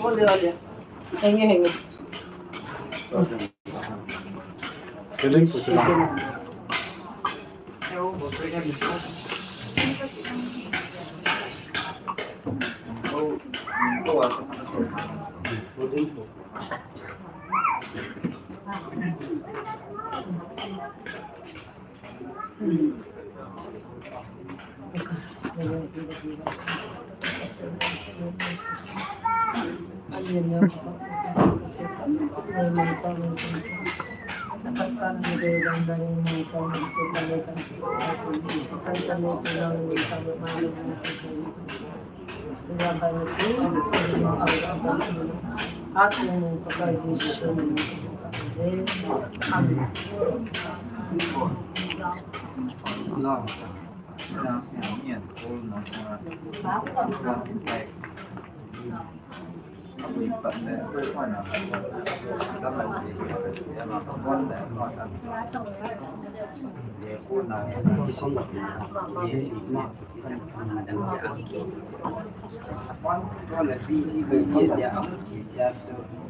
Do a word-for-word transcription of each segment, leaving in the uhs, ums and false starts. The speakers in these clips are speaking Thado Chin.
Ole, ole. Henge, henge.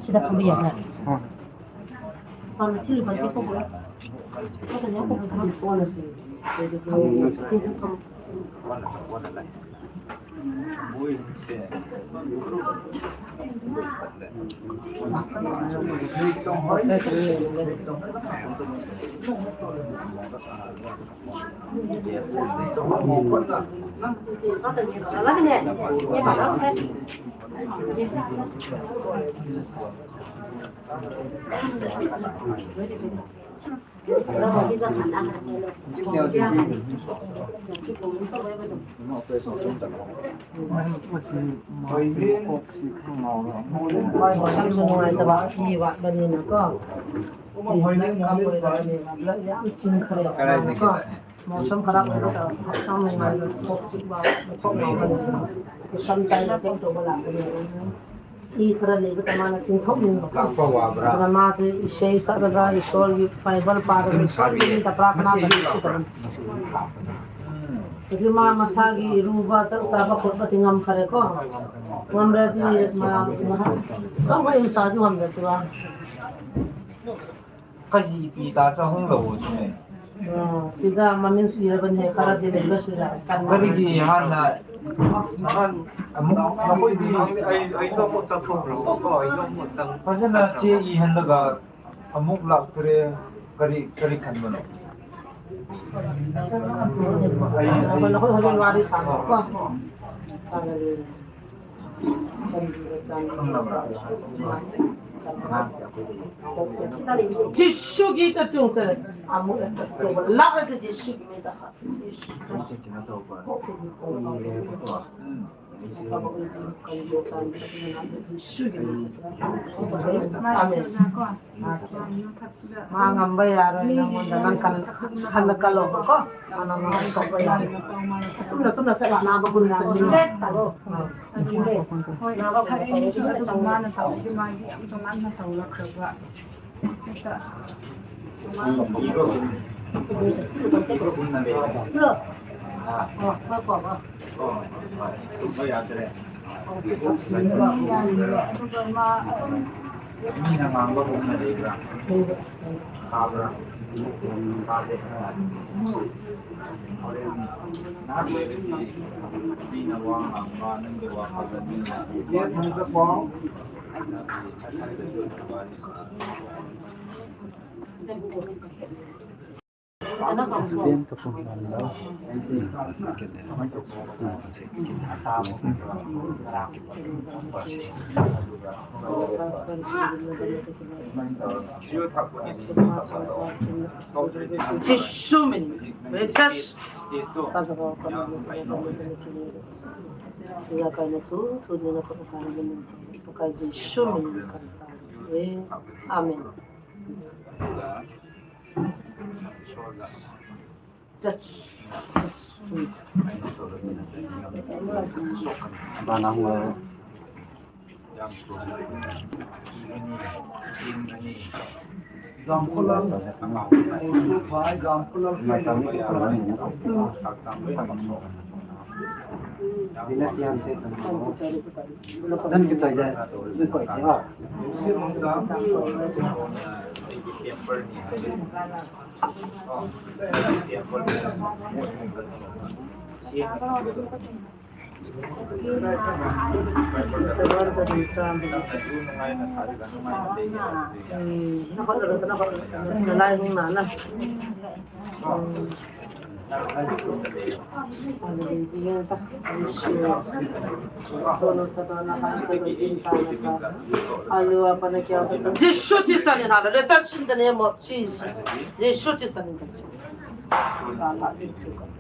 Sida phambi ya. Mousam kharap lou ta, sam ngai lou, thok chik ba, thok ngai lou. Sam tai la thok to ba la. I khara le ba ta mana sing thok ning ba. Kana ma se isei sa da, Ishwar ki Bible pa da, Ishwar ki ta prarthana ba ni ta. Kasi ma masa ki ru ba, chak sa ba, khut ba ti ngam khare ko. Ngam ra ti ma, ma. Sa ba in sa ti ngam ra ti ba. Ka jipi ta cha hung lou chu ne. Ah, sida mamin sui ra ban he, kara de le sui ra. Kan kari ki han na. Han, amuk na koi di. Ai, ai, so mo chang thong ro. Ko, ai, so mo chang. Ka jana che i han da ga amuk lak tre kari, kari khan mo. Ai, ai. Ko na ko holi wari sa ko. Hallelujah. Jisu Krista chung chang, amu, la ka Jisu Krista. Amen. Ma ngam ba ya ra, nang mun da nang kan, kan na ka lo ko. Ana ma sok ba ya. Tum na, tum na, cha na ba gun na gun na. Hoi, na ba kha ni chu tu ma na tau, ki ma gi am tu ma na tau la kha ba. Jisu min. Yes. Amen. Jesu Christ in the name of Jesus. Jesu Christ in the name of Jesus.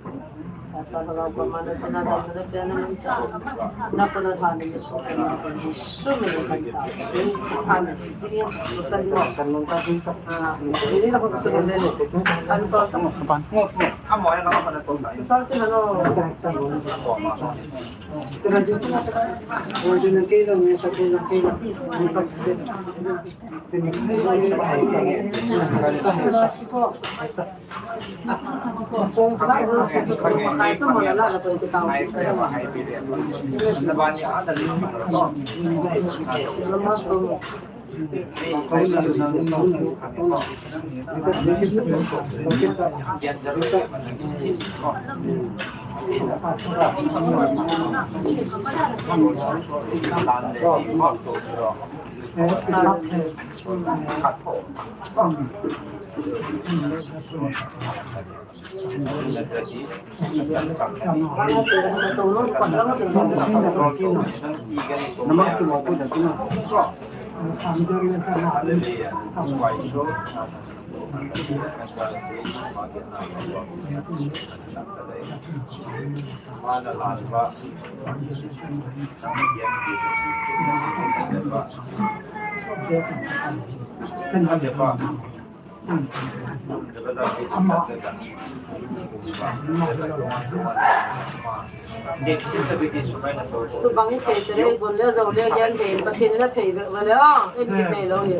Subang i thei tere, gun le jou le gel thei, Pathen in athei beh uve le, o, in kithei lou hi.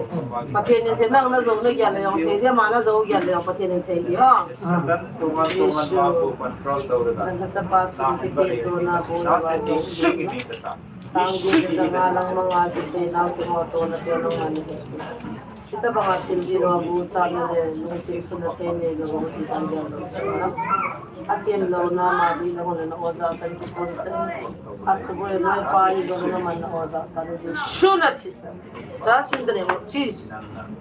Pathen in thei, nang na jou na gel le jong thei, ama na jou gel le jong Pathen in thei hi, o. Jesu. Nang ka chapa sum kipeh to na bo na ba jo. Sang gup le ja nga lang manga kisei nau kimoto na te nang man. Hitabanga thil ding lou, bu chan le lungsim suna thei nei lou, bu ti tan dia lou. Athem louna ma ding le hon le na oja san ki pon san. Asuboi loipa hi lou na man na oja san Jesu na thisan. Touch in the name of Jesus.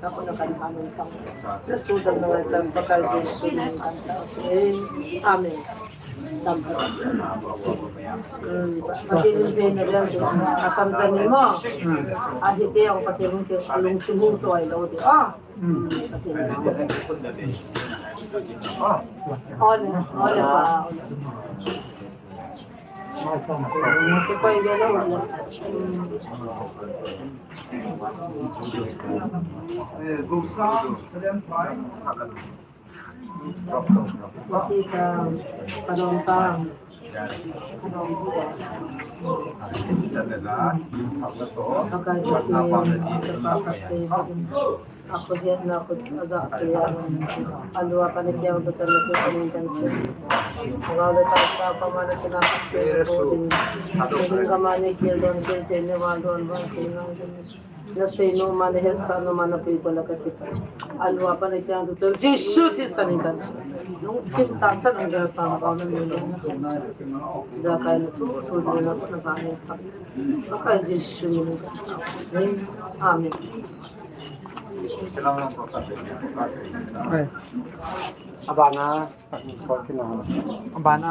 Na kona kan amen kan. Na sudam na ngai chan Pakai Jesu na kan ta. Amen. Pathen in thei na ding, a cham cham in mo. Ahi te ong Pathen in thei, a lungthim hung toi lou ding. Ah. Pathen in thei. Ole, ole pa, ole. Koi dia lou. Eh, Gopsa, Salem Pai. Makita, kadom ta. Kadom ta. Pakai Pathen, sepa Pathen. Ako hetna ko aja te. Alua kana kiang to chan ko sanin kan se. Ngau le ta sa pa ma na chana Pathen ko din. Din ka ma ne kiel don kiel te ne wa don wa te na. Na sei nom a, na hetsah nom a, na pui ko la ka kipah. Alua pat na kiang tu chun Jesu Christa min in kan sei. Lungthim tahsa in kan sa na kau na min in kan sei. Ijakai na thu thu na na na ka min in kan. Pakai Jesu min in kan sei. Amen. Abana. Abana.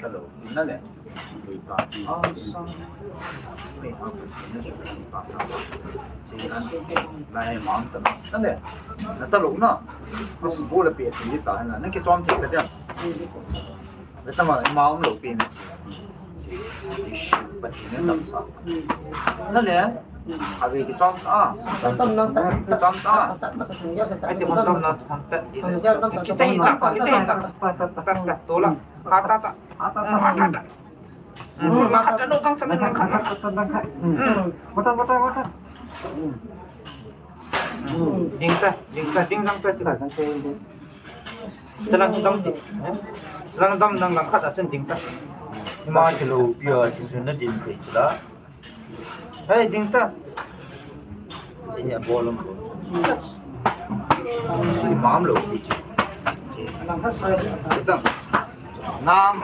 Hello, na le. Ah, sa. Ni ha ko ni su ta ta. Si an lai mang ta na le. Na ta lo na. Ko su bo le pe ti ta na. Na ki chom ti ka dia. Ve ta ma, ma um lo pi ne. Ish, pa ti ne tam sa. Na le, a ve ki chom sa. Tam tam na ta. Chom sa. Ai ti hon tam na, hon ta ti ne. Ki chai ta, ki chai ta. Ta, ta, ta, ta, to la. Ta, ta, ta. Ta, ta, ta. Hmm, ma khat no kang sa, ma khat. Ta, ta, ta, ta. Hmm. Mata, mata, mata. Hmm. Ding ta, ding ta, ding dang ta, ding ta. Chalang dam ti. Chalang dam dang lang khat a chun ding ta. Ima ti lo pi a ti chun na din pe ti la. Hei, ding ta. Chini a bol um. Imam lo ti. Lang khat soi. Isang. Nam.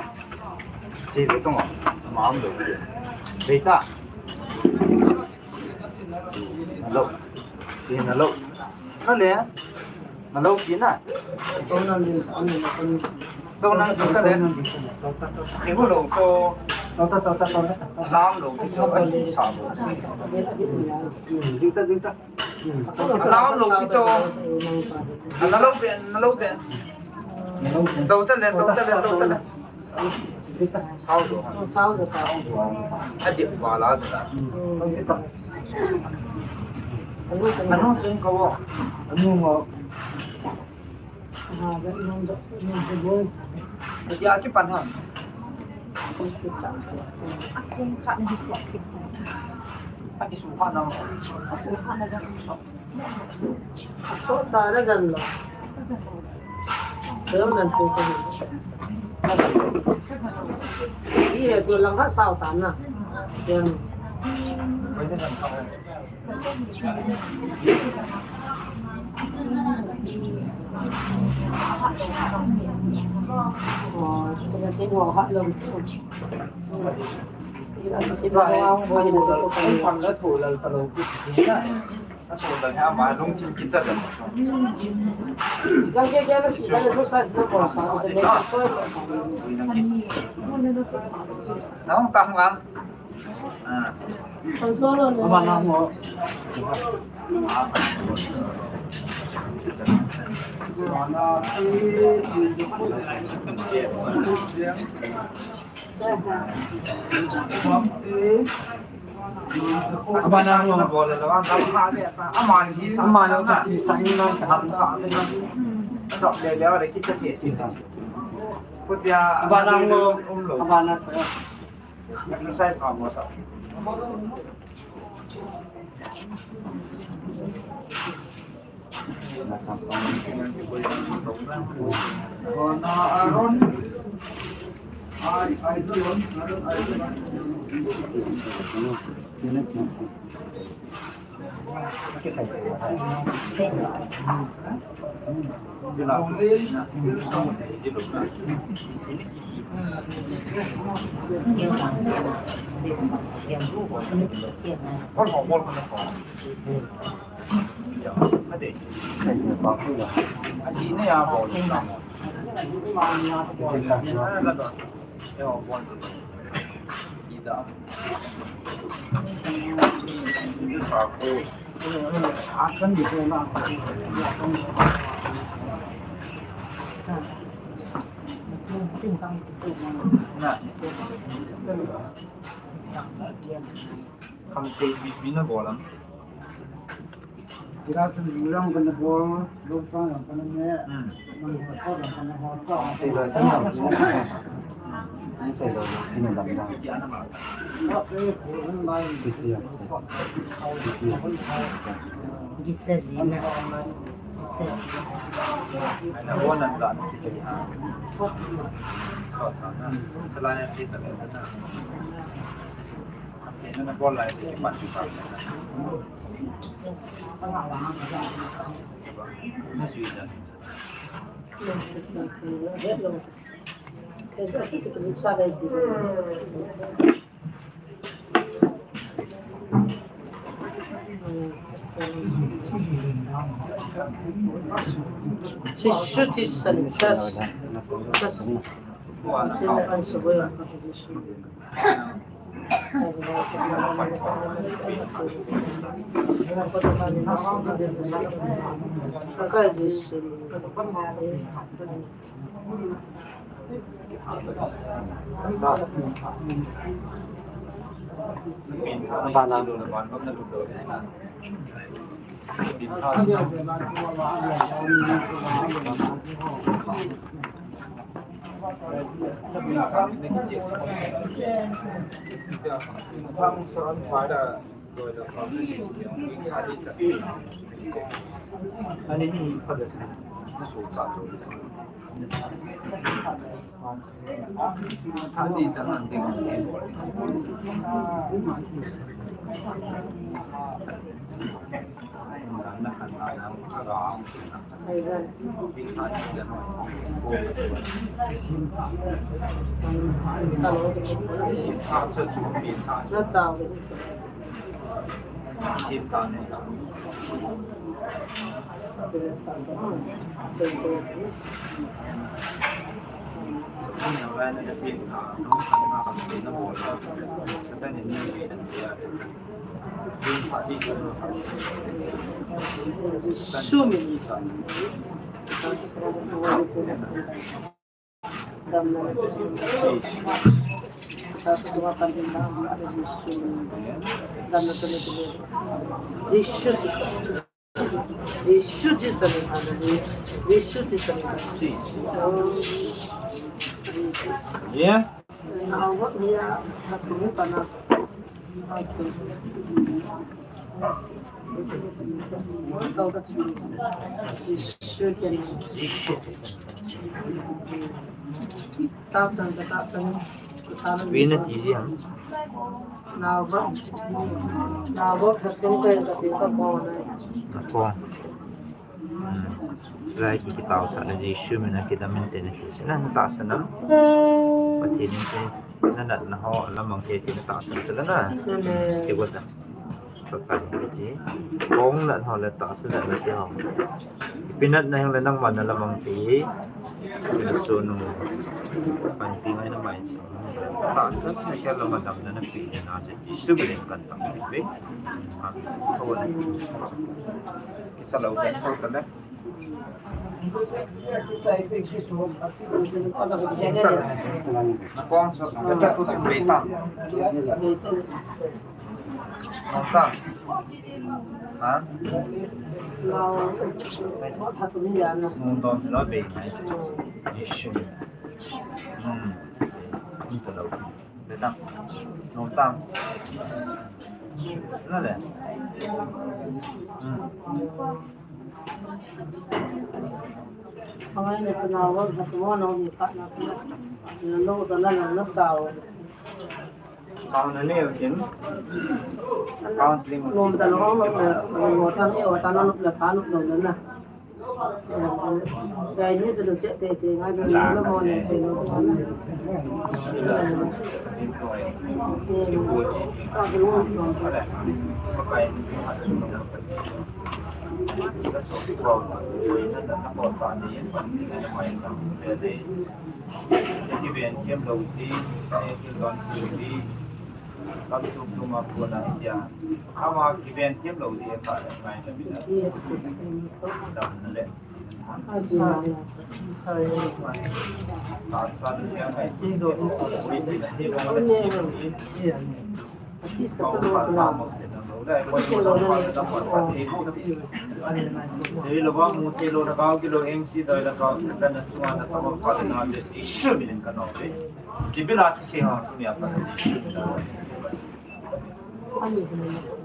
Ti lo tong. Imam lo ti. Ding ta. Hello. Ti hello. Hello. Nalo kina. Tao nang din sa ano na kung tao nang din ka din. Ibu lo to. Tao tao tao tao tao. Lam lo to ani sa lo. Dinta dinta. Lam lo to. Nalo pe nalo pe. Tao ta le tao ta le tao ta le. Sao do. Sao do ta. Adi bala do ta. Anu chun ko. Anu ngo. Ha, da inong da inong ko boy. Adi aki pan ha. Akung khat ni suak kit. Aki suak na. Suak na da. Sao ta na jan lo. Sao jan tu ko. Ye tu lang ka sao ta na. Jan. Oh, tu na tu ha lo. Ila si ba ha ko ni tu ko. Kan la tu la ta lo ki na. Abana ngo. Abana ngo. Abana. Exercise ha mo sa. Kham te bi bi na bol am. Ira tu lang kana bol, lo sang lang kana ne. Hmm. Lang kana ho lang kana ho. Sei lo, sei lo, sei lo, sei lo, sei lo. Ki ana ma. Ki ana ma. Ki ana ma. Ki ana ma. Ki ana ma. Tishu, tishu, tishu. Yeah. Vina tiji ham. Nako. Hmm. Lai ki kitaosah na Jesu mina kidamin tena kisina na tahsan na. Pathen in na natna ho lamang thei tina tahsan sala na. Amen. Ti ko ta. Pakai ti. Kong natna ho le tahsan natna ti ho. Pinatna heng le nangma na lamang thei. Kina sunu. Panpi ngai na mai. Tahsan na kya lama damna na pi na je. Jesu mina kan tang pi. Ha. Ko na. Kicha lo kan ko ta le.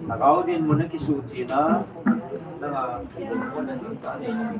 Lhagao dinmun a kisuhchena, nanga kidinmun a nunga nei.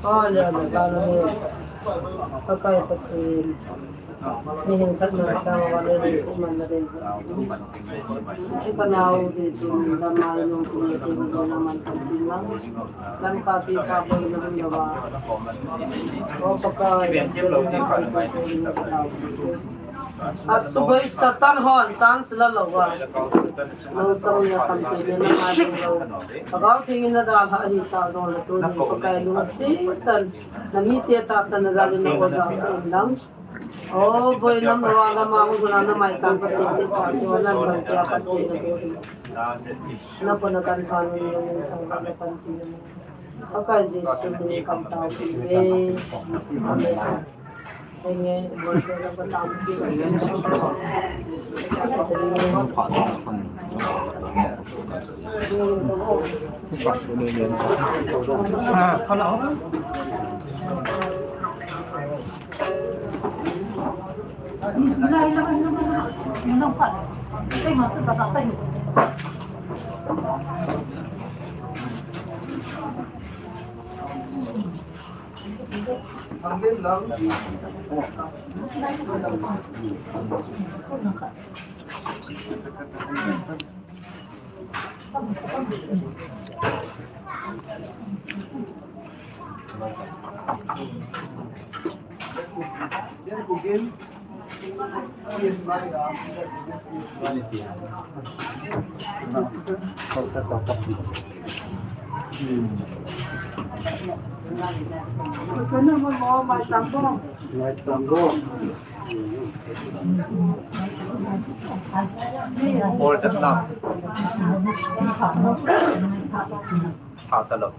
Hallelujah, hallelujah. Pakai Pathen. Ni hin khat na sang wa le ni si man na le. Chi ka nau de tu na ma no ku ne tu na man kan tin lang. Lam ka ti ka bo na mun da wa. O Pakai, a subai Satan hon chance la lo wa. Lo chang ya kan te na ma lo. Pakai thing in na da ha hi ta zo la tu ni Pakai lu si tan. Na mi te tahsan na jal in na o ja sa in lang. O, boi nam wa ga ma hu na na mai chang ka si te ta si wa nan ban tia ka te na do. Na pa na kan pa nu ni na thang na pan ti na. Pakai Jesu min in kan tao ki ve. Amen. Amen. Boi nam wa ga ma hu na na mai chang ka si te ta si wa nan ban tia ka te na. Or jat na. Tha ta lo.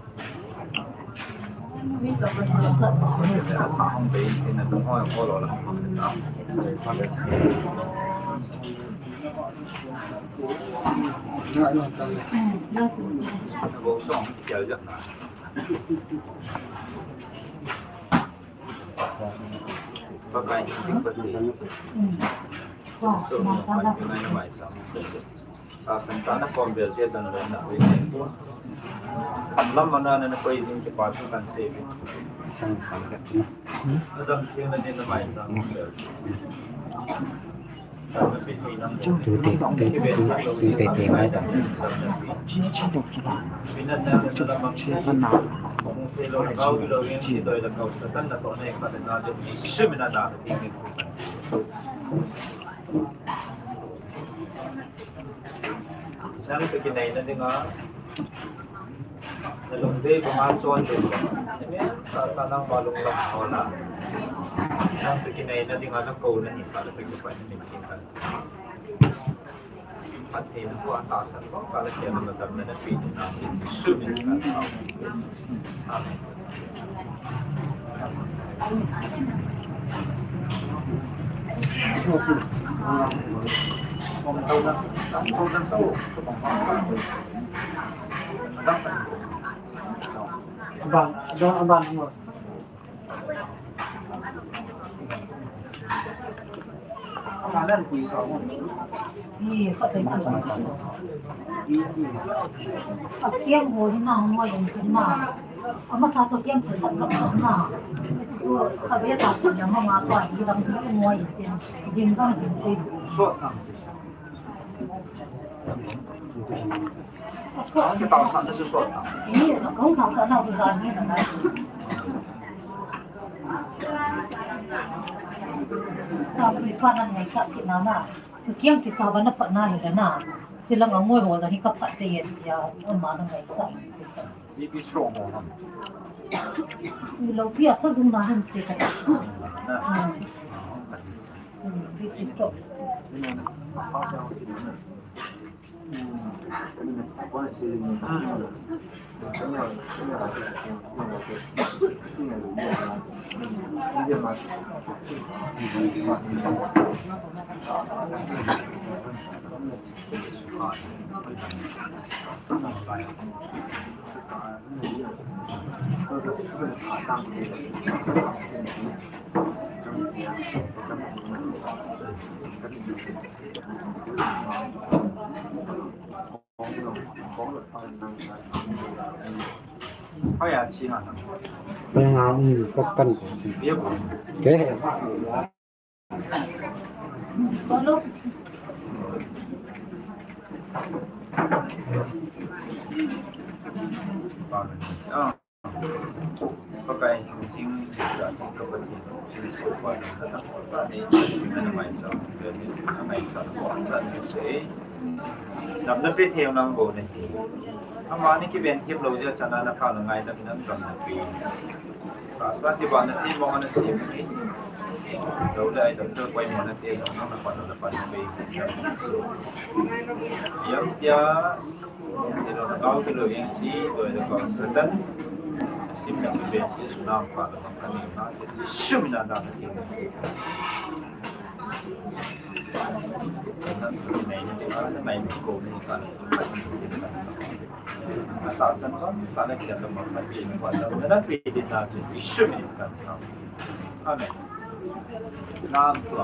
Lam mana na koi jing kipa thu kan sei ve. Sang sang jat na. Adam thil na din na mai sang. Tu te, tu, tu, tu te te mai ta. Chi, chi, tu, tu, tu. Chi, chi, na. Chi. Nang toh kinai na dinga, na lungdei banga chon ding. Sa ta nang ma lunglam ho la. Nang toh kinai na dinga na ko na hi ka la pe ko pa ni kin ka. Pathen ko a tahsan ko ka la ke na ma tam na na pi na ni su ni ka. Amen. Aban, aban, aban, aban. Ama nan pui sa mo. Ih, khat thei. Ih, ih. A kiang ho hi na ngoi in tin na. Ama sa so kiang ki sat na na. So, kha be ta ko ya ma ma ko a hi dang hi ngoi in tin. Ding dang ding tin. So na. Ang kita sa na so so. Ih, ang ta sa na so sa ni na. Ta pui pa nan ngai sa ki na na. Kiang kisa bana pat na hi na. Silang angoi ho jong hi ka phat te yen ya, ama na ngai sa. B P strong ho ham. Ni lo pi a sa jung na han te ka. Na. Hmm. Hmm, B P strong. Hoi a chi ha. Hoi a, um, ko kan ko chi. Yep. Ke. Ah. Pakai hing jing, jing ka Pathen, Jesu pa na ka ta pa ni, na mai sa, na mai sa, ko an sa ni se. Nam na pe thei nam bo ni. Ama ni kiven thip lou jeh a chana na pha na ngai na nam nam na pe. Sa sa ti ba na ti mo na si ni. Lou dai dam to koi mo na ti na na pa na pa na pe. So. Yam tia Kilo na kau kilo yang si, doi na kau Satan. Sim yang bibia si sunam pa na kau kani na, sum na na kati. Satan tu nai na ti na, nai ko ni ka. Ata san ka, ka na kia ka ma ka ti na, na na pi di na ti, sum ni ka. Amen. Nam tu.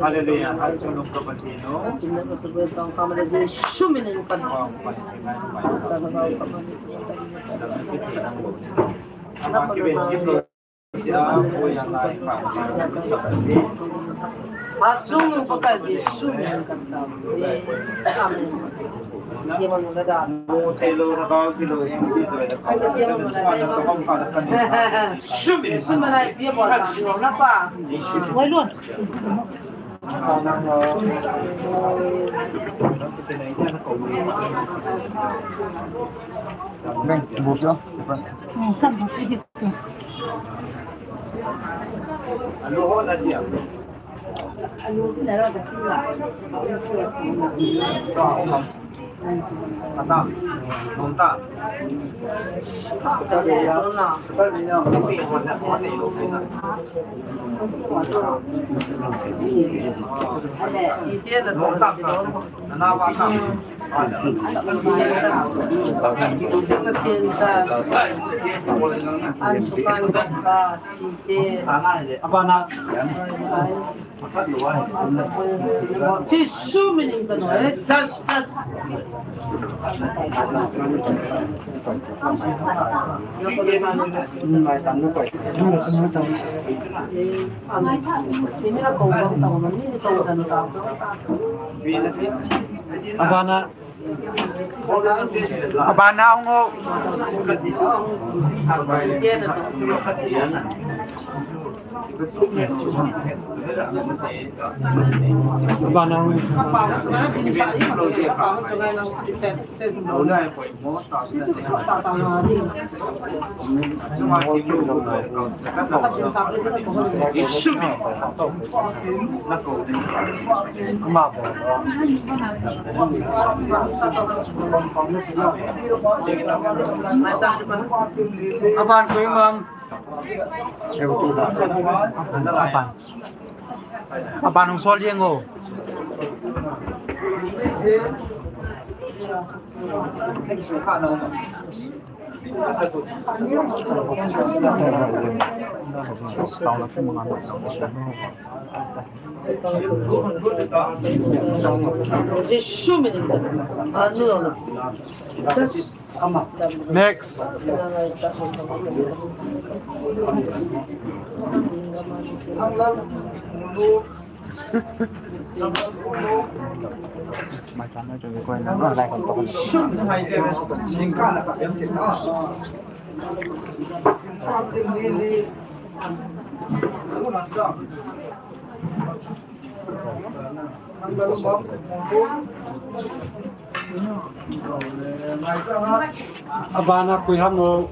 Hallelujah. Achung nung Pakai Jesu min kata. Amen. Jesu min. Jesu min ai pia bo ta na pa. Wai lun. Jesu min in kano, eh? Just, just. Abana. Abana hung o. Abana hung. Aban koi mang. Aban. Aban hung sol jeng o. Jesu min in kano. Anu lo na. Just Next. Abana koi ham no.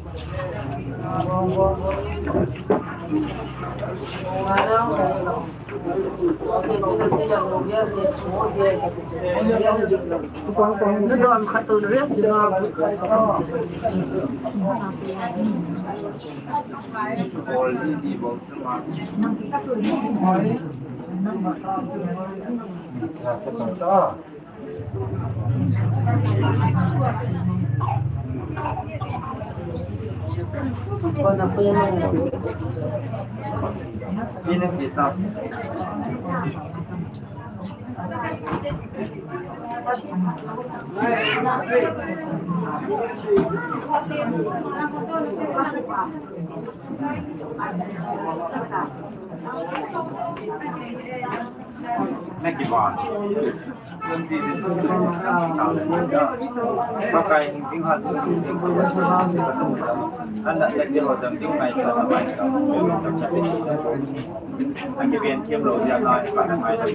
Pakai hing jing ha chu jing. Ana na ke ho dang ding mai sa na mai sa. Ani ben thiam lo ja na ka na mai sa.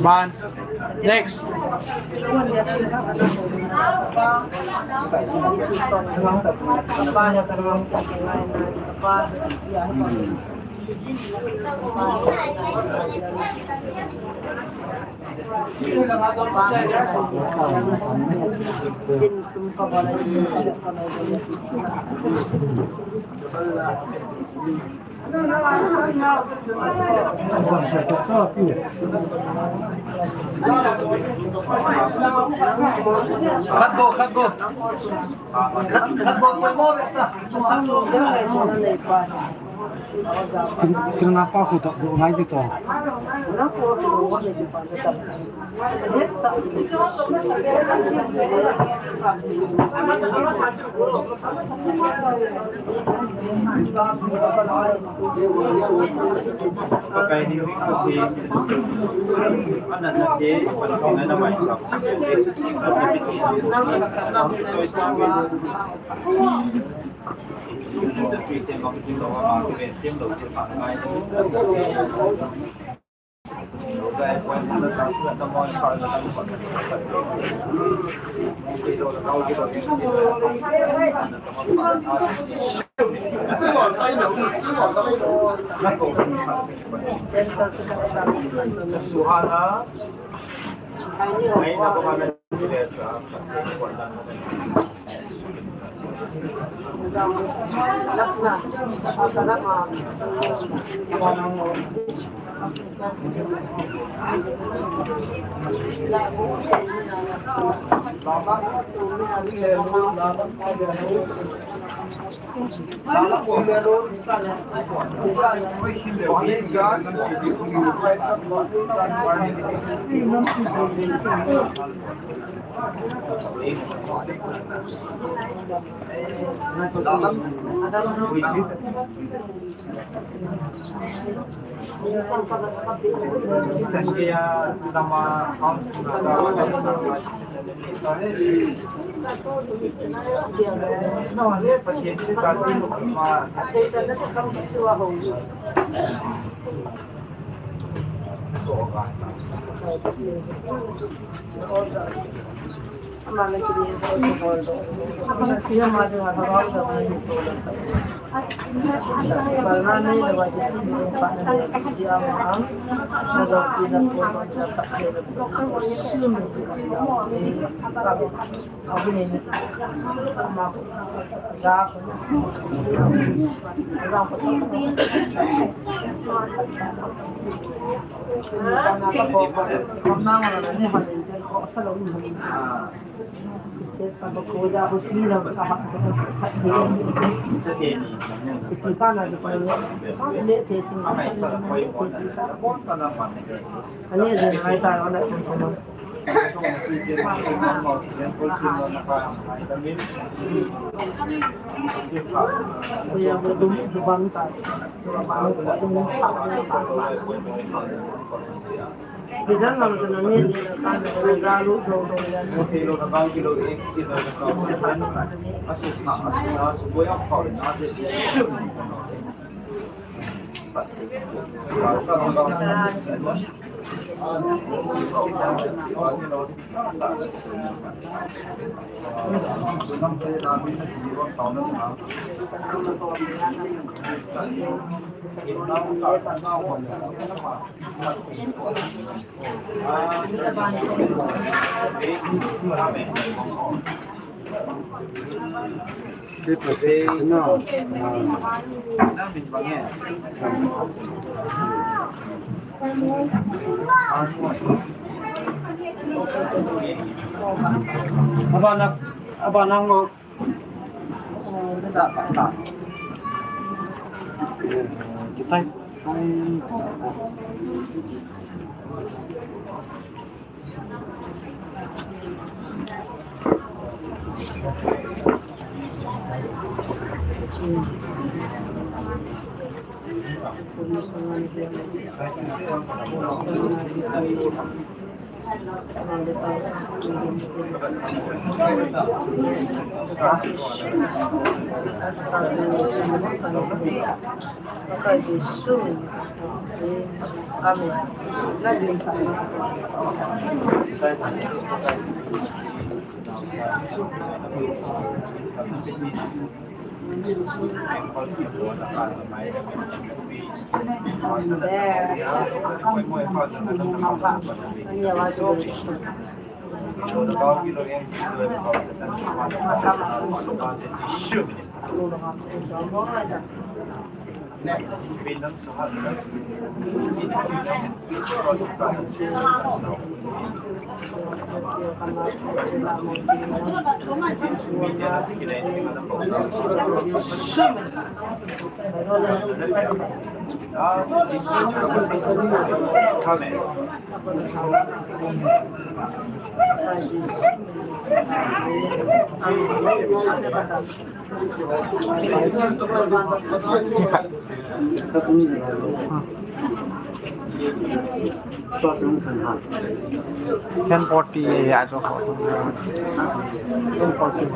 Man. Next. Khat bou, khat bou. Khat, khat bou, bou, bou. Tin, tin nga pa khu to, do ngai ti to. Suhana. Abana, abana ngo. Kitai. Amen. Ten forty ya jo. Ten forty.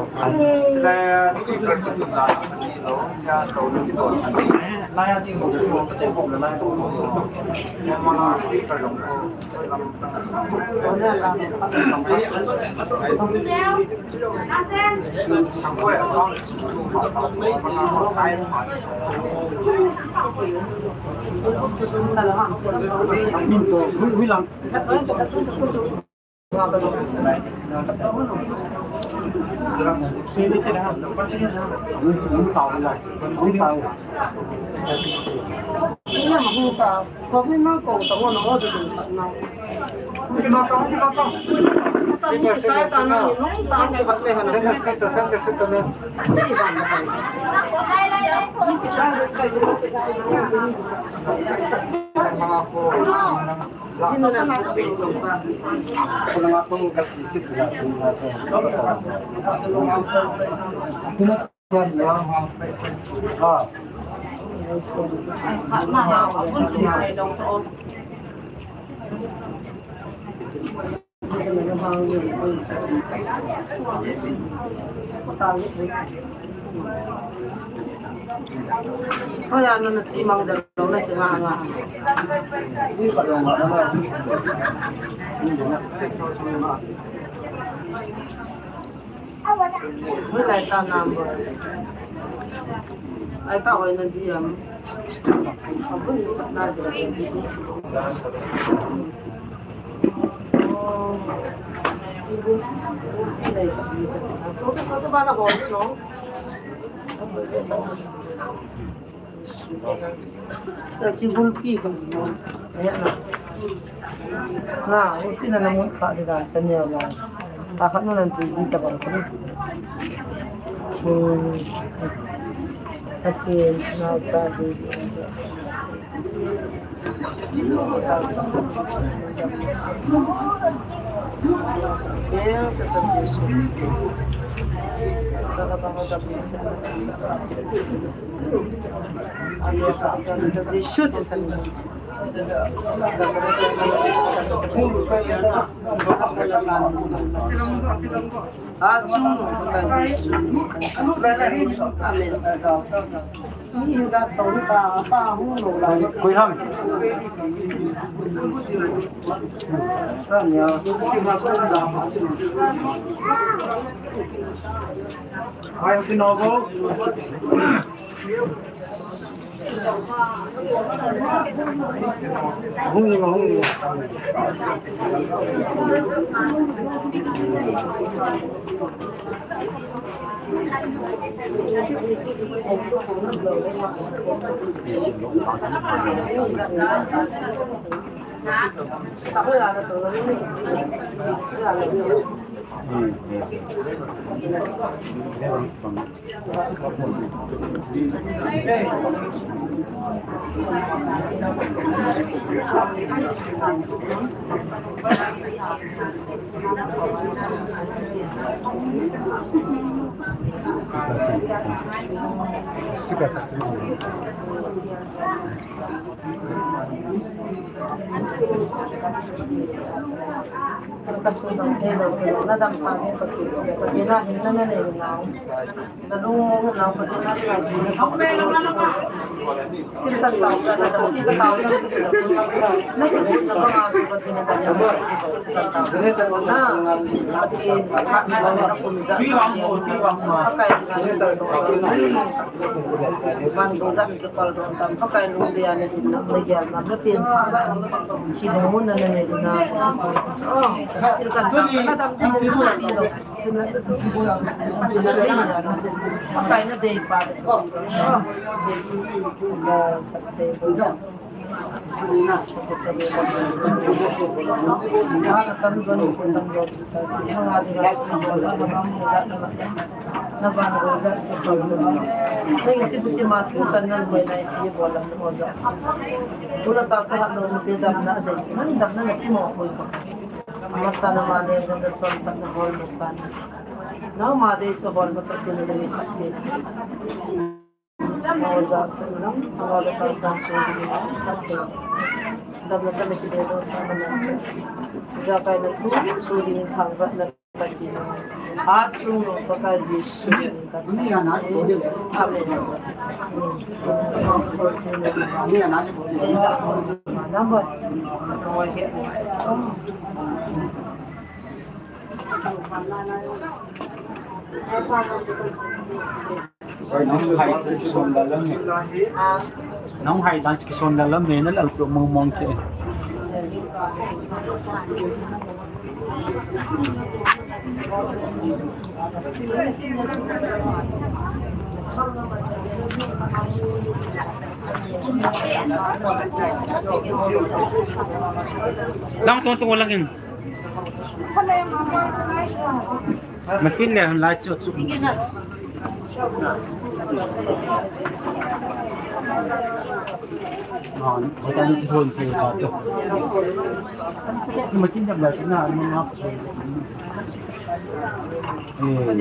Wala ta number. Ai ta hoi na ji am. Abun ni na ji. Oh. So, so, so, ba na hoi no. Tachi bulpi ko. Aya na. Na, uti na namu pa de da sanya la. Ta khat no nan tu ji ta bang ko. Hmm. Tachi na cha de. Amen. Koi ham? Hai, Sinogo. Hung ni ma, hung ni ma. Ka sudam thei lou, na damsah in Pathen, Pathen a hin na nei nau. Na lungmong nau Pathen a hin na nei nau. Kin ka tao ka, na dam, kin ka tao ka, na kin na bang a su Pathen a dam. Na, Pathen, na, na, na, na, na, na, na, na, na, na, na, na, na, na, na, na, Van gojat kipal don tam, Pakai lungdei a na dinna, na gelna, na pen. Thilung mun na na nei dinna. Oh, thil kan tam, na dam dam, na dam dam. Pakai na dei pa. Oh. Damna tale kide do sa na na. Jakai na tu, tu ding thang vat na pati na. Achung no Pakai Jesu. Amen. Number. Nong hai dance kison la lam ne, na lal pro mong mong te. Lang tong tong lang in. Makin le lai chu chu. Ah, hotan chu hon chu ta chu. Makin jam lai na na. Eh.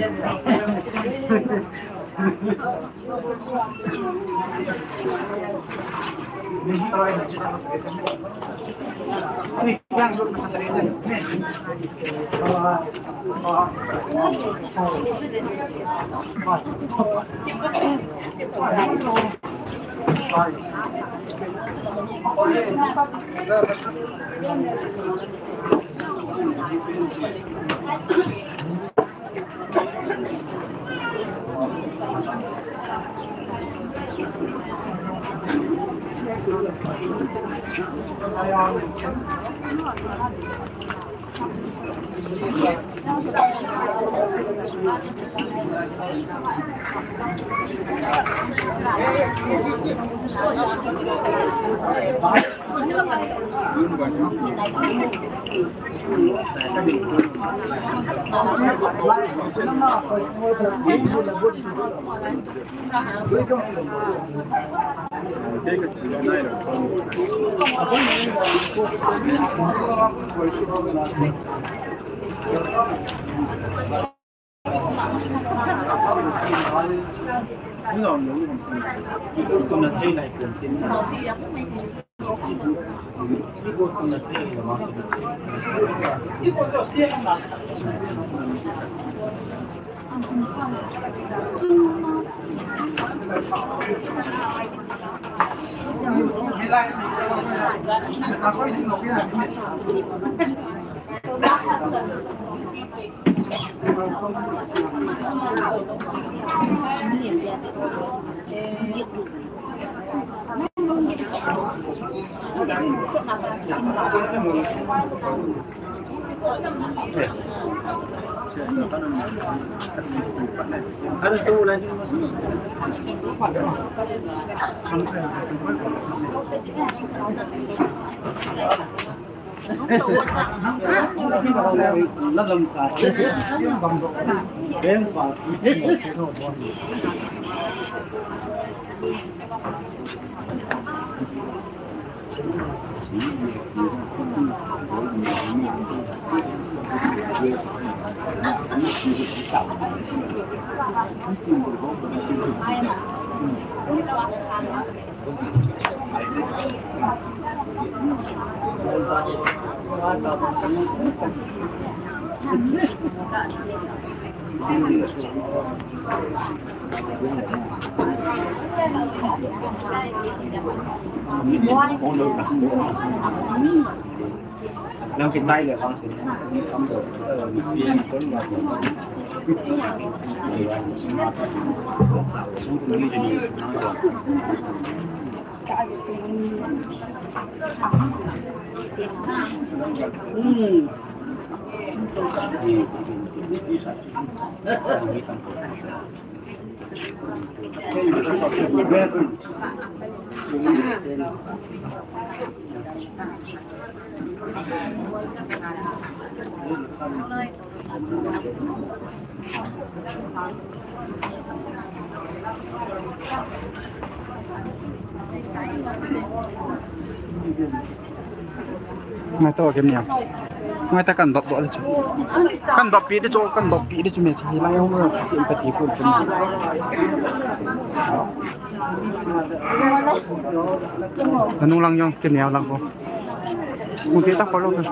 Ngai to ke mia. Ngai ta kan dop dop le chu. Kan dop pi de chu, kan dop pi de chu me chu. Hi lai hung si ka ti ko chu. Nanu lang yong ke mia lang ko. Mu ti ta ko lo ke.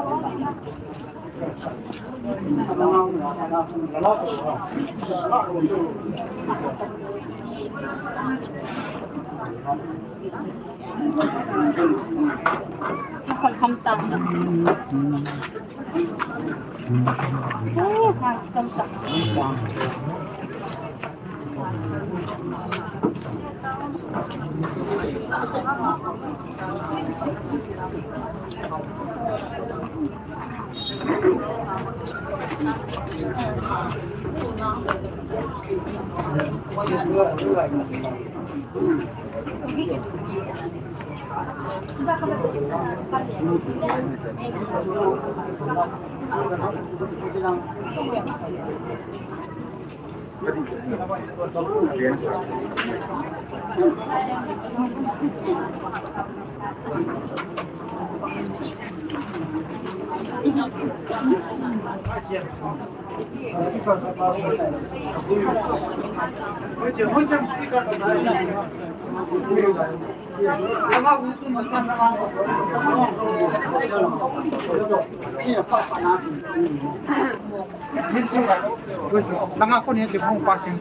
Langa ko ni ti phong pa ti.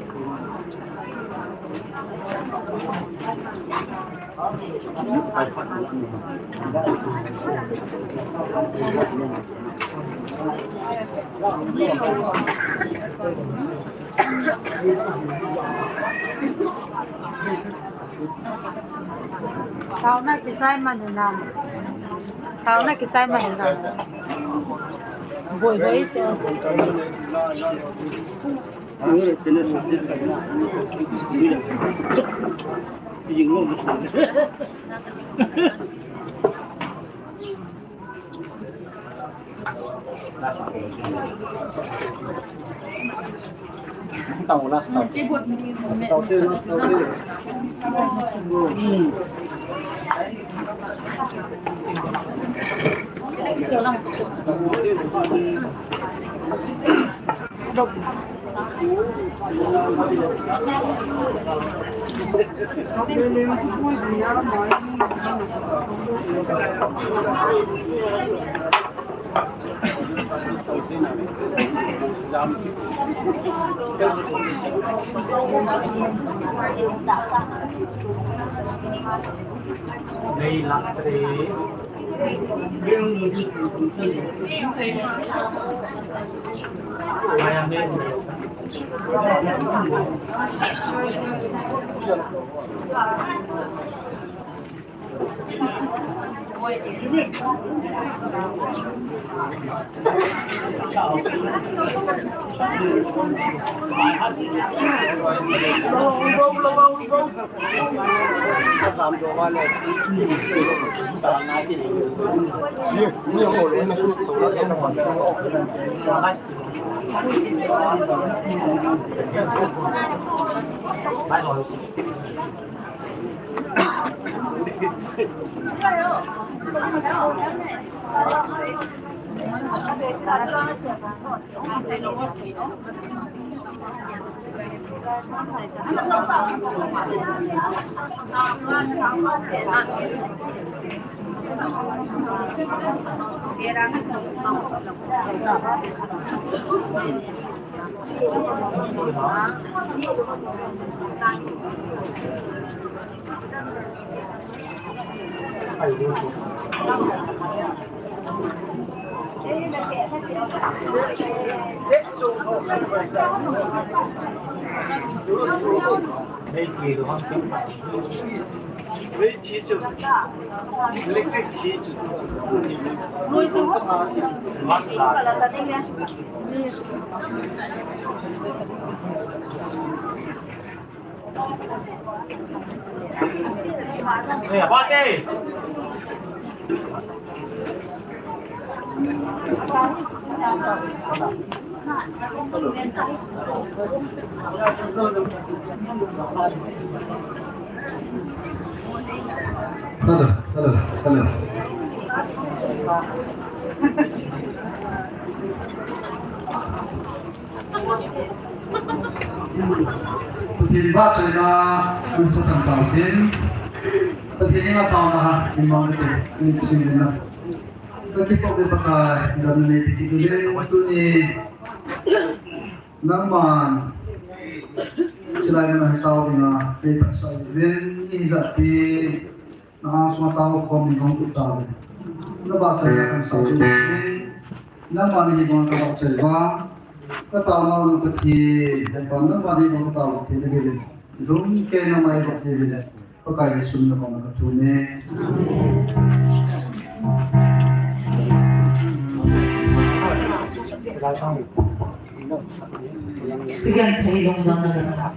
Taona kichai man hinam. Taona kichai man hinam. Boi boi chu. Hello, hello, hello. Pathen vahchoina, an sa tham tau tin. Pathen henga taona ha, in mang te, in sin na. Ka kipah ve Pakai, damna nei te kit uvin, tuni. Nangman, chulai na hi tao dinga, kei phatsah uvin, ijat pi. Na angsunga tao khom in hung kit tauve. Na vahchoina kahin sa uvin. Nangma nahi bang ka vahchoi uva. Ka taona u Pathen, Hepa nangma nahi bang ka taona u Pathen nagel in. Lungkei nangma eigot diuvin. Pakai Jesu min a ka thum e. Second thei lung dan na dan.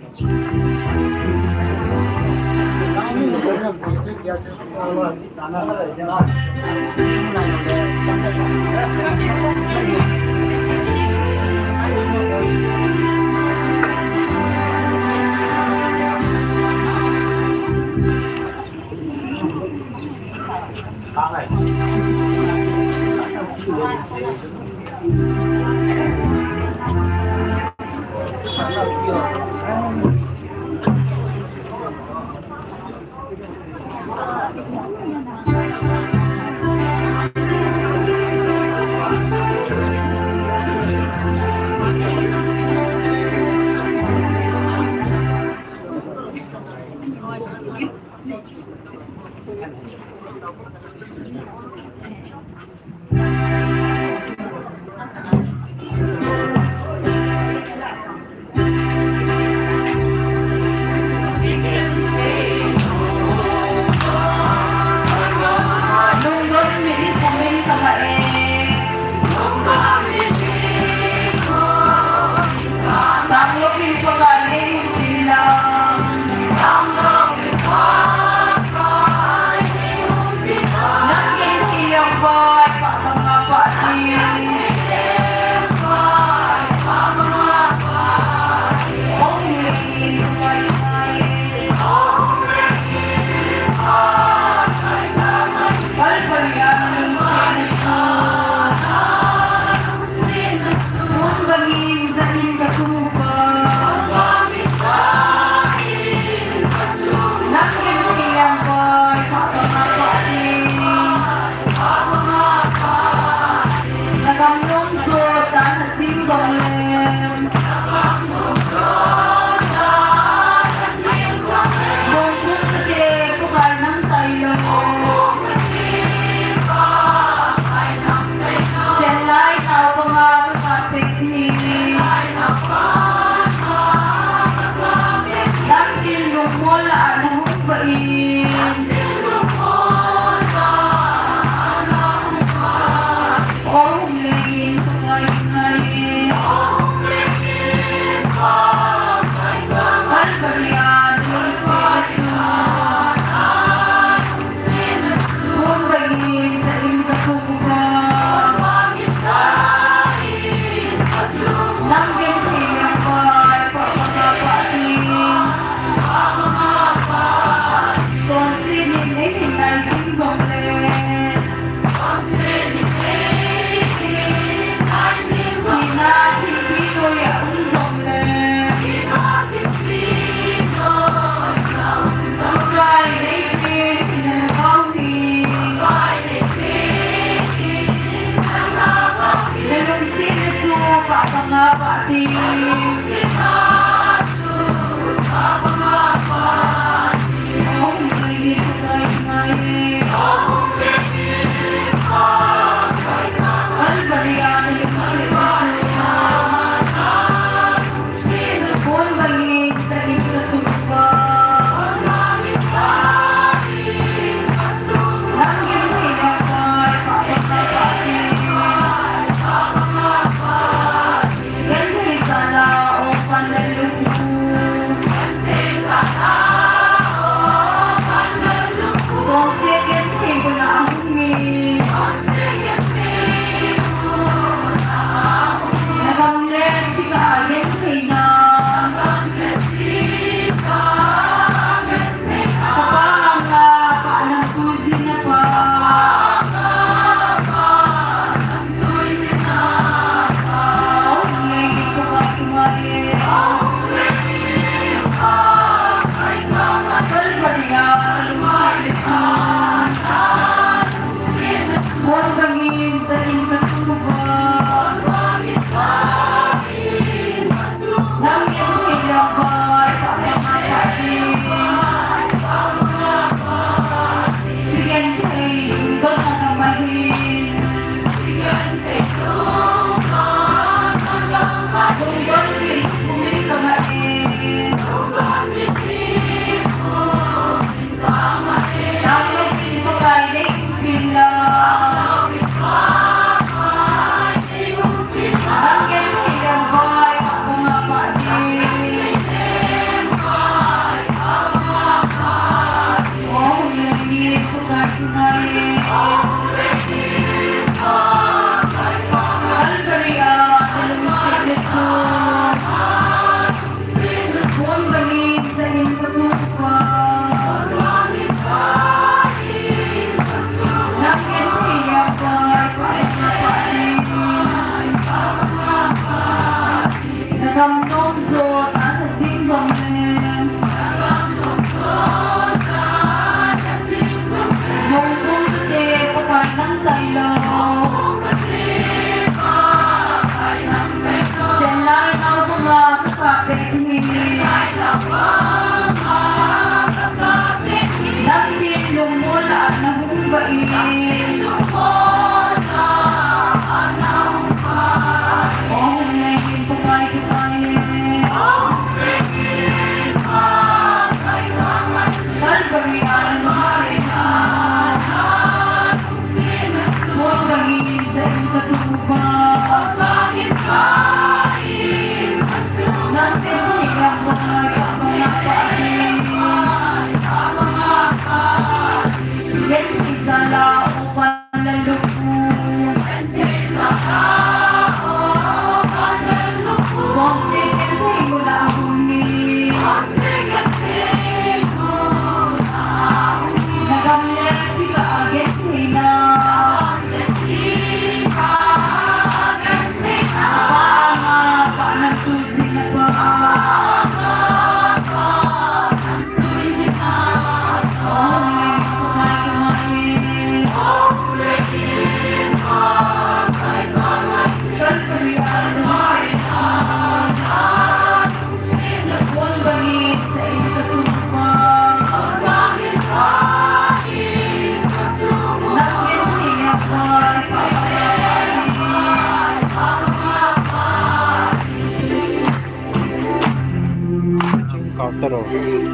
Chim kau taro,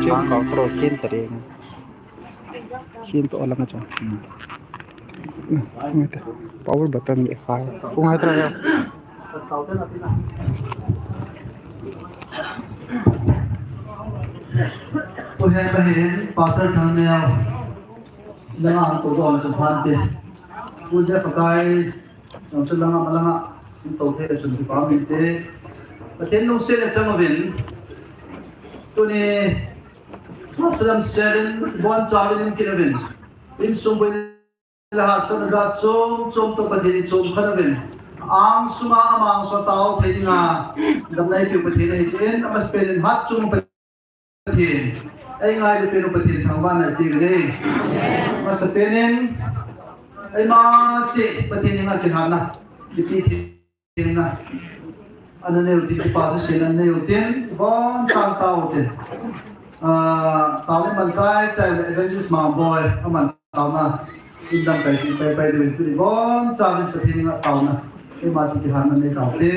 chim kau taro, khin taro. Khin to lang a chang. Hmm. Hmm, power button le khai. Kung hai tara ya. Pu he pa hin, Pastor Thangneo. Langa to do na phan te. Pu je pa kai. Nang chu langa malanga. To the chun pa min te. Pathen lungset a chang uvin. Tuni Salam Serin, bon chauvin in kit uvin. Insung boi le hahsatna chom chom toh Pathen in chom khat uvin. Angsunga ama angsunga tao thei dinga damna eipeu Pathen ahi jeh in, amasapen in hatchungnung Pathen, eingailu pen u Pathen thangvahna ipeh uve. Amasapen in, eima cheh Pathen dinga kilhanna, ipi thei Tin na. Ana neiu tin, kipa thuseina ana neiu tin, bon chan tao tin. Ah, tao le man chai chai le Evangelist Mangboi, aman taona. In dam kai tin pai pai ding tuni bon chan in Pathen nga taona. Ima chi kihan na nei tao te.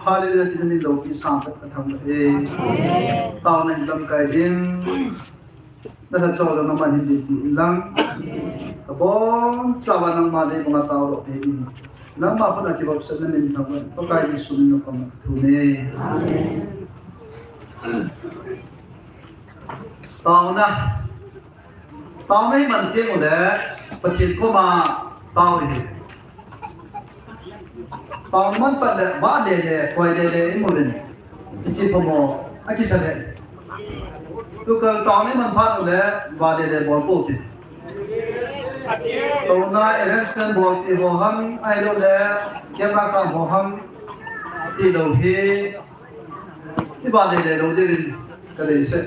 Hallelujah, ti namin loupi sang khat ka tham e. Taona hin lamkai ding. Na lhacha jong nangman hin ding ti inlang. Ka bonchauva nangma dei banga taolou thei in. Nangma khut a kivopsahna min thangvah in. Pakai Jesu min a ka thum e. Taona. Taona iman teng ule, Pathen koma tao hi. Taona man pat le, vah le le, koi le le, imu uvin. Hiche pamo, akisa le. Tukal taona iman phat ule, vah le le, bol pou tin. Taona arrangement bol ti ho ham, ahilou le, camera kam ho ham, tilou hi, i vah le le lou diuvin, ka deisah.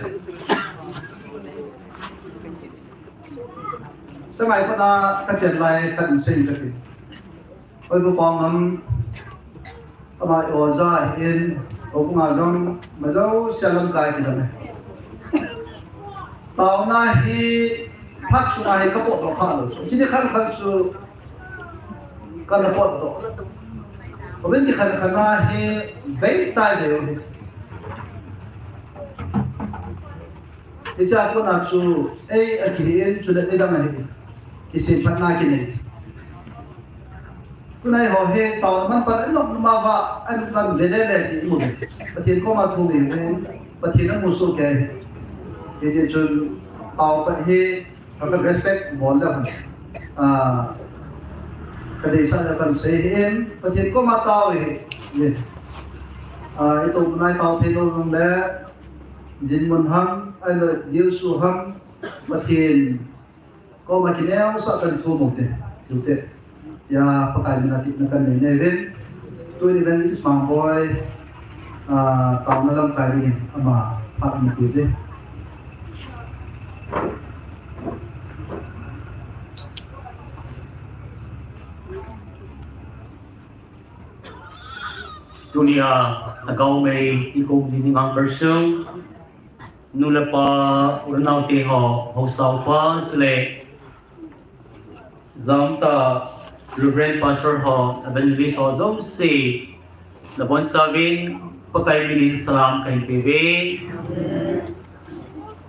Sangai pat a ka chen lai khat in sei kati. Oi, bu pang ham, ama oja hin, o bu nga jong, ma jouse lamkai ti jong e. Taona hi, phat sunga hi ka potdoh kha lou. Chini khan khan chu, ka na potdoh. Uvin ti khan khan a hi, bei tai ve u hi. Hiche a kona chu, ei, akihi in, chule midang ahi. Kisemphatna kinei. Tunai ho hi, taona man pat, anop nop uva, anop le le le ti imu. Pathen koma thu imu. Pathen amu soh kei. Hijeh chun, tao pat hi, ka respect bol le hon. Ah, ka deisah le kan sei hi in, Pathen koma tao hi. Ye. Ah, i to nai tao thei lou nung le, dinmun ham, ahilou le, Jesu ham, Pathen koma kineosah kan thum u te, tu te. Tia Pakai min a kipna kan nei nei uvin. Tuni Evangelist Mangboi, ah, taona lamkai dingin ama phat in pui te. Tunia, Lhagao Mei, i kou ding ang person. Nu le pa, u le nao te ho, haosa upa, chule jam ta, Reverend Pastor ho, Evangelist ho, jouse, nabonchauvin, Pakai min in salam kahin peuve.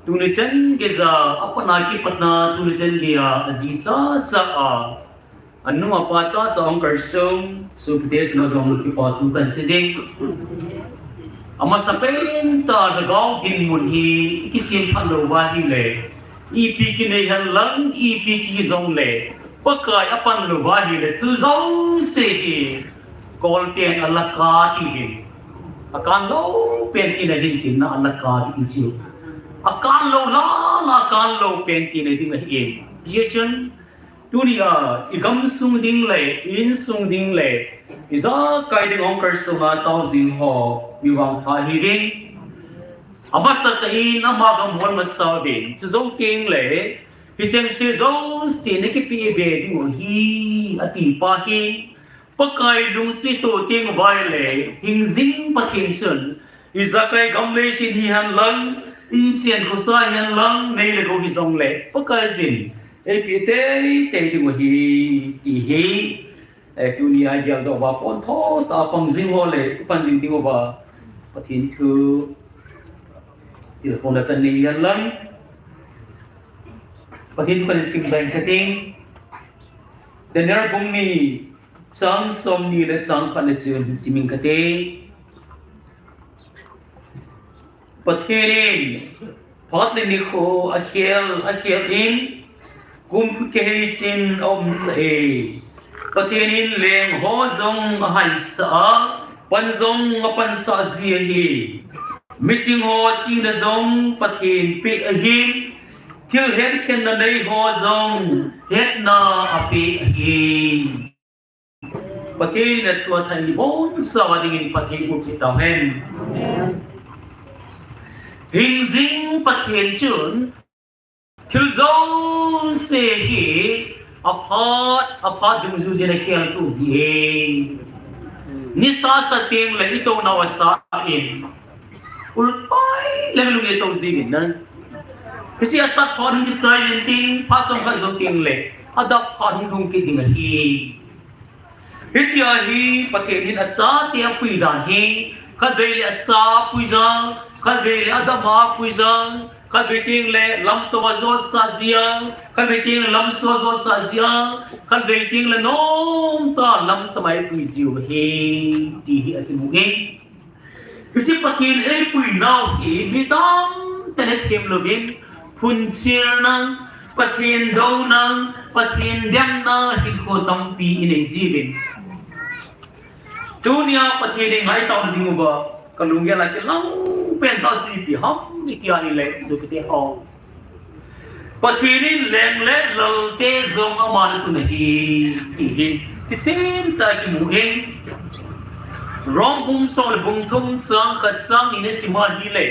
Tuni chan geiya, apatna kipatna, tuni chan geiya, ajeh cha cha a, anu apa cha cha hung kalsong, sopite chunga jong kipa thu kahin sei jing. Amasapen tah Lhagao dinmun hi kisemphat lou uva ahile, ipi kinei hen lang, ipi kihi jongle, Pakai apan lou uva ahile, thil jouse hi, kol ten alaka ti hin. Akan lou pen tina hin tina alaka ti chu. Akan lou la, la akan lou pen tina ding ahi in. Hijeh chun, tunia, i gamsung ding le, i insung ding le, ijakai ding hung kalsong a tao jing ho, mi vangpha hi ding. Amasa tah in ama gam hol masa uvin, chujou teng le, hicheng se jouse na kipe be diu ahi, ati pa hi. Pakai lungset to teng uva ahile, hingjing Pathen chun, ijakai gam leiset hi hen lang, insung khosa hi hen lang, nei le gou hi jongle, Pakai jin, eipe teitei diu ahi, ti hi, eh, tunia geldoh uva pontho tah a pang jing ho le, pan jing diu va, Pathen thu, tilkhouna kan nei hen lang, Pathen thu kan sim ding kati. Daniel bung ni, chang somni le chang khat le chun sim ing kati. Pathen in phat le nikho akhel, akhel in, kum kihei sin aumsah e. Pathen in leng ho jong ahaisah a, pan jong apansah ji ahi. Miching ho chihna jong Pathen peh ahi. Thil hetkhenna nei ho jong hetna apeh ahi. Pathen in athu athang in ibonchauva dingin Pathen in phatthei boh peh tauhen. Hingjing Pathen chun thil jouse hi aphat, aphat dungjuiyin akheltoh ji e. Nisa sa tengle itounau asa in, ulpai leng lung ito ji in na. Hiche asat phat hung kisai in tin, phat chomkhat jou tengle adap phat hung lhung kit ding ahi. Hitia hi Pathen in achate apui dan hi, khatvei le asa apui jeng, khatvei le adap a apui jeng, khatvei tengle lamto a jotsah jeng, khatvei tengle lamso a jotsah jeng, khatvei tengle nomtah lamsam a eipui jiu ahi, ti hi akimu e. Hiche Pathen eipuinau hi mi tamtah in athem louvin, phunchilna, Pathen douna, Pathen demna hinkho tampi inei jiuvin. Tunia Pathen in ngaitona dinguva kalunggel a kilang pen tah chu ipi ham itia ahile, sopite ho, Pathen in leng le lalte jong aman atun ahi, ti hi kichen tah a kimu e. Rom bung som le bung thum chang khat chang ni nasim a ahile,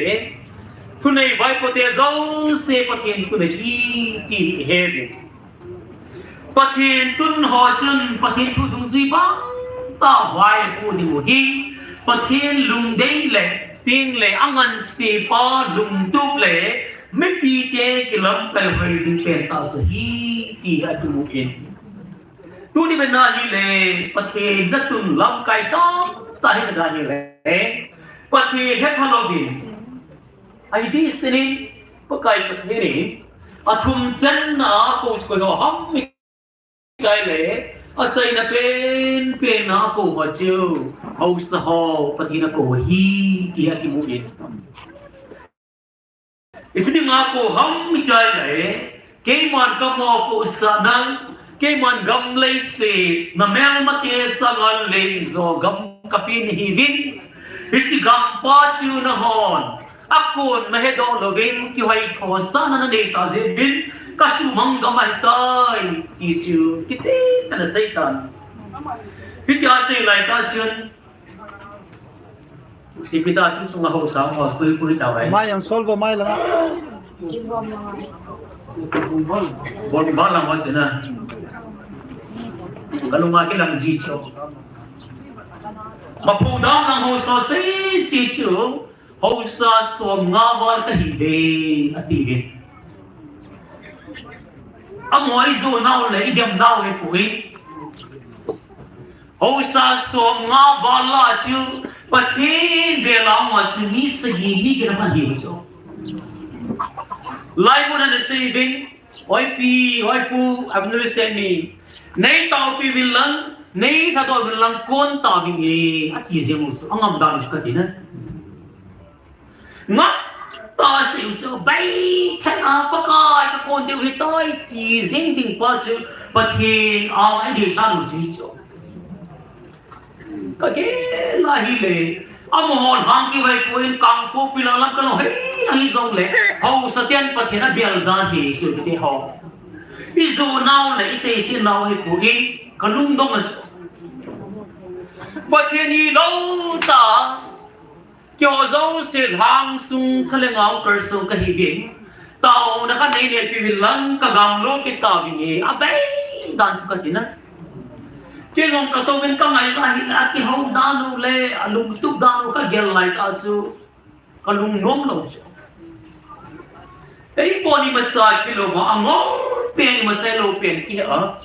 thunei vaipote jouse Pathen tun ahi, ti hi ihet e. Pathen tun ho chun Pathen thu dungjui bang tah a vai apoh diu ahi. Pathen lungdei le, tengle angansepa lungtup le, mipite kilamkai hoi ding pen tah chu ahi, ti akimu in. Tuni pen a ahile, Pathen natun lamkai tamtah hi nada ahile, Pathen hetha louvin, ahi ding senin, Pakai Pathen in athum channa a akou chu koi ho ham itia ahile, achaina penpen a akou ho chu haosa ho Pathen in akou ahi, ti akimu in. Ipi dinga akou ham itia ahile, keiman kamopohsah nang, keiman gam leiset, namelmate sanga lengjo gam kape nahiuvin, hiche gampa chu nahon akon nahedoh louvin, kihoithosahna nanei tah jeh uvin, kasumang gam ahitai, ti chu kichen tah in aseitan. Hitia asei laitah chun, ipi ta tu sunga haosa ho pui pui tauve. Mai ang solve mai langa. Bol bol lang ho sina. Kalunga kilang ji chu. Mapu dam lang haosa sei sei chu. Haosa somnga val kahiuve, atiuve. Amaho ijonau le idemnau ahipoi. Haosa somnga val a chu Pathen bel a amaho chu mi sagi mi get aman ahiu chu. Laimun a ana seiuvin, Oi pi, oi pu, I will understand me. Nei taopi uvin lang, nei lhadoh uvin lang, kon taovinge, ati jeng u chu, angam dan chu kati na. Ngam tah a asei u chu, bai thet a Pakai kakon diu ahitai, ti jeng ding pa chu, Pathen a ngai ding san u chu. Kagel a ahile, amaho lhang kivai poi, Kangpokpi lang lam kalou hei lang hijongle, haosa ten Pathen abel dan hi sopite ho. Ijonau le iseisetnau ahipoi, kalungdong a chu. Pathen hilou tah, keiho jouse lhang sung kha le ngau kar sung kahiuvin. Taona khat nei neipi uvin lang kagamlo kit tauvinge, abai dan chu kati na. Kei jong katouvin kangai ahile, akihou dan u le alungtup dan u kagel laitah chu kalungnom lou chu. Eipon imasa kilouva, angol pen imasa lou pen kihe a.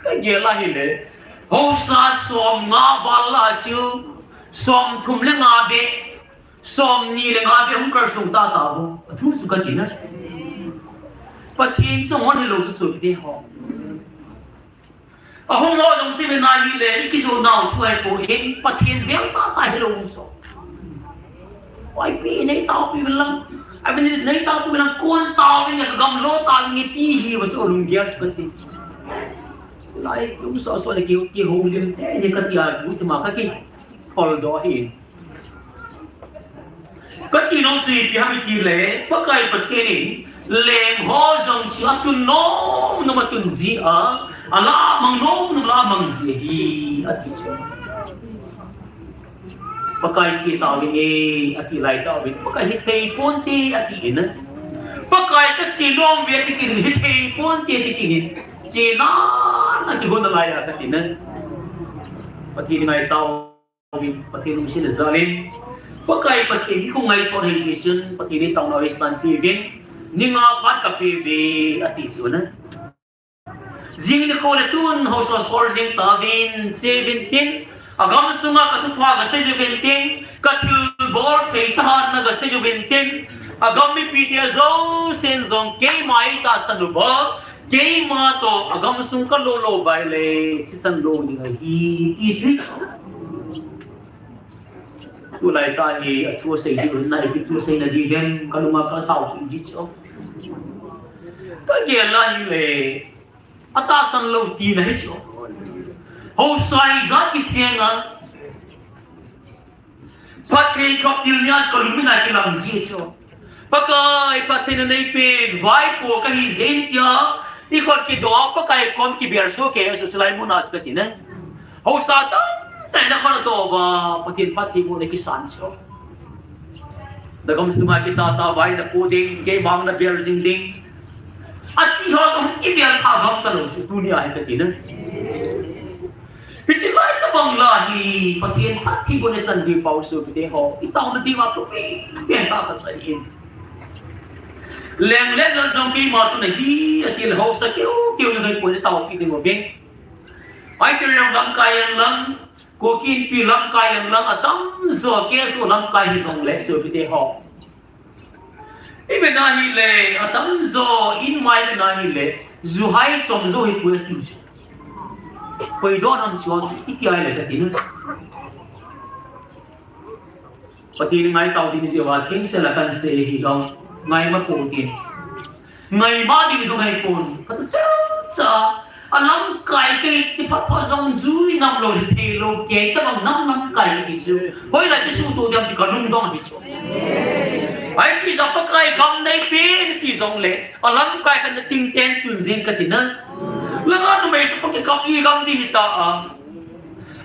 Kagel a ahile, haosa somnga val a chu, somthum le nga beh, somni le nga beh hung kar sung tata ho. Athu chu kati na. Pathen sung hon hilou chu sopite ho. Ahung ho jong seiuvin ahile, ikijonau thu ahipoi, Pathen bel tata hilou chu. Oi pi, nei taopi uvin lang. Oi pi, nei taopi uvin lang, kon taovinge, kagamlo taovinge ti hiuva chu alunggel chu kati. Lai, lungsoh soh le ki, kihoulim tei hi kati a, bu thima kaki. Kholdoh ahi. Kati nom chu ipi ham itile, Pakai Pathen in leng ho jong chu atun nom nom atun ji a, Alamang nom nom lamang ji ahi, ati chu. Pakai sei tauvin e, ati lai tauvin. Pakai hithei ponte, ati in. Pakai kasei nom uve, ati kit in, hithei ponte, ati kit in. Seina, ati hon nalai a, ati in. Pathen ngaitau. Pathen lungset jal in, Pakai Pathen hi kho ngaison hei jeh chun, Pathen in taona eisanpeh uvin, ni nga phat kapeh uve, ati chu na. Jing nikho le tun haosa sol jing tauvin, che uvin tin, agamsunga kathupha kasei uvin tin, kathilbol thei tah a na kasei uvin tin, agam mipite jousen jong keima eitahsan uva, keima toh agamsung kalo lou uva ahile, thisan lou ding ahi, ti chu. Tulai tah hi, athu asei diu, na ipi thu asei na diu vem, kalunga katao pi ji chu. Kagel a ahile, atahsan lou tina hi chu. Haosa ijat kicheng a. Phatthei khop til nia kalung mina kilang ji chu. Pakai, phatthei nanei pen, vaipo kahi jeng tia, ikhut kidoh, Pakai kom kibel soh kei, asu chulai muna chu kati na. Haosa tamtah in akhut adoh uva, Pathen phatthei bohna kisan chu. Nagamsunga kitah tah vai napo ding, keima nabel jing ding. Ati ho jong kibel tha gam talou chu, tunia hi kati na. Hiche lai tabang la hi, Pathen phatthei bohna san ding pau sopite ho, itaona diuva thupi pen tah kasei in. Leng le lal jong keima toh nahi, ati le haosa keu keu jong hipon, itaopi ding uve. Ahi keu jong lamkai jong lang, Kuki Inpi lamkai jong lang, atamjo KSO lamkai hijongle sopite ho. Ivet na hile, atamjo, inmai ivet na hile, ju hai chom jo hipoi ati chu. Koi don ham chu, iti ahile kati na. Pathen ngaitau ding jeh uva, thengsel a kahin sei hilou, ngaima pou tin. Ngaima ding jong hipon, kati sel sa, alamkai kei ti phat phat jong jui nam lou, theilou kei, tabang nam lamkai kati chu. Hoilai chu suhtoh ding ham ti kalungdong ahi chu. Ahi ti jong Pakai gam neipen ti jongle, alamkai khat na ting ten tun jing kati na. Langa numei chu pakikap i gam ding hita a.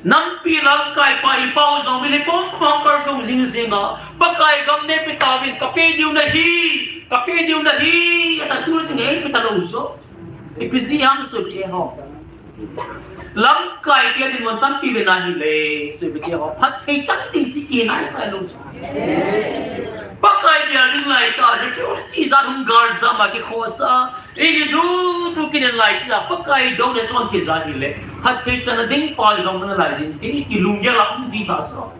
Nampi lamkai pa ipau jong vin ipom pom kar sung jing jing a. Pakai gam neipe tauvin kape diu nahi, kape diu nahi, ata tu jing eipe talou chu. Ipi jeh ham sopite ho. Lamkai te dinmun tampi ve na hile, sopite ho. Phatthei chan ding chu kinai sai lou chu. Pakai bia ring lai tah, refugee jat hung gal jam a kikhosa. Eini dudu kinen lai tah, Pakai dong le chon thei jat hile. Phatthei channa ding pa dong na lai jin, ti, ti lunggel a um ji ta so.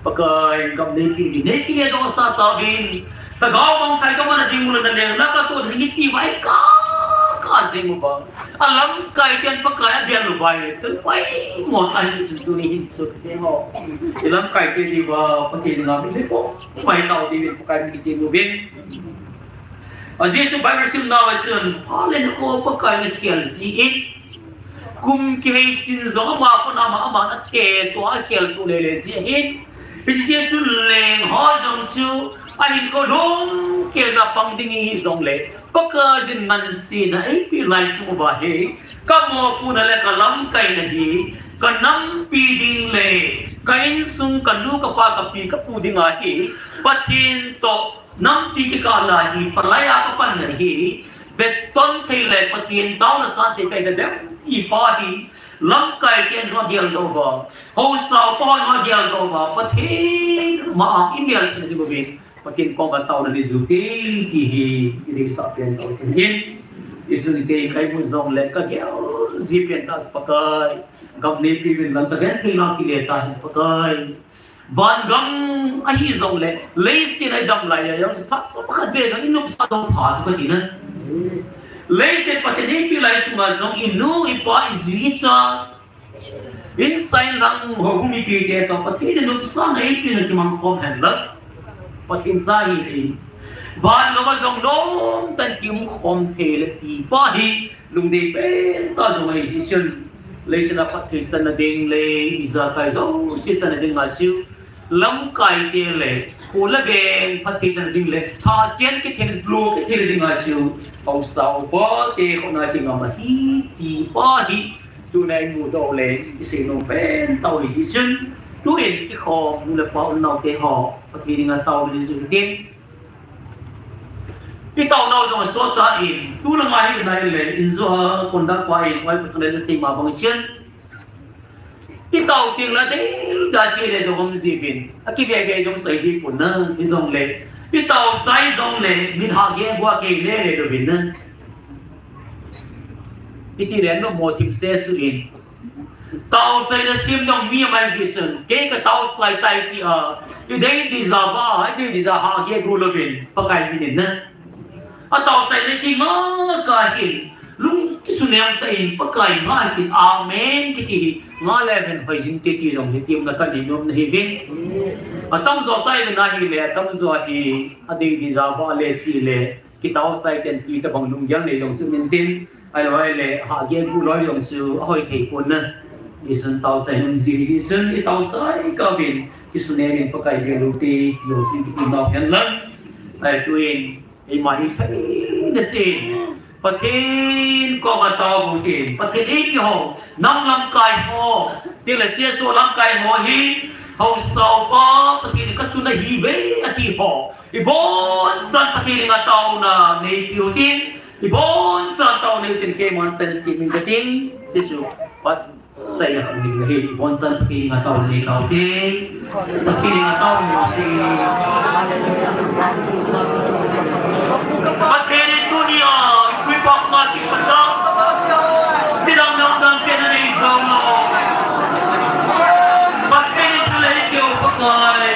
Pakai gam neipe, neipe le dong sa tauvin. Lhagao mangthai kamana ding u le naleng, la katoh ding iti vai ka, ka jing uva. Alamkai ten Pakai abel u vai, tel vai mo tai su tuni hin sopite ho. Ilamkai te diuva, Pathen ngam le po, mai tao ding Pakai mi kiti uvin. A Jesu Bible simnau a chun, pha le nako Pakai nakhel jin. Kum kihei chin jong ama khut a ama, ama nathe tua akhel tu lele jeh ahin. Hiche jeh chun leng ho jong chu ahinkho lhung kei jeh a pang ding ihi jongle, Pakai in ngansena eipeh lai sung uva hi, kamopohna le kalamkaina hi, kanampi ding le ka insung, kanu, kapa, kapi, kapu dinga hi, Pathen toh nampi kikah lai hi, palai a kapanna hi, vetton thei le Pathen taona san thei kahi dem ti pa hi, lamkai ten jong ageldoh uva, haosa pa hon jong ageldoh uva, Pathen ma a imel theina ding uvin, Pathen koma taona nei jute ti hi, ideisah pen tausan in, ijui tei kamu jongle kagel ji pen tah Pakai, gam neipe uvin lang kagenthei lang kile tahen Pakai. Van gam ahi jongle, leiset a idam lai a jong, phat som khat beh jong inopsa jong pha chu kati na. Leiset Pathen eipeh lai sunga jong inu, ipa, iji, icha, insung lang houbung mipite toh Pathen in nopsahna eipeh na kimang khom hen lang. Pathen cha hi hi. Van gam a jong nomtah in kium khom thei le ti pa hi. Lungdei pen tah jong ahi jeh chun, leiset a phatthei channa ding le, ijakai jouse channa dinga chu, lamkai te le, kho le veng phatthei channa ding le, tha chen kithei le, lo kithei le dinga chu, Haosa upa te khut na kingam ahi, ti pa hi, tuna imu doh le, isei nom pen tah u hi chun, tun ikhom nu le pa u nau te ho, Pathen henga tao le ju tin. Itao nau jong asot tan, tulanga hi nai le, injo a conduct pa in, vai Pathen le sei ma bang chun. Itao teng le, deida sei le jong um jiuvin. Akive ve jong sei di pon na, hijongle. Itao sai jongle, min hahge gua kei le le louvin na. Iti le nom mo thim se suh in. Tao sai le sim dong mi mai ji sun. Kei ka tao sai tai ti a. Idei di ja va, idei di ja hahge gu louvin. Pakai min in na. Atao sai le kinga ka hin. Lung kisunem tah in Pakai nga hin. Amen. Kiti hi. Nga le ven hoi jin te ti jong hi tim na ka ni nom na hi vin. Atamjo tai na hi le, atamjo hi. Adei di ja va le si le. Kitao sai ten tui tabang lunggel nei jong chu min tin. Ahilou le, hahge gu loi jong chu, ahoi thei pon na. Isun tao sai nung ji, isun itao sai ka vin. Isun ne min Pakai ve lou ti, jong sin ki tin nau hen lang. Ai tuin, eima hi thei na sin. Pathen koma tao bu tin. Pathen ei ki ho, nam lamkai ho. Tin le C S O lamkai ho hi, haosa upa, Pathen ka tun ahi ve, ati ho. Ibonsan Pathen henga taona neipiu tin, ibonsan taona neipiu tin keiman chan simin katin, Jesu, pat, chai na kami hi, ibonsan Pathen henga taona neitau tin, Pathen henga taona neitin. Pathen in tunia, ipui pap na ki pata, sidang dang dang kena nei zong na o. Pathen in tulai keu pakai.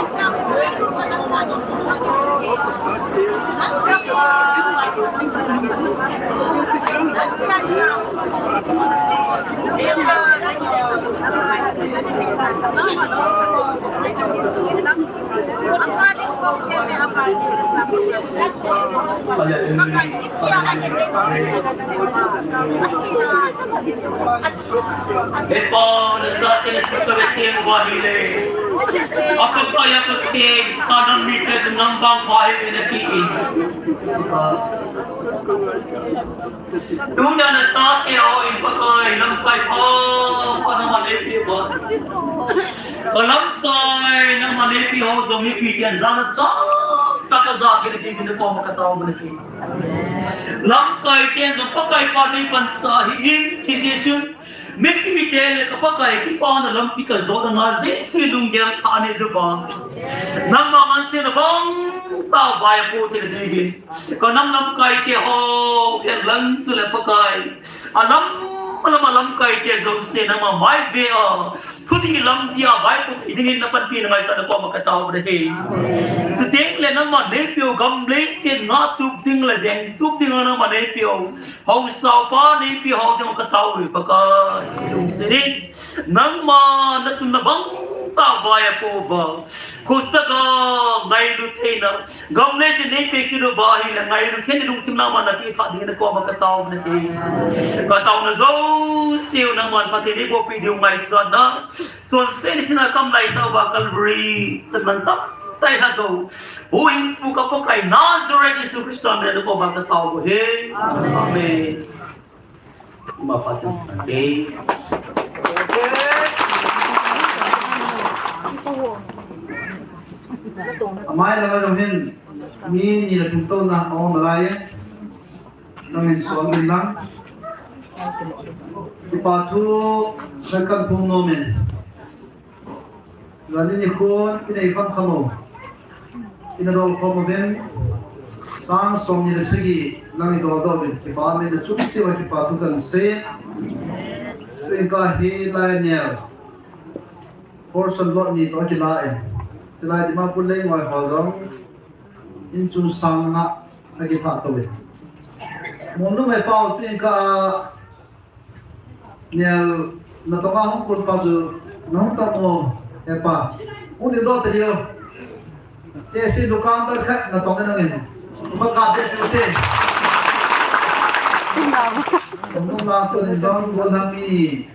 Hallelujah. Hallelujah. Hallelujah. Hepa, nasatah in thupeh teng uva ahile. Apakai, apakai, kanam mite chu nang bang pha ahi nati. Tuna nasatah in Pakai, lamkai pha, pha nangma neipeh uva. Ka lamkai, nangma neipeh ho jong mipi ten jana sangtah kaja thei diuvin nakoma katao uve. Lamkai ten jong Pakai pa neipansa hih in, hijeh chun, mipi te le ka Pakai kipana lampi kajotna jeh in lunggel thah nei jouva. Nangma ngansena bang tah vai apoh thei diuvin. Ka nam lamkai te ho, pen lang su le Pakai. Alam, alam a lamkai te jouse nangma mai ve a. Thudih lampi a vaipoh thei dingin napanpi na ngaisah nakoma katao uve. Chuteng le nangma neipeh u gam leiset ngah tup ding le veng tup ding nangma neipeh u. Haosa upa neipeh ho ding katao uve Pakai. Lungset in. Nangma natupna bang tah vai apoh uva. Khosa ga ngailu theina. Gam leiset neipeh kit uva ahile ngailu theina lungthim nangma napeh thei dingin nakoma katao uve. Kataona jouse u nangma phatthei neiboh peh diu ngaisah na. Chonset in thina kam lai tah uva Calvary, seiman tamtah in lhatdoh u. Huhhingpu ka Pakai Nazareth Jesu Christa min in nakoma katao uve. Amen. Amen. Ima pa chan tante. Amai langa jong hin, mi ni le thum touna aum nalai e. Nangin son in lang. Kipa thu, nang kan phung nom in. Jani nikhon, inei kham kham u. Ina dol khom uvin. Sang som ni le sagi, nang idol dol uvin. Kipa min na chum cheh uva kipa thu kan sei. Tuin ka hi lai neo. Portion lot ni toh kila in. Tilai Dimapur lei ngoi hol jong. In chung sang nga, akiphah tou in. Monu mai pau tuin ka Nel, natong a hung kun pa chu, nahung tong mo, hepa. Hung ding doh tadih o. Te si dukan ta khat natong in angin. Ba ka te tu te. Nung la tu ni dong bol na mi.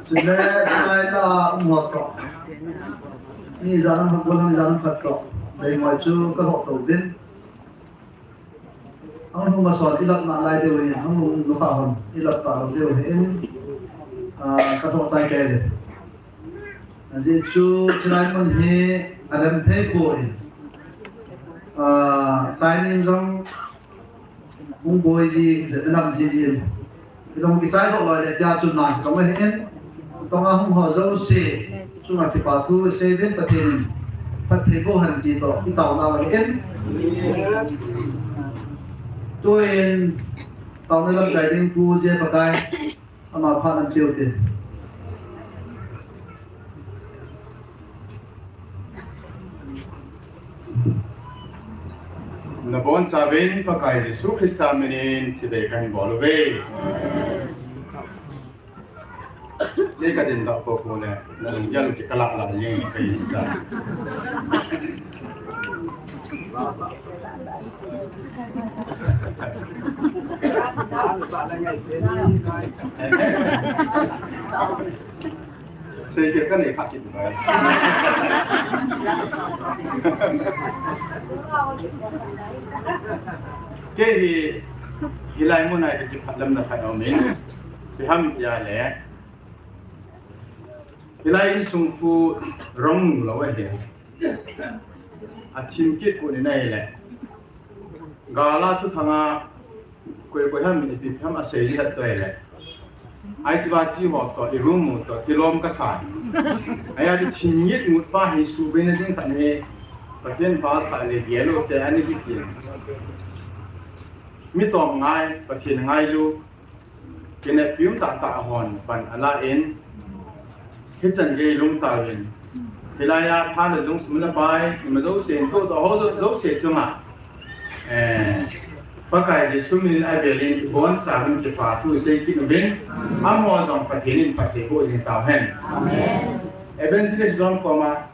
Chule, chulai la um hot to. Mi jan um hot bol na mi jan um khat to. Dei mo chu ka hot to din. Ang hung masol ilap nalai diu hin, ang hung lukha hon ilap talou diu hin, ah, ka thot chai kei le. Ajeh chu chulai mun hi alem thei poi. Ah, timing jong hung boi ji, je nam ji ji. Ilung kichai doh loi le tia chu nang tong ahin, tong a hung ho jouse, chunga kipa thu sei uvin Pathen in phatthei boh hen ti toh, i taona u ahin. Tuin, taona lamkai ding Pu J. Pakai, ama phat nan peh u tin. Nabonchauvin Pakai Jesu Christa minin chibai kahin bol uve. Nei kadin doh popo le, nalunggel u kikala la jeng thei sa. Sei kei kanei kha kit bai. Kei hi, hilai mun a hi kiphatlamna khat aumin. Ipi ham tia le. Hilai insung khu rong lou ahi. Athim kit u ni nai le. Gal a thuthang a koi koi ham ipi ham asei ji hat toi le. Ai chi ba chi ho toh, i room u toh, kilom kasa. Ai a thim ngit ngut pa hi subei na ding khat ni. Pathen pha sa le gel u te ani ki ti. Mi tom ngai, Pathen ngailu. Kineppi um tahtah hon pan ala in, hichan gei lungtaovin, Hilaiya phat le jong sum le pai, ima jouse, tou tou ho jouse chunga, eh, Pakai Jesu min a velin, ibonchauvin kipathu isei kit uvin, amaho jong Pathen in phatthei boh jing tauhen. Amen. Evangelist John koma,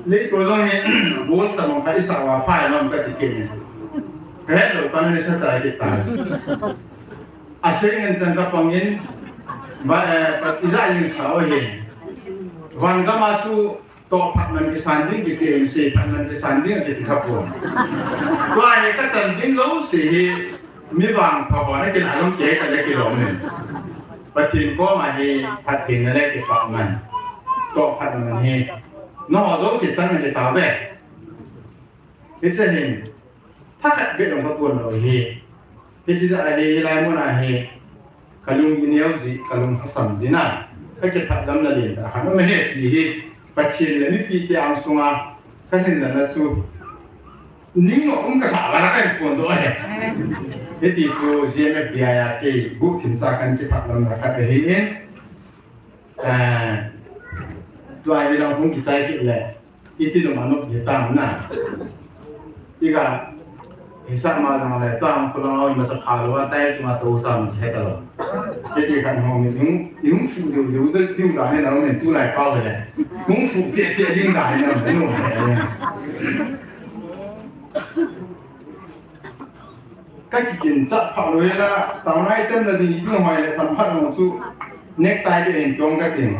leiset jong hi, bol tamang khat isah uva phai lom kati kit in. Kahet lou, kana nisa chai kit tai. Asei ngen chan kapang in, ba, eh, pat ija yin sao hin. Van gam a chu toh phat man kisan ding kiti, sei phat man kisan ding kiti kha pon. Tua hi kachan ding jouse hi mi vangpha ho na kin alom ke ka le kilom in. Pathen koma hi phatthei na le kipah man. Toh phat man hi. Nangho jouse chan na kitao ve. Hiche hin, thakhat beh jong kapon lou hi. Hiche jeh a hi, hilai mun a hi, kalung ineo ji, kalung hasam ji na. Kakipah lamna lentah khat aume ti hi, Pathen le mipi te angsunga, kahin lana chu, ning nom um kasah vala kahin phondoh ahi. Hiti chu G M F B I a kei, guhthim cha kahin kipah lamna khat ahi in. Eh, tua hi lang hung kichai kit le, iti lom anop hi tam na. Iga, hisap ma lang le, tam ko lang au, ima sa pha lou, tai chunga tou tam, he ta lou. Iti kan hong ni, hung, hung fu diu, diu, diu, diu, da, he na, hung tu lai pau le. Hung fu che, che, ding da, he na, hung, he na. Ka kikin cha pha lou hela, taona item na ding, ipi hoi le, tam phat lou chu, necktie beh hin tong katin.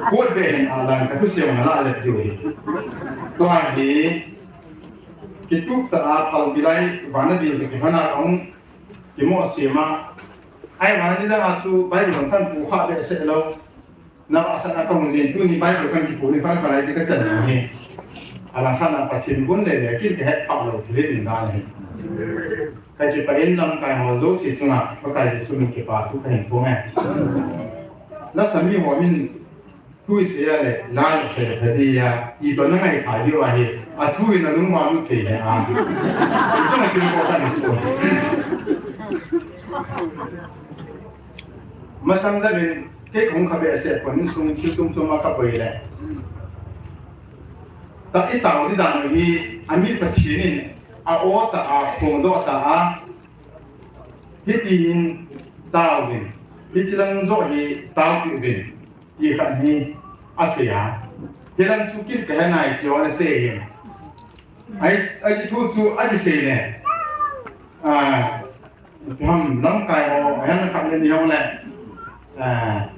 Coat beh hin alang, ka thusei na la le diu hi. Tua hi, kitup tah a, phal bilai, vana ding, ka kihona ka hung, kimo sema. Ai, vana ding la chu, Bible kan pu kha behseh lou. Na vahsah na kahung jin, tuni Bible kan kipu ni, kan palai ti kachan ni. Alang khat na Pathen gun le le, kin kahet pha lou, thil in dan hi. Kakipah in lamkai ho jouse chunga, Pakai Jesu min kipathu kahin phong e. Lasa mi ho min, thu isei a le, la isei le, pha di a, ito na ngai pha di a hi, athu in alung uva lut thei le a. Ichung a thil ko kan chu. Masang jal in, kei kahung kha behseh pon, insung thil chom chom a kaboi le. Ta i tao di dan hi, ami Pathen in, a-o tah a, phongdoh tah a, hitin tao uvin, hiti lang joh hi tao pi uvin, ti khat hi asei a. Hilang chu kin kahe nai ti ho asei hi. Ai, ai thu chu, ai sei le. Ah, Ham, lamkai ho, ahin khat le ni hong le. Ah,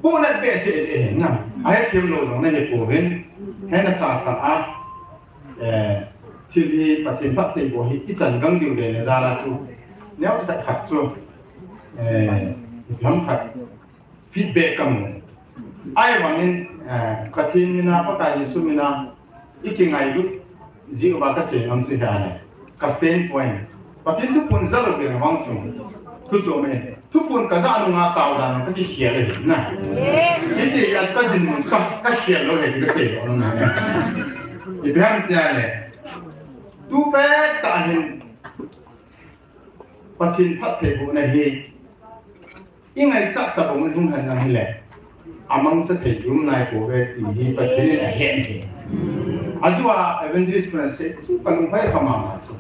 pu le behseh e na. Ahi thim lou jong na hi pouvin. Hena sa sa a. Eh, thil hi Pathen phatthei boh hi ichan gang diu le na jal a chu. Neo cha khat chu. Eh, ham khat. Feedback kamu. Ahivangin, eh, Pathen mina, Pakai Jesu mina, i kingailut jeh uva kasei nom chu hia le. Ka standpoint. Pathen thuphon ja lou ding vang chu. Thu chu me. Thuphon kaja nunga tao dan kakikhel le na. Hiti a kadinmun ka, kakhel lou hi kasei lou na. Ipi ham tia le. Tu pet tah hin Pathen phattheibohna hi. I ngaichat tabang hung hen lang hile, amangcha thei um nai pouve ti hi Pathen in ahen ahi. Ajeh a evangelist pa nasei chu kalunghai kha mama chu.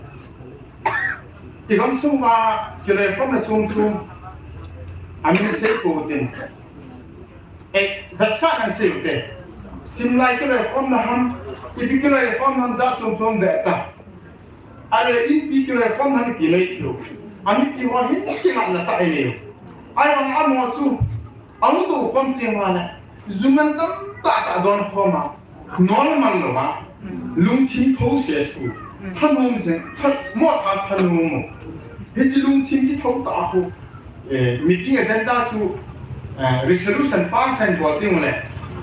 I gamsung uva kiloikhomna chom chom, amin sei pou tin. Eh, vetsahna sei u te. Simlai kiloikhomna ham, ipi kiloikhomna ham jat chom chom ve ta. Ahile inpi kiloikhomna ham ti mai thei u. Amipi ho hin kingaina tah inei u. Ahivang amaho chu, amu to khom teng uva le, ju man tamtah tah adon khom a, normal lou a, lungthim thou se su, thanom jeng, tha, mo tha thanom u. Hiche lungthim kithou tah khu, eh, meeting agenda chu, eh, resolution pass hen bol ding u le,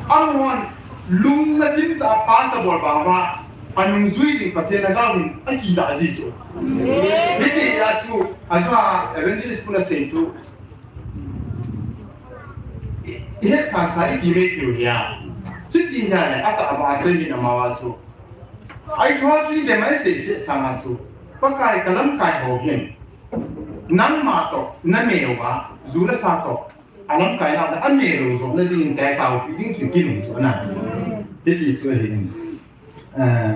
amahon lungna chim tah a pass abol vang uva, anungjui ding Pathen agaovin akidah ji chu. Hiti a chu, ajeh a evangelist pu nasei chu, i, i hetsah sa i ti mai thei u hia. Chuti hia le, atah a ba sei hin amavang chu. Ai chu chu i dem ai sei sei sanga chu. Pakai ka lamkai ho hin. Nangma toh, na meu a, ju le sa toh. Alamkai nau, ame lou jo nading in taopi ding chu kinung chu ana. Hiti chu ahi. Eh,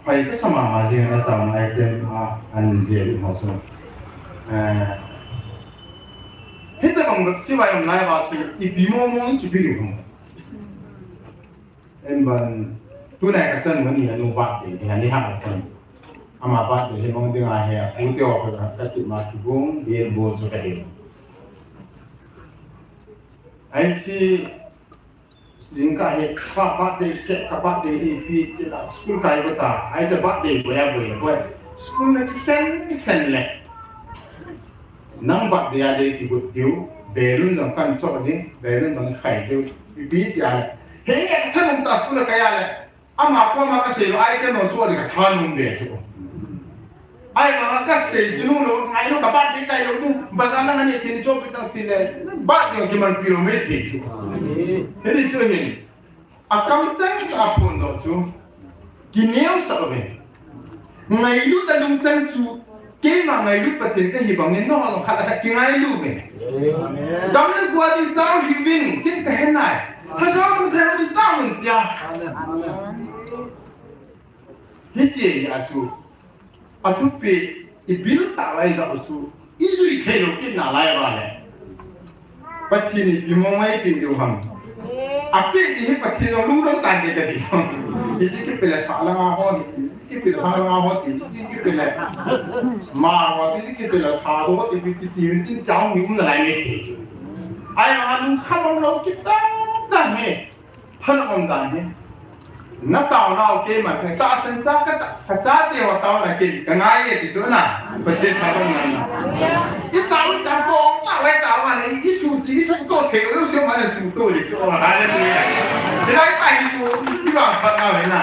hoi kasa mama jing a taona item a an jel ho chu. Eh, hitabang bep sivai um lai uva chu ipi mong mong i kipe diu ham. Em ban, tunai kachanu ani anu birthday, ni ani ha kan. Ama birthday hi mong ding ahi a, pu te o ka kati ma kibung, bel bol chu kahi. Ahin si, jingkah hi, ka birthday, ke, ka birthday ipi, ke la, school kai kota, ahi cha birthday boy a boy, boy. School na kikhen, kikhen le. Nang birthday a dei kigot diu, balloon jong kan cho ding, balloon jong khai diu, ipi ti a le. Henge, thanung ta school a kai a le. Ama koma kasei lou, ai kano chu a ding kathanung be chu. Ahivanga kasei chu nung lou, ngai lou, ka birthday kai lou, nung, bazar lang ani kin cho pi tang ti le, birthday kimanpi lou me ti chu. Hiti chu hin. Akamcheng a phondoh chu. Kineosah uve. Ngailut a lungchang chu. Keima ngailut Pathen kahi bangin nangho jong khat le khat kingailu uve. Amen. Gam le gou a ding tao hih uvin, ken kahe nai. Lhagao Theng Thang a ding tao un tia. Amen. Hiti a chu. Athupi, ibil tah lai jat u chu, ijui thei lou kit nalai uva le. Pathen in ipi mong mong eipeh diu ham. Apeh ding hi Pathen jong lungdong tante kati jong. Hiche kipe le sah langa ho hi, kipe le hang langa ho ti, kipe le ma ho ti, kipe le tha ho ti, ti, ti, ti, ti, ti, ti, um nalai me thei chu. Ahivang lungkham lou kit tante hi. Phat um dan hi. Na taonau keiman, ka tahsan cha ka ta, ka chate ho taona kei, ka ngai e ti chu na. Pathen thabang na. I tao, i tao, ko, tao, i tao ma le, i su chi, i su to thei, i su ma le su to le chu. Hallelujah. Hilai ta hi chu, i vang phat na ve na.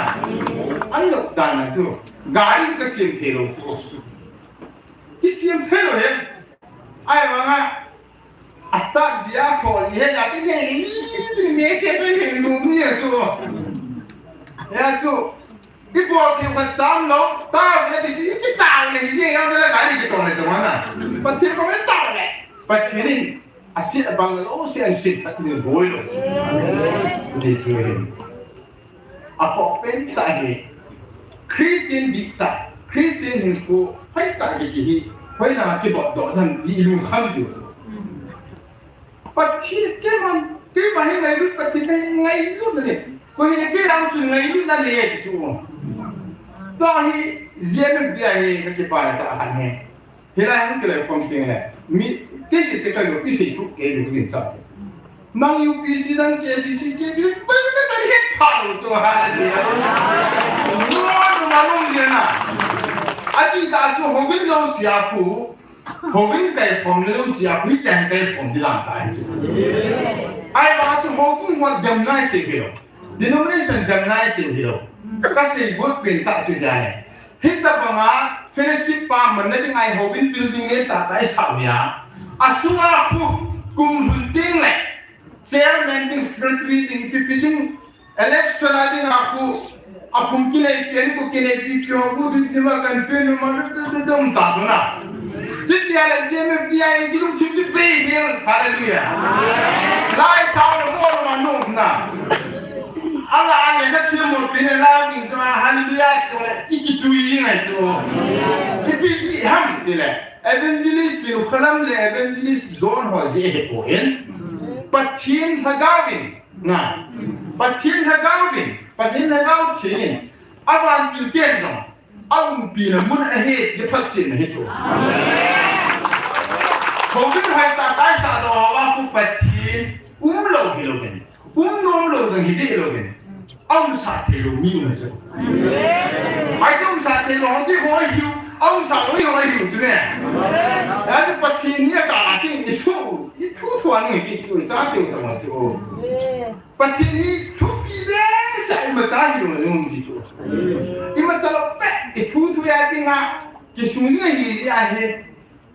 An lou dan na chu. Gari ka siam thei lou chu. I siam thei lou he. Ahivanga, a start jia thol ni he, ya ti he ni, ni, ni, ni, se pe he, nu, ni, ya chu. Ya chu. I bol thei khat cham lou, tao le ti, ti, ti tao le, ni, ya le, gari ki tong le, tong na. Pathen koma tao le. Pathen in, asit abang lou, se an sit, Pathen in bol lou. Ni chu hin. Akhoh pen tah hi, Christian dihtah, Christian hinkho hoitah kiti hi, hoilanga kibotdoh dem ti ilungkham jiu. Pathen keiman, keima hi ngailut Pathen kahi ngailut na ni. Koi hi kei lang chu ngailut na ni ti chu. Tua hi, J M F D I hi kakipah tah khat hi. Hilai hung kilai khom teng le, mi, K C C ka yo, i sei su, ke lu din cha. Nang U P C dang K C C ke bi, pai ka chan het pha lo chu, hallelujah. Lo lo ma lo ye na. Ati ta chu ho win lo sia khu, ho win kai khom lo sia khu, i kai kai khom di lang ta chu. Ahivang chu ho khu mo dam nai se ke lo. Denomination dam nai se ke lo. Ka sei got pen ta chu ja ne. Hitabanga fellowship pa manna dinga i houin building nei tah tah i sah uva. Asunga khu kum lhun ding le chairman ding, secretary ding, ipi ipi ding, election a dinga khu aphung kinei pen khu kinei pi pi ho khu ding thima kan pen nu ma du du du dum ta suna. Chutia le J M F D I ji lungthim chu bei hel. Hallelujah. Lai sao le mo lo ma nu na. Ala ale na thil mo pine la ding ka hallelujah ko le i kitui ngai chu. Ipi ji ham ti le. Evangelist Jerusalem le evangelist John ho ji he ko en. Pathen Lhagao in na. Pathen Lhagao in. Pathen Lhagao Theng in. Avan pil ken jong. A umpina mun ahi, i phatchetna hi chu. Amen. Houin hoitah tah i sah doh uva khu Pathen um lou hi lou hen. Um nom lou jong hi deh lou hen. A um sah thei lou mi um chu. Amen. Ahi chu um sah thei lou hung chi ho hiu, a um sah lou hi ho hiu chu ne. Amen. Ahi chu Pathen ni a ka la ting i su, i thu thu a ni ki chu cha teu ta ma chu. Amen. Pathen hi thupi behseh, imacha hilou le um ti chu. Imacha lou beh, i thu thu a dinga, kisung jing ahi, ahi.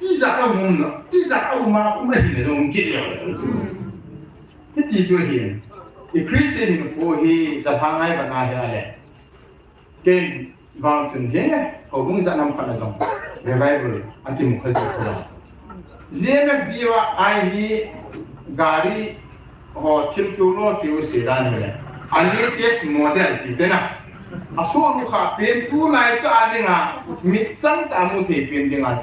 Tijat a um na, tijat a um a, um ahi le um kit lou. Hiti chu ahi. I Christian hinkho hi, ja lha ngai ba na hi a le. Ken vang chun hi, houbung jat nam khat a jong revival a kimu kha jeh khu la. G M F D Y hi gari ho thil keu lo keu se dan hi le. A latest model ti te na. A so lu kha pen tu lai ka a dinga mit chang ta mu thei pen dinga.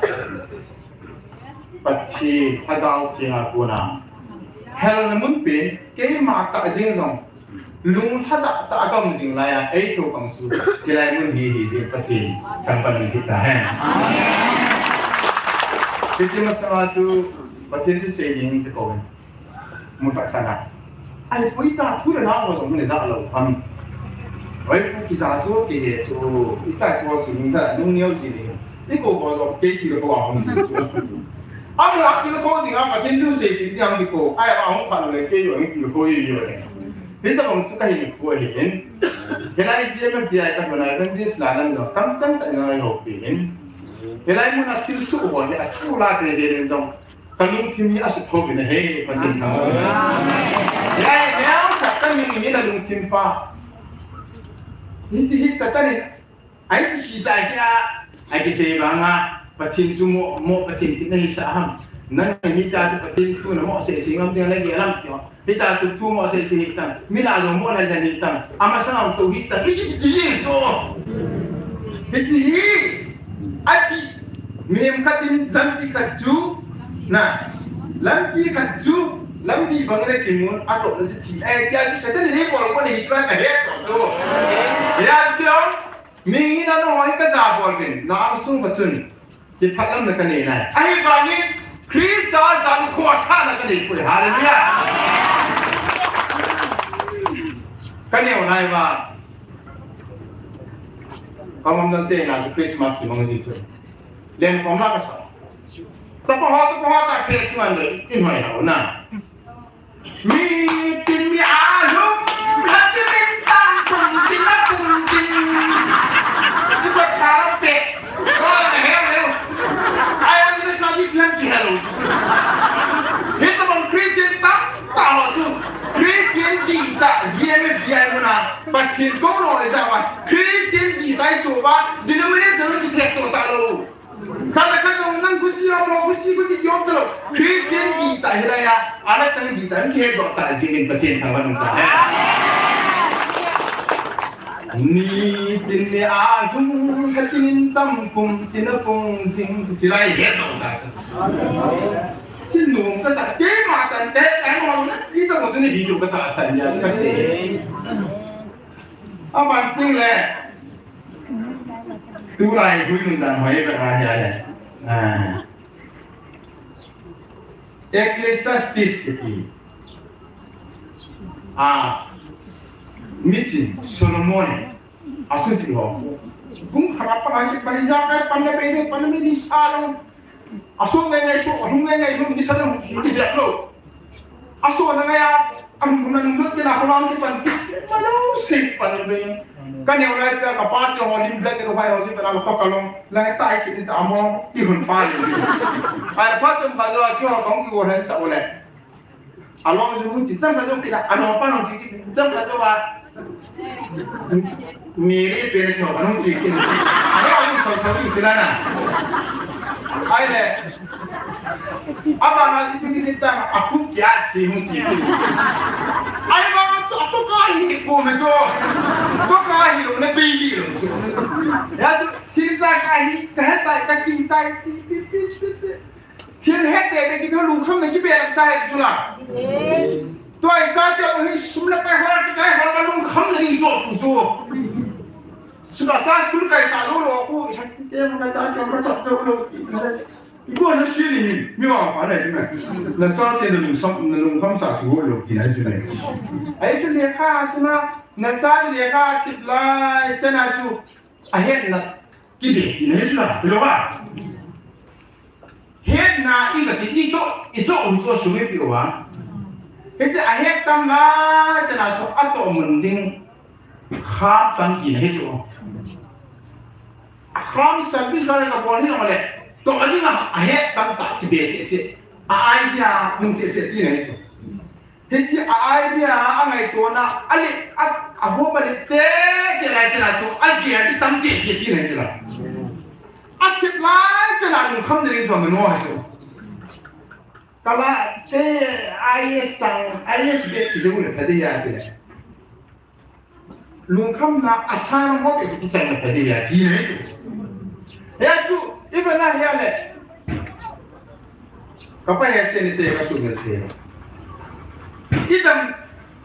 Pathen Lhagao Theng a kona. Hel na mun pen keima ta jing jong. Lung lhadah tah a ka um jing lai a, ei tho kang su, hilai mun hi hi jing Pathen, kan pan ni kita hen. Hiche masanga chu, Pathen thusei ding te kou. Mu ta khan a. Ai, pui ta thu le la ho jong ne ja lo ham. Oi, pu kija chu, kihe chu, ita chu, chu, nung ta, nung neo ji ni. Ni ko ko jong, kei kilo ko a hung ji chu. Amu a kilo ko ding a, Pathen thusei ding a, ni ko. Ai, a hung pan le, kei jong, kilo ko yo yo le. Hitabang chu kahin koi hin. Hilai C M F D I ka huna evangelist la lam jong kamchang tah in eiho pi hin. Hilai muna thilsoh ho hi athu la pe hin jong. Kalungthim hi asuh tho pi na he, Pathen thang. Hilai neocha kamin hi nalungthim pa. Hiche hi Satan in Ai, kihi jai kia, ai, kisei banga, Pathen chu mo, mo Pathen thina hisah ham. Nang hita chu Pathen thu namo seh seh ngam ding lagi alam kio. Hita chu thu mo seh seh hitam. Mina jong mo lai jan hitam. Amasang ang tu hitam. Iti, iti, iti, so. Iti hi. Ati. Mihem khat in lampi khat chu. Na. Lampi khat chu. Lampi bang le kimun. Ato na ti. Ai, kia chu Satan ni bol ko ni chu ka he to chu. Ya chu. Mihing in nangho hi kajabol uvin, na angsung uva chun, kiphatlamna kanei nai. Ahivangin, Christa jal u khosahna kanei poi. Hallelujah! Kaneo nai uva. Kamam dang te na chu Christmas kimang ji chu. Lengkhom la kasa. Chapa ho, chapa ho ta phe chuan le, in hoi hau na. Mi tin mi a lum, la tin min tam kum tin la kum tin. Ti ko ta pe. Ko na he le. Ai, ni sa ji plan ki hello. Hitabang Christian ta, ta ho chu. Christian di ta, G M F D I muna. Pathen ko lo e sa wa. Christian di ta i so wa. Denomination ki thek to ta lo. Khat le khat jong nang khuti jong mo, khuti, khuti jong talo. Christian di ta hilai a, ana chang di ta, kihe doh ta jing in Pathen thangvah in umta. Ni tin ni a lum, ka tin in tam kum, tin a pung jing, hilai he doh ta. Chin nung ka sa, keima tan te, ang mo na, ita mo ni video ka ta san ya, ka se. Aban ting le. Tulai hui mun dan hoi ka ha ya ya. Ah. Ecclesiastes kiti. Ah. Miching Solomon. Athusi ho. Kum khara pa ha ki pari ja kai pan le pe pan le ni sa lo. Aso ngai ngai so, ahung ngai ngai hung ni sa lo, ni sa lo. Aso na ngai a, ahung na nung jot kila ko lang ki pan ki, malo se pan be. Ka neo lai ka, ka pa te ho lim black ro hai ho si pa la pa ka long, lai tai chi ta mo, ti hun pa ni. Ai pa chum ka jo ki ho kong ki wo han sa o le. Along ju chi chang ka jo kila, along pa no chi ki chang ka jo ba. Mary pe na kyo, anung chi kin. Ano, anung sau sau kin sila na. Ai le. Aba na chi kin kin ta, aku kya si hung chi kin. Ai ba na chu, to ka hi ko me chu. To ka hi lo na baby lo chu. Ya chu, chi sa ka hi, ka he ta, ka ching ta, ti, ti, ti, ti, ti. Thil het te te ki thil lungkham na ki bel sa het chu la. Tua i sa te hi sum le pai hol ki kai hol ka lungkham na ding chu chu. Suka cha school kai sa lo lo ku, i ha ki te ma kai sa te ma chap te lo. I ko na shi ni mi wa pa na ni ma. Na cha te na lungkham, na lungkham sa ki lo ki na chu na. Ai chu lekha sima, na cha lekha kit lai, chana chu. Ahetna kibe tina hi chu la, pilo ba. Hetna i ka ti i cho, i cho u cho sumi pi uva. Hiche ahet tam la, chana cho a cho mun ding kham tam tina hi chu. A kham service ka ka bol hi jong le. To a ding a ahet tam ta kibe che che. A idea mun che che tina hi chu. Hiche a idea a ngaitona, a le, a, a hom a le che, che lai che lai chu, a gel tam che che ti lai che lai. A thip lai che lai lungkham ding chu a mano hai chu. Kala te I A S chang, I A S be ki jong le pha ding ahi tile. Lungkhamna asan ho be ki chang le pha ding ahi ti nei chu. Hia chu, i va na hia le. Ka pa he se ni se ka sumil thei. I dam,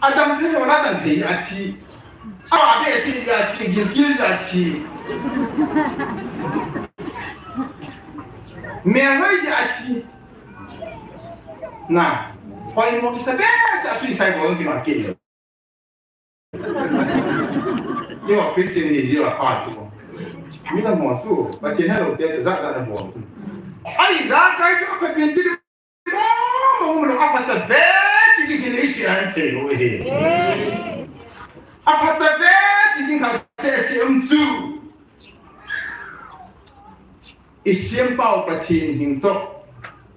a dam thei ho la dam thei a thi. A be se a thi, gilkil a thi. Mel hoi a thi. Na, hoi mo ki sa be sa suicide bol ki ma ki. Yo, Christian ni yo pa chu. Mi na mo su, pa chen ha lo te za za na bol. Ai za kai chu ka pin ti mo mo mo lo a pa ta be ti ki ni si an te lo he. A pa ta be ti ki ka se se um chu. I siampa u Pathen hing toh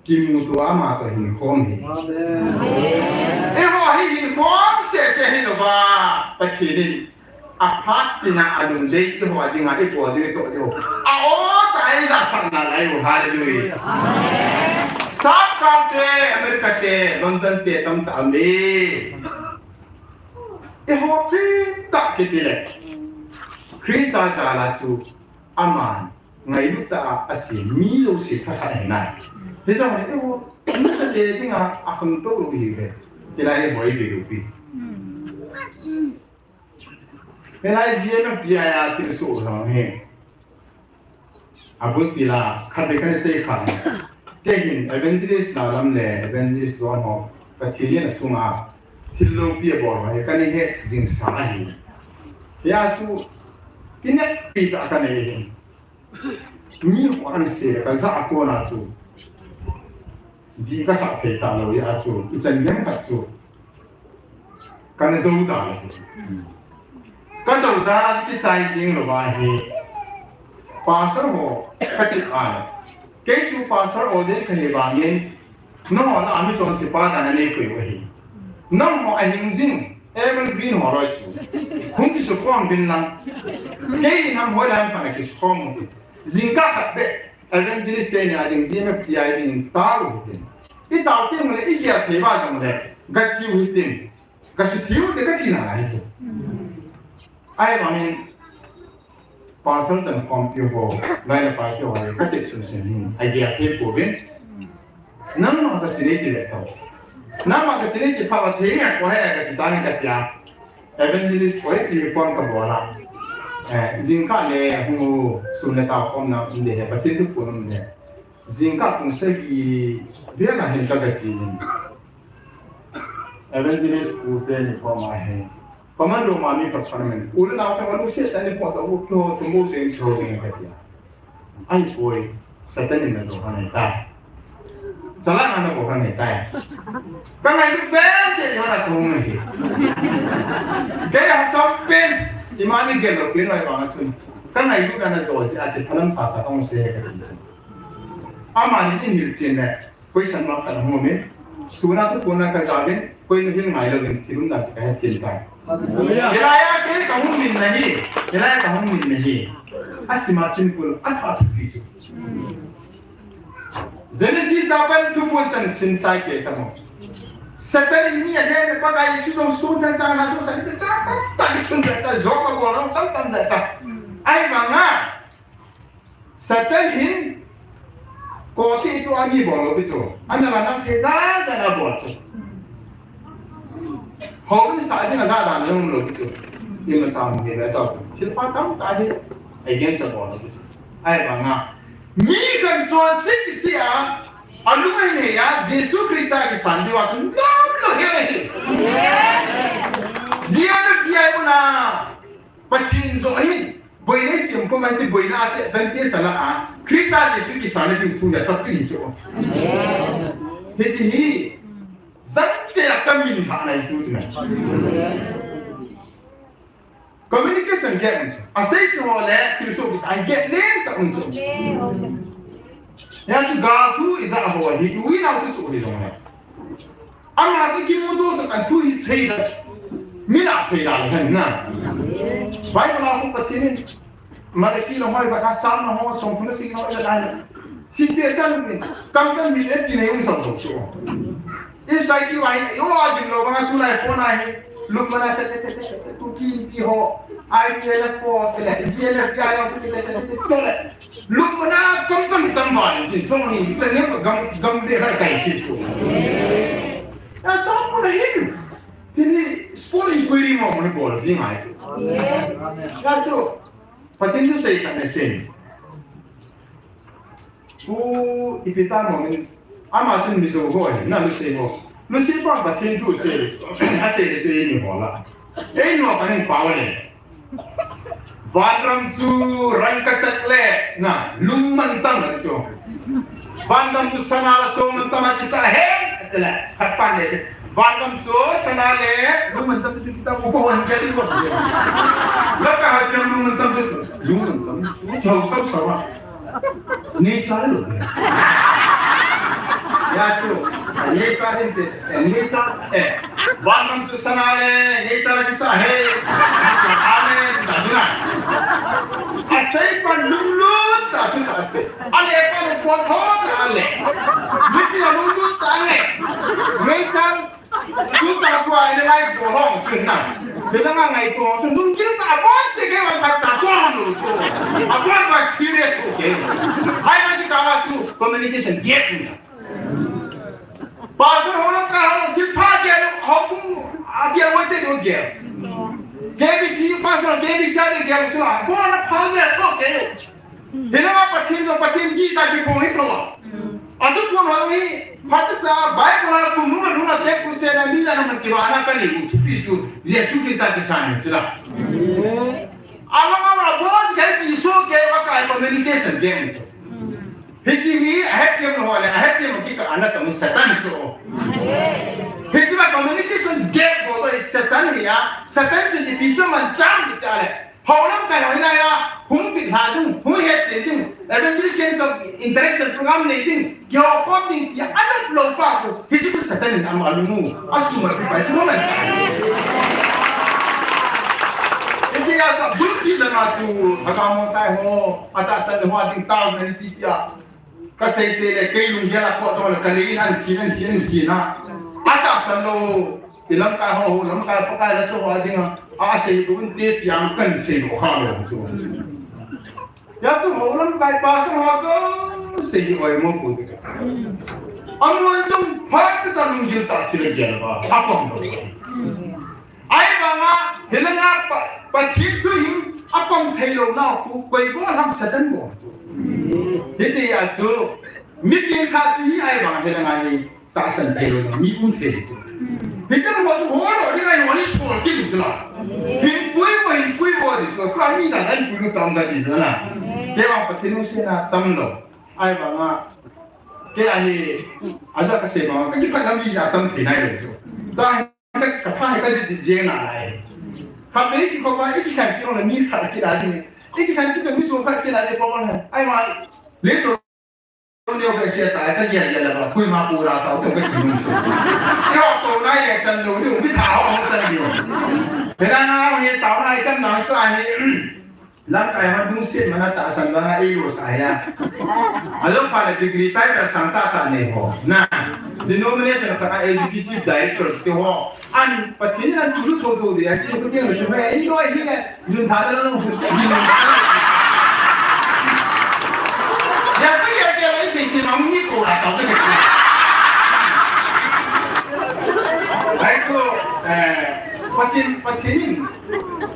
kimuto ama toh hinkhom hi. Amen. Eiho hi hinkhom sese hi lou va, Pathen in aphat tina alungdei eiho dinga ibol ding toh diu. A o ta ei ja sang na lai u, hallelujah. Amen. Sapkal te, America te, London te, tam ta ame. Eiho pi ta kiti le. Christa jala chu aman ngailut tah a asem mi jouse thakhat ahi nai. Hijongle eiho, mi khat le dinga akhangtou lou hi ve. Hilai hi boi ve lou pi. Hilai G M F D I a thilsoh jong hi. Abul tila, khat ve kana sei kha. Kei hin evangelist Naolam le evangelist John ho, Pathen in achunga thil loupi abol ho hi kana het jing sa ahi. Hia chu, kineppi tah kana hi. Mi ho an se ka ja a kona chu. Di ka sa thei ta lou a chu, ichan gei khat chu. Kana dou da lou. Ka dou da chu kichai jing lou va hi. Pastor ho ka ti a le. Kei chu pastor ordain ka hi vangin. Nangho na ami chonse pa dan a nei koi u ahi. Nangho a hing jing, Evergreen ho loi chu. Hung kisukhom uvin lang. Kei in ham hoi lam pan a kisukhom u. Jingkah khat beh, evangelist te ni a ding, G M F T I ding, tao u hitin. I tao teng le, i gel thei ba jong le, ga chiu hitin. Ga su thei u te ka ti na lai chu. Ahivangin, Pastor chan khompi ho, lai le pai ho, ka tep sun sun hin, a gel thei pouvin. Nangma ka chi nei ti le tao. Nangma ka chi nei ti pha va thei nge, ko he ka chi tang ka tia. Evangelist koi ti kon ka bol a. Eh, jingkah le hung u, sun le tao khomna um de he, Pathen thuphon um de. Jingkah pung sagi vel a hin ka ga chi in. Evangelist pu te ni khom a hin. Command room a mi khat khat amin. U le nao te, u le se te ni kho to, u kho to, u se kho ni ka tia. Ai poi, Satan in na to ha nei ta. Sala na ko ha nei ta. Ka ngailut behseh, i hona ko nei. Kei a sop pen, i mani gel lou pen lai vang a chun. Ka ngailut na na jo si a ti phalam sa sa kong se ka ti. Amani in hilchen le. Question mark khat ahung umin. Sun a thuphon a ka ja uvin, koima hin ngai louvin, thil umdan chu ka hetchen tai. Hallelujah. Hilai a kei ka hung min na hi, hilai a ka hung min na hi. A sim a simple, a tha thupi chu. Genesis a pat thuphon chan sim chai kei ta mo. Satan in mi a lhem le Pakai Jesu jong sun chan chang na sun chan ta ta ta sun ta ta jo ka bol tam tam ta ta. Ahivang a Satan hin, koti tu ani bol lou pi chu. Ana la nam the za za na bol chu. Hou sa ni na za za na lou pi chu. Ima chang ni le to. Thil pha tam ta hi. Against a bol lou pi chu. Ahivang a. Mi kan chonse kisi a. Alung a hin he a. Jesu Christa kisan diu a chu. Nom lou he le hi. Zia na pi ai mu na. Pathen jo hin. Boina i sim khom a hiche boina a che, Adventist a la a, Christa Jesu kisan a ding thu hi a tah pi chu. Hiche hi, jat te a ka min ha nai chu chu na. Communication gap um chu. A sei chu ho le, thil soh kit a gap lentah um chu. Hia chu gal thu i ja ho hi, i ui nau thu soh hi jong le. Ama toh kimuto toh kan thu hi seida. Min a seida le hen na. Bible a khu Pathen in. Malachi lang hoi va ka Sam lang hoi song khu na sing hoi va na. Thipbeh chan min, kam kan min e ti nei um sam sam chu. Inside ki wa hi, yo a jing lou banga tulai phone a hi. Lukmana te te te te te, tu ki pi ho. Ai te le pho te le, je le pi ai te te te te te le. Lukmana kam kam tam ba ni, tin song ni, te ne gam, gam de hai kai si chu. Ya song ko le hi. Tini sport inquiry mo mo ni bol jing ai chu. Ya chu. Pathen thusei khat nei sei. Pu ipi ta mo min, ama chun Mizo ho ahi, na Lucifer ho. Lucifer Pathen thu sei, asei le chu eini ho la. Eini ho kahin pao le. Vanram chu rang kachat le, na, lungmantam le chu. Vanram chu sana la song mantam a kisa hen, le, khat pan le. Vanram chu sana le, lungmantam chu kita ko ko han kali ko. La ka ha lungmantam chu, lungmantam chu, thau sau sau a. Nature lo. Ya chu, nature inte, nature, eh. Vanram chu sana le, nature kisa he. Amen, ta chu na. Asei pan lunglut, ta chu na asei. Ale pan ko tho, ta ale. Mipi lunglut, ta ale. Nature, Tucha tua analyze bol hong chun na. Hilanga ngaito hong chun lunggil ta abon che ke wan ta ta to hong lu chu. Abon ba serious ho ke. Ai ma ti ka ma chu communication gap ni. Pastor ho ka ho thil pha ke ho kum a ke ho te ho ke. K B C pastor K B C a ke chu abon a pha ke so ke. Hilanga Pathen jong Pathen dih tah kibol hi kho a. Atu pon ho hi, phat cha Bible a kum nung nung a te kum se na mi la na man kiwa na ka ni u thupi chu Jesu Christa kisan chu la. Alanga la bon ke ti so ke wa ka communication ke chu. Hichi hi a het yam ho le, a het yam ki ka ana ta mun Satan chu. Hichi ma communication ke bo to Satan hi a, Satan chu ni pi chu man cham ki ta le. Hou lamkai ho hilai a, hung kit lha ding, hung hetchen ding, evangelist ken toh interaction program nei ding, kiho khom ding, tia anop lou pa khu, hichu Satan in ama lung u, asum a pi pai chu man. Hitia ka bul kit langa chu, Lhagao Mangthai ho, atahsan ho a ding tao na ni ti tia. Ka sei sei le, kei lunggel a ko to le, ka lei in an khin, an khin, an khin a. Atahsan lou. I lamkai ho, lamkai Pakai la chu ho a dinga, a sei dun te tiang kan sei lou kha lou chu. Ya chu ho lamkai pastor ho chu sei oimo pu te. Amun jong phat ka lunggil ta chi le gel ba, apang lou. Ahivanga, hilanga pa, Pathen thu hin apang thei lou nau khu, koi ko ham Satan mo. Hiti a chu, mi tin kha chu hi ahivanga hilanga hi. Tahsan thei lou, mi um thei chu. Hichun ho chu ho lo ding ahi, ho ni sol kit ding chu la. Hinkho ho, hinkho ho ding chu, ka mi da hinkho lo tam da ding chu la. Kei vang Pathen nuisat na tam lou. Ahivanga, kei ahi, aja ka sei vang, ka kipat lam mi ja tam thei nai lou chu. Da ka, ka pha ka ji ji na lai. Ka me ki ko ma, ki khan ki lo mi kha ki la ding. Ki khan ki mi so kha ki la ding ko ma. Ahivanga, le to Neo ka sia ta, ka lia lia la ba, koima pu ra ta, to ka ki nu. Yo to na ye chan lo, ni mi ta ho ho chan lo. Pela na ho ye ta na ye kan na ka ni. Lamkai ho dung sit mana tahsan ba nga e yo sa ya. Alo pa le degree tai ka sang ta ta nei ho. Na. Denomination ka executive director te ho. An Pathen in an tu tho tho de, a chi ko tiang chu mai, i loi hi le, nun tha da lo, nun tha. Ya ko ya ke lai sei sei ma ni ko a ta de. Ai ko, eh, Pathen, Pathen in,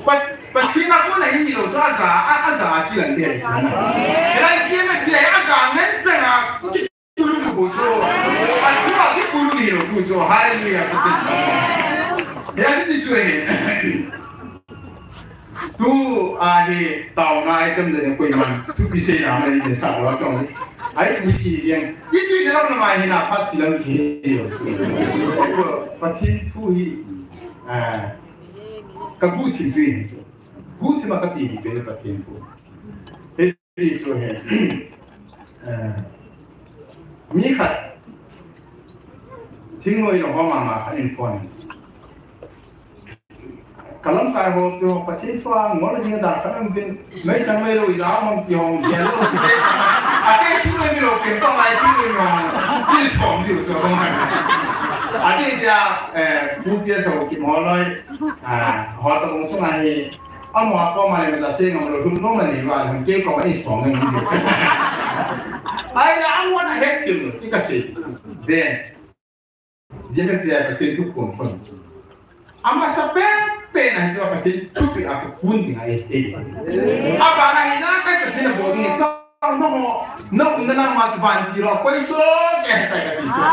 Pat-, Pathen a ko na hi lo sa ka, a, a ka ki lan de. Lai sei me ki a ka ngan cha na, Pulung ko chu. Atua ki pulung hi lo ko chu. Hallelujah. Pathen. Hia ti chu hi. Tu a hi taona item de koiman. Tu pi se na ma ni sa wa tong. Ai ni ki yang. Ki ti de lo na ma hi na phat si lo ki. Pathen thu hi. Ah. Ka bu thi tu hi. Bu thi ma ka ti ni pe Pathen thu. Hi chu hi. Eh, mi khat, thingnoi lou ho mama khat in phone. Ka lamkai ho chu, Pathen thu a ngol jing dan khat um pin, meichang mei lou i la mong ti hong, gel lou ti. Ati thilou mi lou pen tong lai thilou mi lou. Insung diu so tong lai. Ati tia, eh, Pu P S ho ki mo loi. Ah, ho to kong sung ahi. Amo ako mane me ta se ngam lou dum no mane wa hon ke ko insung ngai diu. Ai la ang wan a het diu. Ika se. Then. Zia ka tia ka tin thukhun khun. Amasa pen pen a hi chu ka tin thupi a ka kun ding a este. A ba na hi na ka ka tin a bo ding ka no mo. No na na ma chu van ti lo koi so ke ta ka tin chu.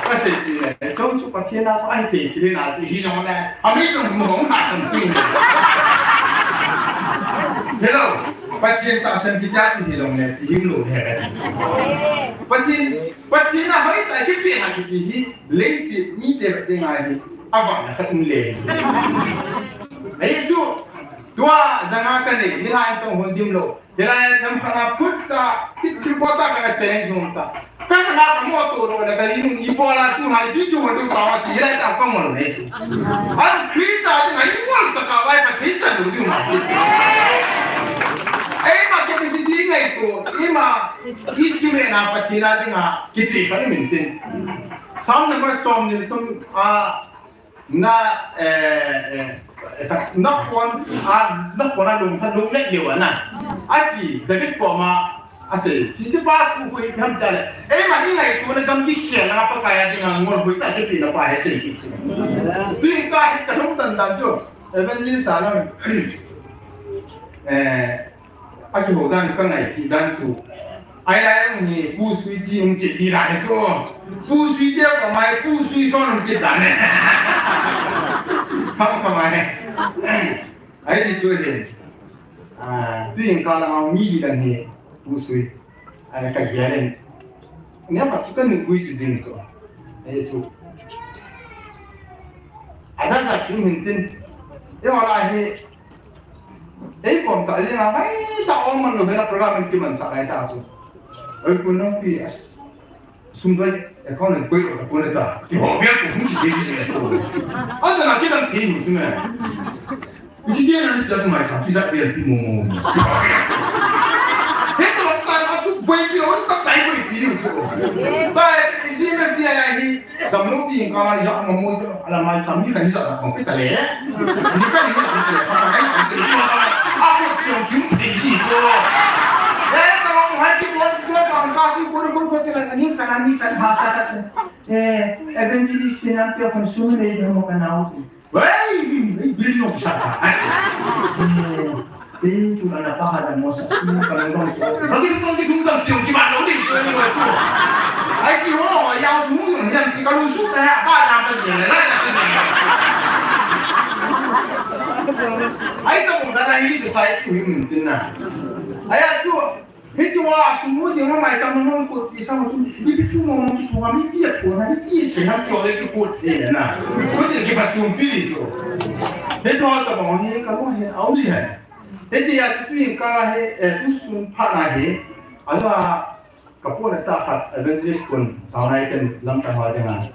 Ka se ti le. Chong chu Pathian a ai te ti na chu hi jong le. A mi chu mo hong ha san ti. Hello. Pathian tahsan kiti a chu hi jong le. Hi lo le. Pathian Pathian a hoitah a kipe a kiti hi, leiset mite bep ding ahi, avangna khat um le. Ahi chu, tua janga ka nei, nilhah in chang hon dim lou. Hilai a tham khat a phutsa, kit thil po ta ka challenge hon ta. Ka janga ka mo to lou le, ka lim i po la tu hai, bi tu hon tu ta wa ti, hilai ta ka mo lou nei chu. An Krista ding a i mo ta ka vai Pathian chan lou ding ma. Ei ma ke bi si ding ngai to, i ma History na Pathian a dinga kiti khat min tin. Psalm number som ni tum a na, eh, eh, na khon a, na khon a lung, lung let liu a na. Ati David koma asei, "Hiche pa khu khu hi ham ta le. Ei ma ni ngai tu na gam kikhel na Pakai a dinga ngol hoitah a kipe na pa he sei ki." Pi ka hi ka lung tan dan chu. Evangelist a na. Eh, A kihou dan ka ngai kit dan chu. Ai lai ang hi Pu Sui chi um chi chi lai chu. Pu Sui te ko mai Pu Sui son um chi dan ne. Kham kham ai. Ai di chu hin. Ah, tu in ka la mi di dan hi Pu Sui. Ai ka ya len. Nia pa chu ka ni gui chu din chu. Ai chu. Aza za chu hin tin. E wala hi Ei, kom ta, ei, na, ai, ta, om man lo, bela program in kiman sa, ai, ta, so. Oi, kun nong pi, as. Sum doi, e, kon, e, koi, e, kun, e, ta. Ki ho, bia, kun, ki, ki, ki, ko. Ata na, ki, na, ki, mu, sum, e. Ki, ki, na, ni, sa, mai, sa, ki, sa, bia, ki, mo, mo, mo. He, ta, ta, ta, tu, boi, ki, o, ta, ta, boi, ki, ni, so. Ba, e, ji, me, bia, ya, hi. Gamlong pi ka la ya ma mo ala mai cham ni ka ni la ma pe ta le. Ni ka ni la ma pe ta le. A ko ti yong ki pe ni so. Ya ya ta ma hai ki bol ko ta ka ki bol bol ko ti la ni ka na ni ka ha sa ta. Eh, evangelist ni na pe ko su ni le mo ka na u. Wei, wei, wei, wei, no, sa. Eh, eh, tu na pa ha da mo sa, tu ka no, no, so. Bagi tu, bagi tu, bagi tu, ki ba, no, ni, so, ni, so. Ai, ki ho, ya, tu, ni, ni, ki ka lu su, ta, ya, ba, ya, ba, ni, la, ya, ni. Ai, ta, mo, da, na, ni, so, sai, tu, ni, ni, na. Ai, ya, tu, Hiti wa, sumu di ma mai cham mo ko ti sa mo tu. Ipi tu mo mo ki tu mi ti ko na ti se na ti o le ki ko te na. Ko ti ki pa tu pi tu. Hiti wa ta mo ni ka mo he au li he. Hiti ya tu in ka he, eh, tu sun pa na he. Ala ka po na ta khat evangelist kun ta na ken lam ta wa de na.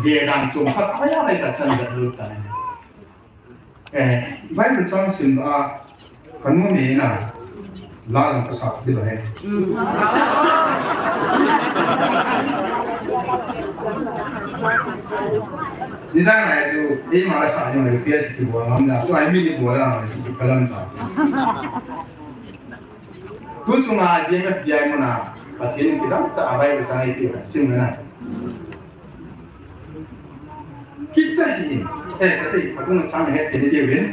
Je dan tu khat pa ya na ta chan da lu ta. Eh, Bible chang sim a, ka nu ni na, la lang ka sa di ba he. Ni dang na chu, ei ma la sa ni ma U P S T bo ngam na, tu ai mi ni bo la, ki ka lam ta. Tu chunga J M F D I muna, Pathen in kidang tah a Bible chang eipeh sim na. Kicha hi in, eh, ka ti, ka tung chang he ti ni diu in.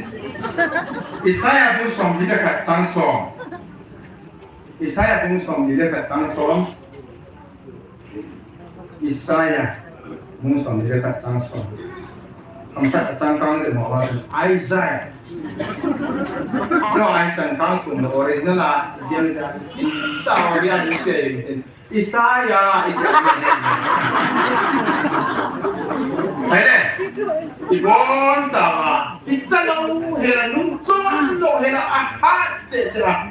Isaiah bung som ni le khat chang som. Isaiah bung som ni le khat chang som. Isaiah bung som ni le khat chang som. Kham khat chang kang le mo wa Isaiah. No, ai chang kang kum the original a, diam da. Kita original ni te. Isaiah, Isaiah. Hai le. Ibon sawa. Icha lo hela nung chon lo hela a hat che che a.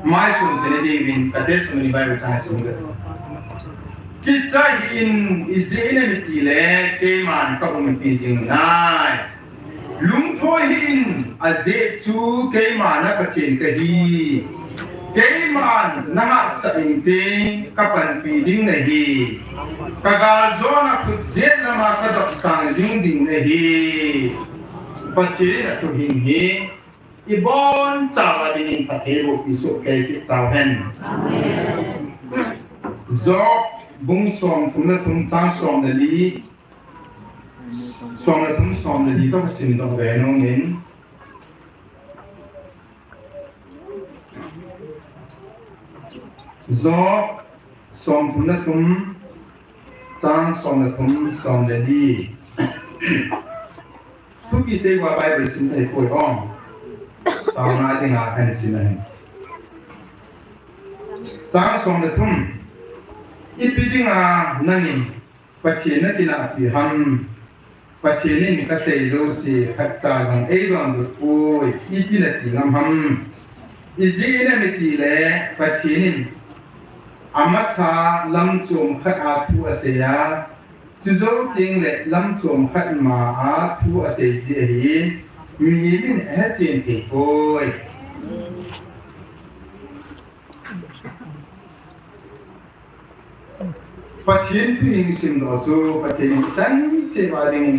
Mai sun te ni diu in, ka te sun ni Bible chang sun ke. Kicha hi in, ijeh inem itile, keiman ka um pi jing nai. Lungthoi hih in, ajeh chu keima na Pathen kahi. Keiman na hahsat intin ka panpi ding nahi. Ka galjona khut jet lama ka dopsang jing ding nahi. Pathen in athu hing hi ibon chauva dingin phatthei boh isoh kei kit tauhen. Job bung som thum le thum chang som le li, som le thum som le li toh ka simdoh ve nungin. Job som thum le thum, chang som le thum, som le li. Thupi sei uva Bible sim thei poi o. Taona dinga kahin sim ahi. Chang som le thum. Ipi dinga nangin Pathen na kinahpi ham? Pathen in ka sei jouse khatcha jong eidonbut poi, iti nati ngam ham? Ijeh inem itile Pathen in amasa lam chom khat a thu asei a, chujou tengle lam chom khat ma a thu asei ji ahi, mihem in ahechen thei poi. Pathen thu hi isimdoh chu Pathen in ichan cheh uva dingin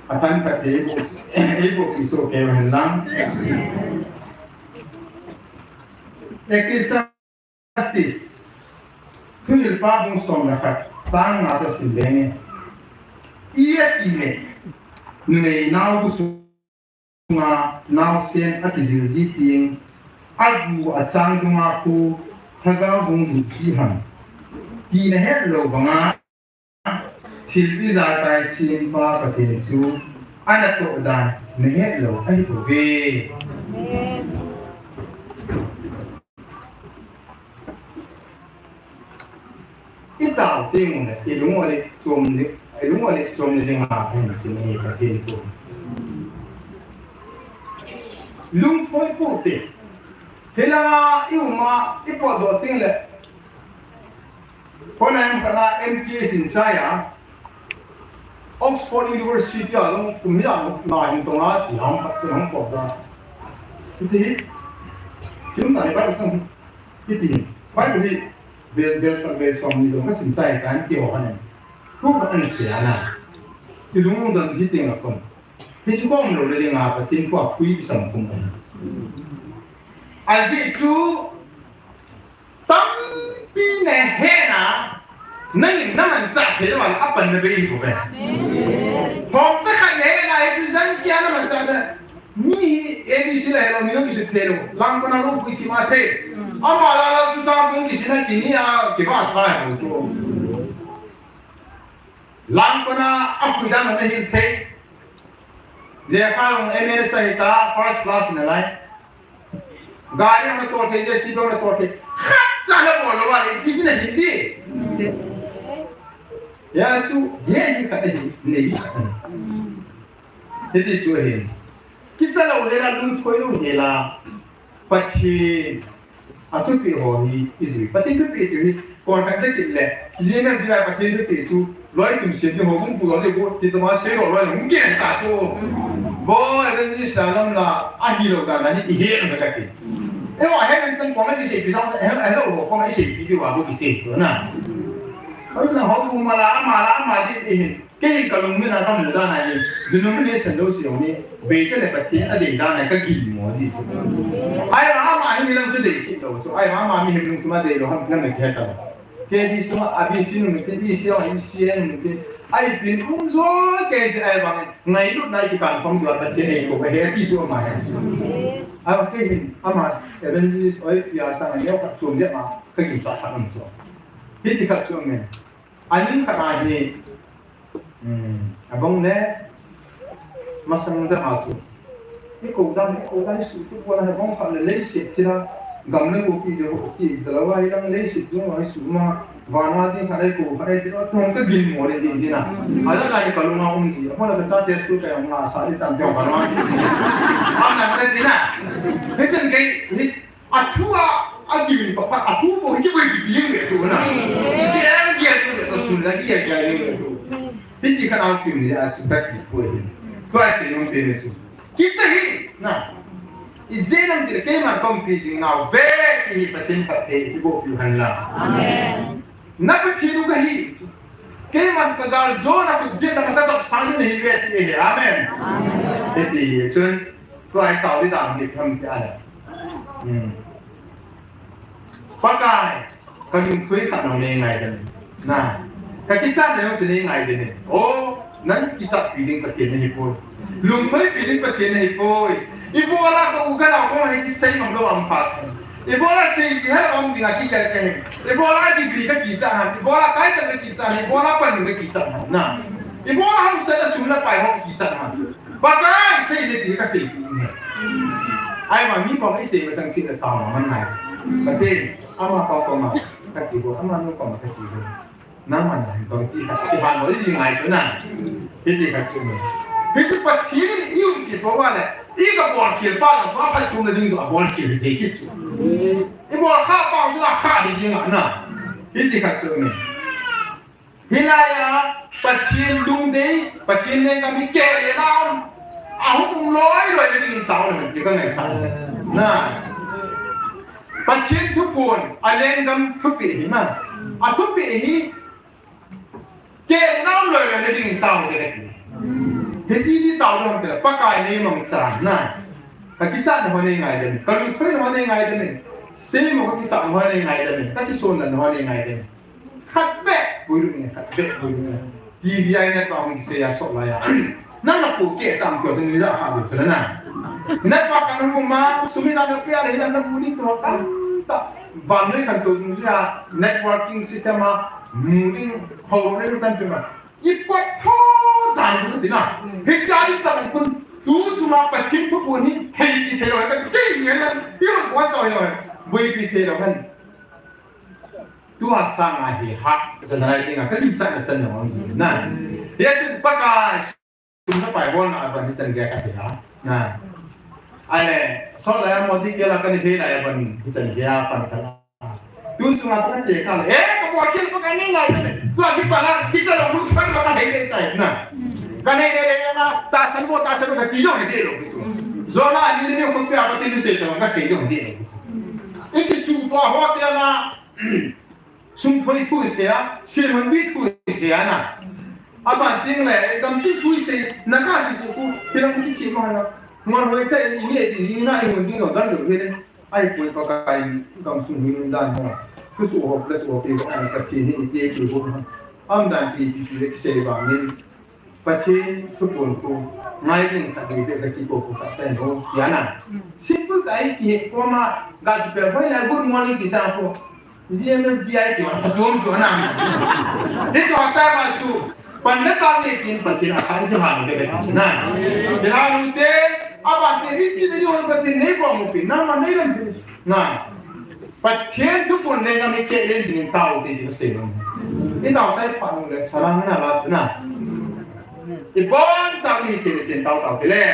aphatthei eiboh, eiboh isoh kei uhen lang. Ecclesiastes, Thuhilpa bung som le khat, chang nga toh sim lenge. Ijeh inem itile, numei nao bu su sunga naosen akijil ji teng, agu achang dunga khu lhagao hung lut ji ham? Ti nahet lou banga, thil ijakai sempa Pathen chu anatoh dan nahet lou ahibouve. Itao teng uleh, ilung u le chom le, ilung u le chom le dinga kahin sim ahi Pathen thu. Lungthoi pou te. Hilanga i um a, i potdoh tengle. Kona em kana M P A sin chai a. Oxford University a jong kum hi a na hin tonga ti ham khat chu hung potdoh. Hiche hi. Kim na ni ba chung. Hiti hin, Bible hi bel, bel sang bel som ni jong ka sim chai tan ti ho khan. Thu khat ahin sei ana. Ti lungdon ji teng a kon. Hichu ka um lou le dinga Pathen thu a pui kisam kum ahi. Ajeh chu tampi nahet na, nangin na manchah thei lou a, apan na bei bouve. Amen. Hom cha khat nahet na, hichu jan kia na manchah na. Mi hi A B C la helou, mi jong kisei thei lou. Langpana lungpui thim a thei. Ama la la chu tang tung kisei na kini a kiba tha helou chu. Langpana a pui dan na hil thei. Lekha jong M A na chai ta, first class na lai. Gari jong na tol thei, J C B jong na tol thei. Khatcha na bol lou a, ipi na hin di. Hia chu, hia hi khat ahi, nei hi khat ahi. Hiti chu ahi. Kicha lou hela, lungthoi lou hela. Pathen a thupeh ho hi ijui. Pathen thupeh ti hi, kon khat ja kit le. Jina dia Pathen thupeh chu, loi tum sia ti ho hung pu lou le go, ti tama sei lou loi hung kit ta chu. Bo, evangelist la lam la, ahilou dan dan hi, ihet na kati. Eiho, ahe men chang kong a kiseipi jong, ahe, ahe lou ho kong a iseipi diu a bo kisei chu na. Oi na ho bu ma la, ama la, ama di, ihin. Kei ka lungmin a ka mu dan a hi, denomination jouse jong hi, Bethel le Pathen adei dan a ka gingmo ji chu. Ahivang ama hi mi lam chu dei kit lou chu, ahivang ama mihem lungthim a dei lou ham, nam le kihe ta. Kei hi sunga, a B C nu mitin, E C a, E C a nu mitin, ahi pin um jo kei ji ahivang, ngailutna i kikan khom diu a Pathen eikou ahi, ati chu ama hi. Ahivang kei hin, ama evangelist oi, pia sang a neo khat chom jep ma, ka ginchat khat um chu. Hiti khat chu um e. Aning khat a hi, Hmm, abang le, masang jep a chu. Eikou dan, eikou dan, isuh tu pon a, abang khat le leiset thil a, gam le gopi de ho ki, dalou a hi dang leiset dung a isuh ma, van a ding khat eikou, khat eikou, tu ka gingmo le ding jin a. Ala ka hi ka lung a um ji, abang le ka chate school ka jong nga sa di tam pe ka lung a. Am na ka ding a. Hichun kei, hi, Athu a, agim in phat phat, athu bou hi kiboi kipi jeng ve tu na. Ti a gia tu ve, asun la gia gia jeng ve tu. Hiti khat a kim ni a chu khat ki poi hi. Tua sei nom pe ni chu. Kicha hi, na. Ijeh inem itile keiman kaumpi jing nau ve ti hi Pathen phatthei iboh piu hen lang. Amen. Na Pathen u kahi. Keiman kagal jona kut jeh a kadop sang nahi ve ti ahi. Amen. Amen. Hiti chun, tua hi tao ding dan hi ham ti ahi. Hmm. Pakai. Ka lungthoi khat nang nei ngaidam in. Na. Ka kichat na jong chu nei ngaidam in. O, nang kichatpi ding Pathen nahi poi. Lungthoipi ding Pathen nahi poi. Ibola ka u ka nao koma hiche sei ngam lou a um phat. Ibola sei ji hel um ding a kigel ka hi. Ibola degree ka kichat ham. Ibola title ka kichat ham. Ibola panmun ka kichat ham. Na. Ibola haosa le sum le pai ho ka kichat ham. Pakai sei le ti ka sei. Ahivang mi koma isei masang seh le tao man ngai. Pathen. Ama pa koma kache bou, amanu koma kache bou. Nangman nahin bang ti khat, ti ban bou, i ngai chu na. Hiti khat chu. Hichu Pathen in i um kit bou le, i ka bol khel pa la, pa khat chu na ding chu a bol khel thei kit chu. I bol kha pa chu la kha ding ding a na. Hiti khat chu. Hilai a, Pathen lungdei, Pathen lenggam hi keh le na um. Ahung um loi loi le ding tao le, ti ka ngaichat. Na. Pathen thuphon, a lenggam thupeh hi na. A thupeh hi, keh le na um loi loi le ding tao le. Hiche hi tao le, Pakai nei mangcha na. Ka kichat na ho nei ngaidam in. Ka lungthoi na ho nei ngaidam in. Seimo ka kisah na ho nei ngaidam in. Ka kisonlha na ho nei ngaidam in. Khat beh, pui lung in, khat beh, pui lung in. T V a i net pa hung kisei a sot lai a. Nang na pu ke tam ko tin ni da kha bu na. Net pa kan hung ma, sumi na na pia le na na bu ni to tam ta. Van ni kan to ni a networking system a, mu ni ho ni kan pe ma. I pot tho dan ni na. Hiche a i ta kun tu chu ma Pathen thuphon hi thei ti thei lou ka ti ni na. I ko cho yo. Bui pi thei lou kan. Tua sanga hi ha, ka chan nalai dinga, ka ginchat na chan na hung jin na. Hia chun Pakai, sum na pai bol na aban hichan gei ka ti ha. Na. Ahile, so la ya mo di ke la ka ni thei la ya ban hichan gei a pan ka la. Tun chunga ka te ka le, eh, ka bol khel Pakai nei ngai te. Tua ki pa la, ki cha lo lu thoi ma ka nei le tai na. Ka nei le le na, ta san mo, ta san mo ka ti lo nei le lo. Jona ni ni ko pe a ka ti ni se ta ka se lo nei le lo. Iti su tua ho te la, sum thoi thu se a, se man bi thu se a na. Aban ting le, gam ti thu se, na ka se se ku, ti lo ki ki ma na. Ngon hoi te ni ni ti ni na i mun ding lo dan lo ni. Ai poi Pakai gam sum ni dan ho. Ku su ho plus ho ti ka ti ni ti ki ho. Am dan ti ti ki se ba ni. Pathen thuphon khu ngai ding khat nei beh ka ti ko khu khat pen ho, tia na. Simple ta i ti he ko ma ga ti pe hoi la good morning ti sa ko. G M F D I ti ma pa chom so na. Ni to ta ma chu. Pan na ta ni tin Pathen a khan ti ha ni beh ka ti na. Ti ha nu te, a ba te i ti ni ho Pathen nei ko mu pi na ma nei lam pi. Na. Pathen thuphon lenggam hi keh le ding tao te ti ka sei nom. I tao sai pha nung le salang na la chu na. I bon chang ni keh le chen tao tao te le.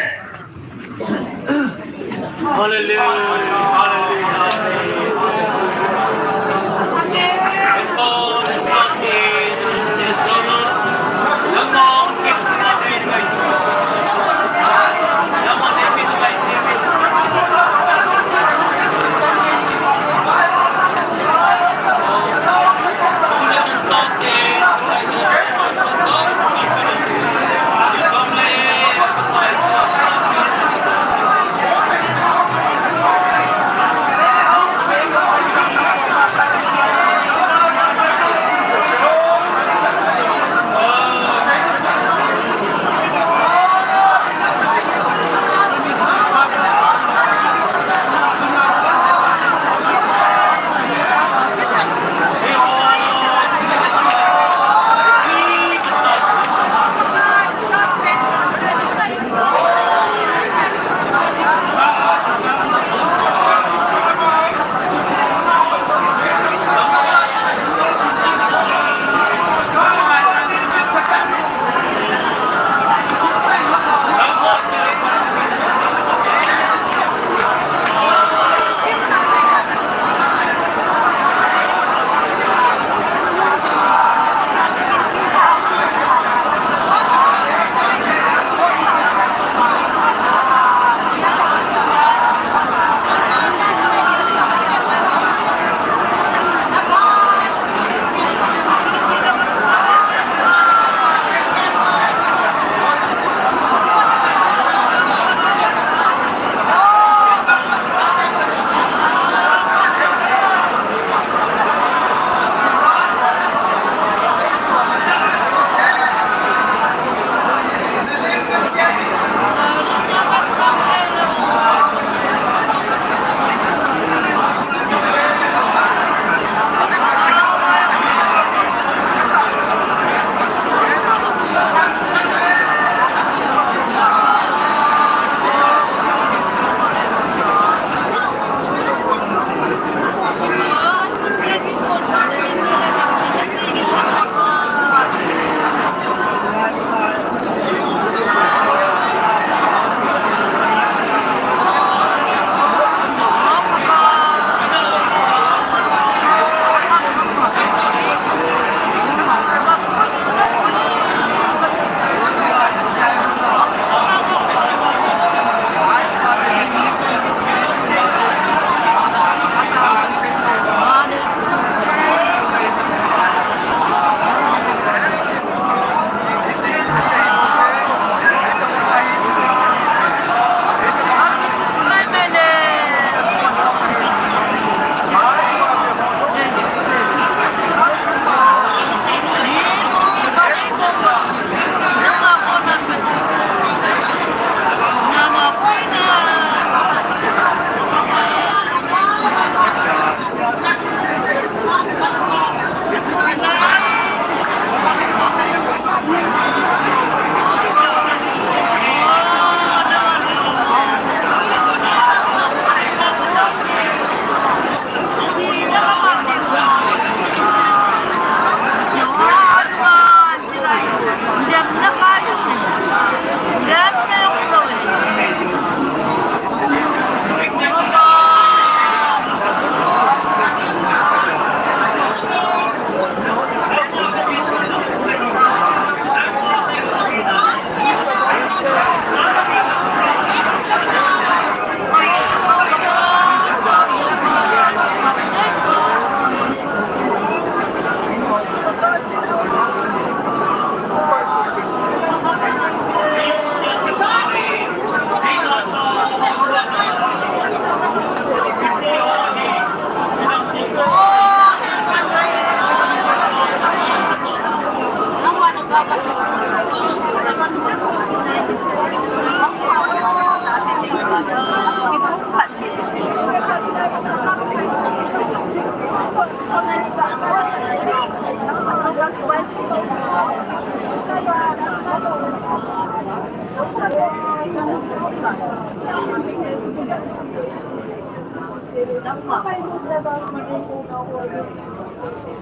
Hallelujah. Hallelujah.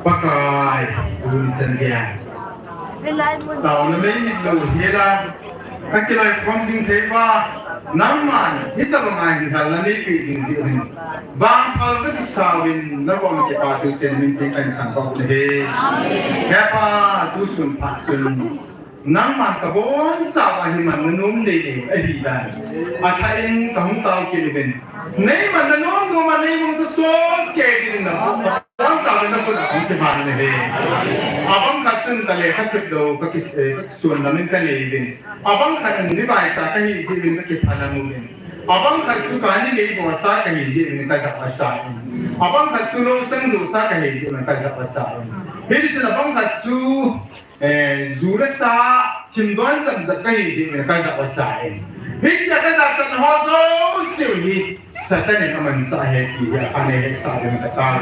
Pakai, tuni chan gei a taona mei mit lou hela, kakiloi khom jing thei uva, nangman hitabang a hin lhalna neipeh jing jeh uvin, vangpha ka kisau vin, nabonchauva kipathu seiyin min tin kahin thangvah uve. Amen. He Pa, tusun phat chun nangman kabonchauva hi manna nom nei nei ahi dan, athah in kahung tao kit uvin, nei manna nom nom a nei mong chu sot kei din na, kabonchauva na khut a kahung kivah uve. Abang khat chun ka lekha thip lou, ka kis-, eh, ka kisuan lam in ka nei uvin. Abang khat in mi vaicha kahi jeh uvin ka kitha lam uvin. Abang khat chu kani gei bosa kahi jeh uvin ka jahcha in. Abang khat chu lou chang josa kahi jeh uvin ka jahcha in. Hiti chun abang khat chu, eh, ju le sa, thim don jat jat kahi jeh uvin ka jahcha in. Hitia ka jahchat ho jouse hi Satan in amanchah ahi ti hi akhang nei hetsah ding ka tao.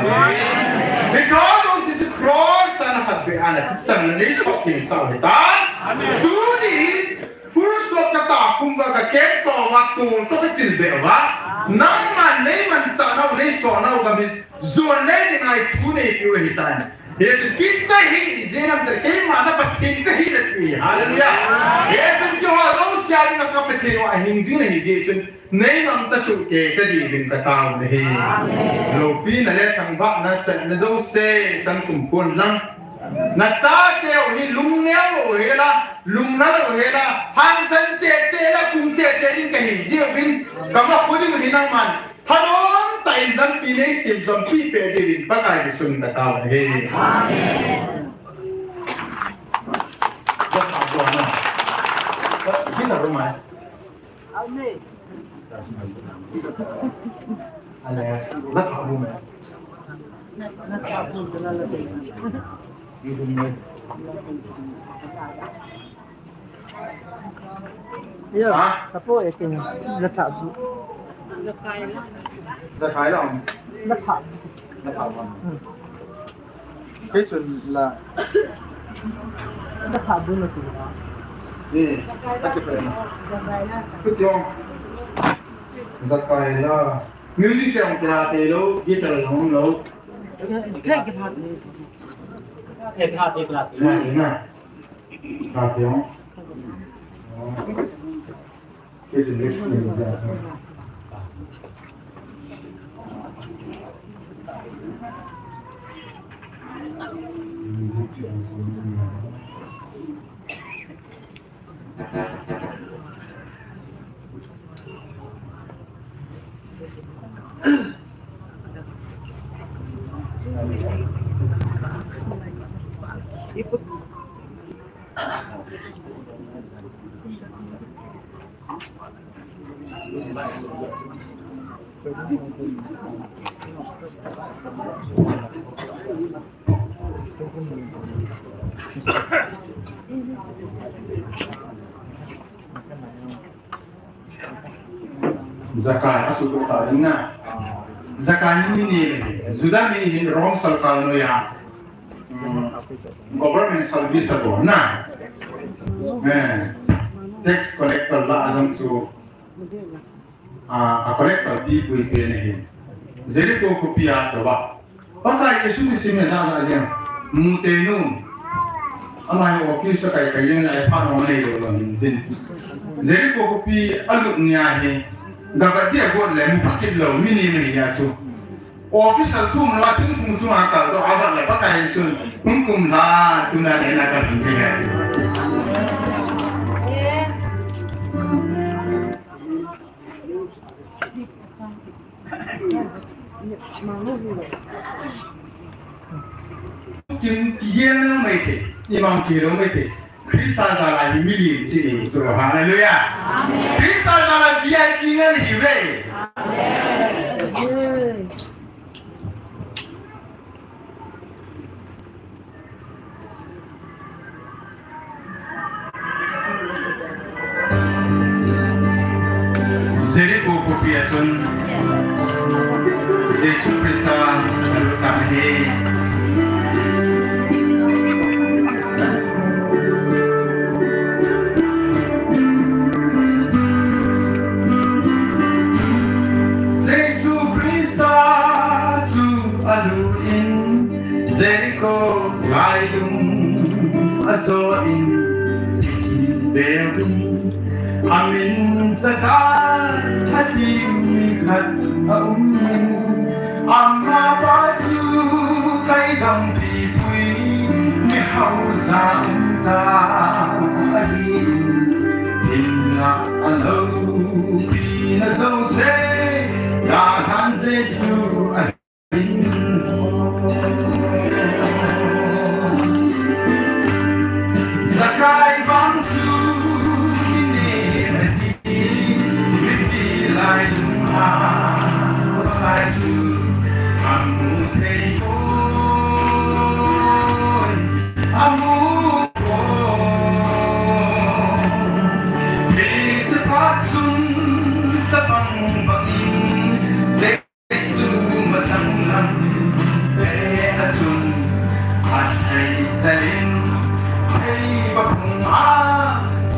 Hiche ho jouse chu cross a na khat beh a na thisan na nei sot ding sah ahi tai. Tuni hin full stop ka tah kum uva ka keng to uva, tol toh ka chil beh uva, nangman nei manchah nau, nei soh nau gam hi jon le ding a thu nei peh u ahi tai. Hichun kicha hih jeh in am tah, keima na Pathen kahi le ti. Hallelujah. Hichun keiho jouse a dinga ka Pathen u ahing jing nahi jeh chun, nei manchah soh kei ta diuvin ka tao nahi. Loupina le thangvahna chatna jouse chang kum kon lang. Na chateu hi lungneo lou hela, lungneo lou hela, hangsan cheh cheh la, kum cheh cheh ding kahi jeh uvin, ka ma khu ding u hi nangman thanom tah in lampi nei sem jom peh peh diuvin Pakai Jesu min in ka tao nahi. Amen. Yo, ha? Tapo e kin, la thabu. Zakai la. Zakai la. La thabu. La thabu. Hmm. Kei chun la. La thabu na tu. Ni, ta ke pe. Zakai la. Ku tiong. Zakai la. Music jong kila te lou, guitar jong lou. Kila te, kila te. Kila te na. Kila te jong. Kila te na. Zakai asuhdoh ta ding na. Zakai hi mi ni, Juda mi hin Rome sorkar noiya, um, government service abol na. Eh, tax collector lah a jong chu, ah, a collector pi pui pen ahi. Jericho khopi a tou a. Pakai Jesu Christa mi a ja ja jeng. Mu tenu. Ama hi office a kai kai jeng le, ai pha nong nei lou lou hin tin. Jericho khopi a lut nia hi. Ga ga dia got le mu pha kit lou, mi ni mi nia chu. Office a thum lou a thingphung chunga kal toh a vat le Pakai Jesu. Hung kum la, tuna le na ka hin thei a. Kin, kigel na mai te, imang kilo mai te. Christa jal a hi mi lim chi ni chu. Hallelujah. Amen. Christa jal a V I P ngen hi ve. Amen. Jericho khopi a chun Jesu Christa alut tan ahi. Jesu Christa Ajo in, ichin veuvin, amin Zakai ati mi khat aum in, amapa chu kaidongpi pui, mi hausa um tah ahi in, hinna aloupina jouse, Dalhan Jesu ahi. Zakai vang chu mi nem ahi, mipi lailunga Pakai chu amu thei poi, amu poi. Hiche phat chun chapang bang in, Jesu masang lam pet a chun, athei sel in, theiva phung a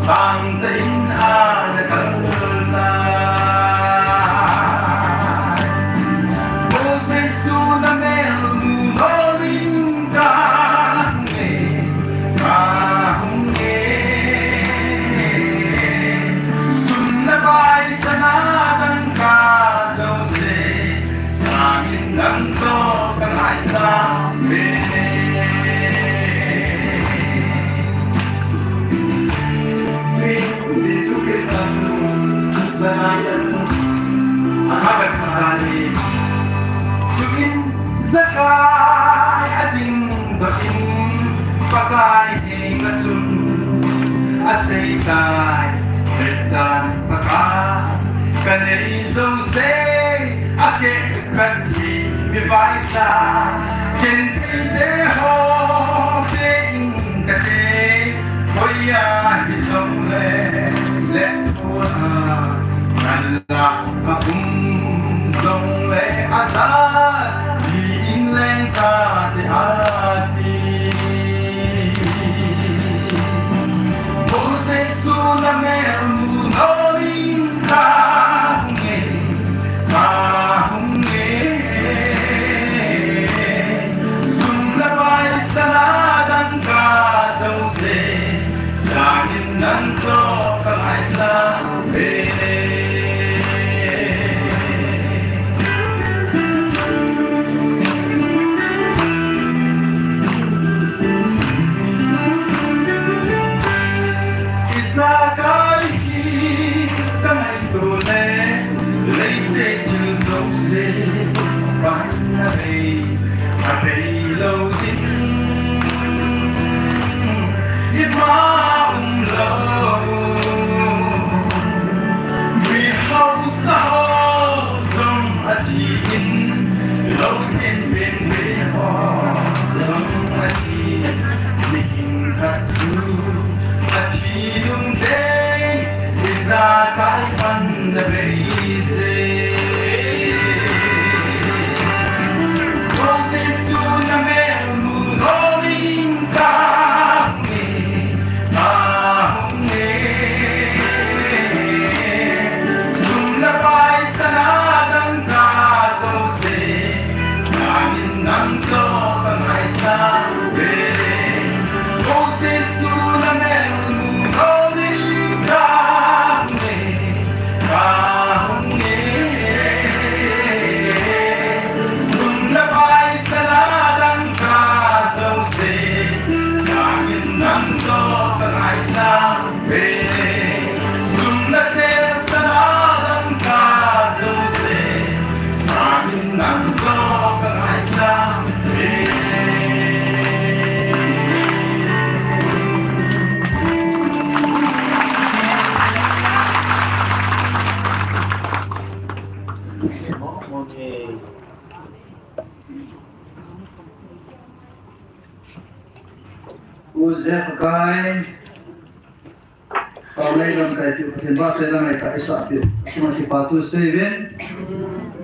sang tah in ana kal tai. O Jesu, na mel mu nom in kahung e, kahung e. Sum le pai, sana dangka jouse, sangin nang joh ka ngaisang e. Chuin Jesu Christa chu Zakai a chun ana vet phat in, chuin Zakai ading doh in, Pakai henga chun asei tai, Vet tan Pakai, kanei jouse akeh khat hi mi vaicha, genthei te ho pe in kate, hoiya hi jongle, le thua ngan la a um jongle, ajat hi in leng kate ati. O Jesu, na mel mu nom in kahung e, kahung e. Sum le pai, sana dangka jouse, sangin nang joh ka ngaisang e. Ijakai hi ka ngaito le, leiset thil jouse pan abei, abei lou ding ima umlou. Mi hausa ho jong athi in, lou theng penpen ho jong athi in, mihing khat chu athi lungdei, ijakai pan abei je. O Jesu, na mel mu nom in kahung e, kahung e. Sum le pai, sana dangka jouse, sangin nang joh ka ngaisang e. O Jesu, na mel mu nom in kahung e, kahung e. Sum le pai, sana dangka jouse, sangin nang joh ka ngaisang e. Sum le pai, sana dangka jouse, sangin nang joh ka ngaisang e. U Jeff Gai, Paulei lamkai piu, Pathen vahchoi lamkai ta isa piu. Suma kipa thu seivin.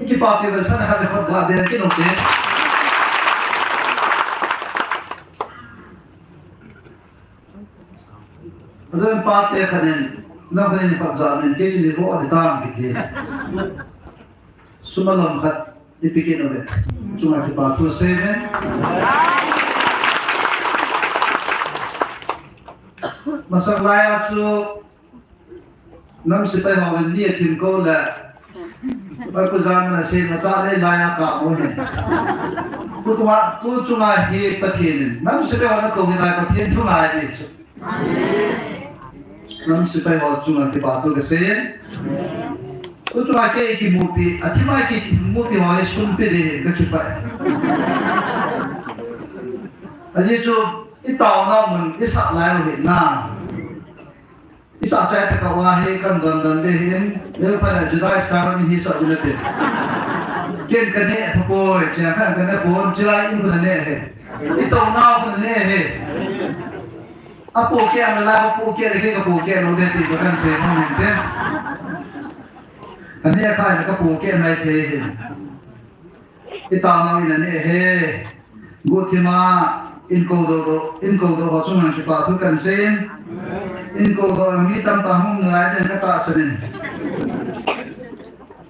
Kipa piu, versa na khat le khat ga den kin ute. Ajon pate khanin, na khanin khat ja min kei ni vo ni tam kiti. Suma lam khat ipi kit uve. Chunga kipa thu seivin. Masak lai a chu nam sepai hon ni a thim ko le. Pai ku jan na se na cha le lai a ka mo he. Tu kuma tu chunga hi Pathen in nam sepai hon ko ni lai Pathen thu ngai di chu. Nam sepai ho chunga kipa thu ka sei. Tu chunga kei kimupi, a thima kei kimupi ho hi sum pe di hi ka kipa. Ani chu i taona mun i sah lai u hi na. I sah chai ta ka wa hi kan don don de hin. Leo pa na Juda Iscariot in hi sah u na te. Ken ka ne pha poi, chia khan ka ne pon, chia lai in ka ne he. I taona ka ne he. A po ke a la, a po ke le ke ka po ke lo de ti ko kan se mo hin te. Ka ne kha na ka po ke mai te hin. I taona in a ne he. Guhthima in ko do do, in ko do ho chunga kipa thu kan sei. In ko do mi tam ta hung ngai den ka ta sanin.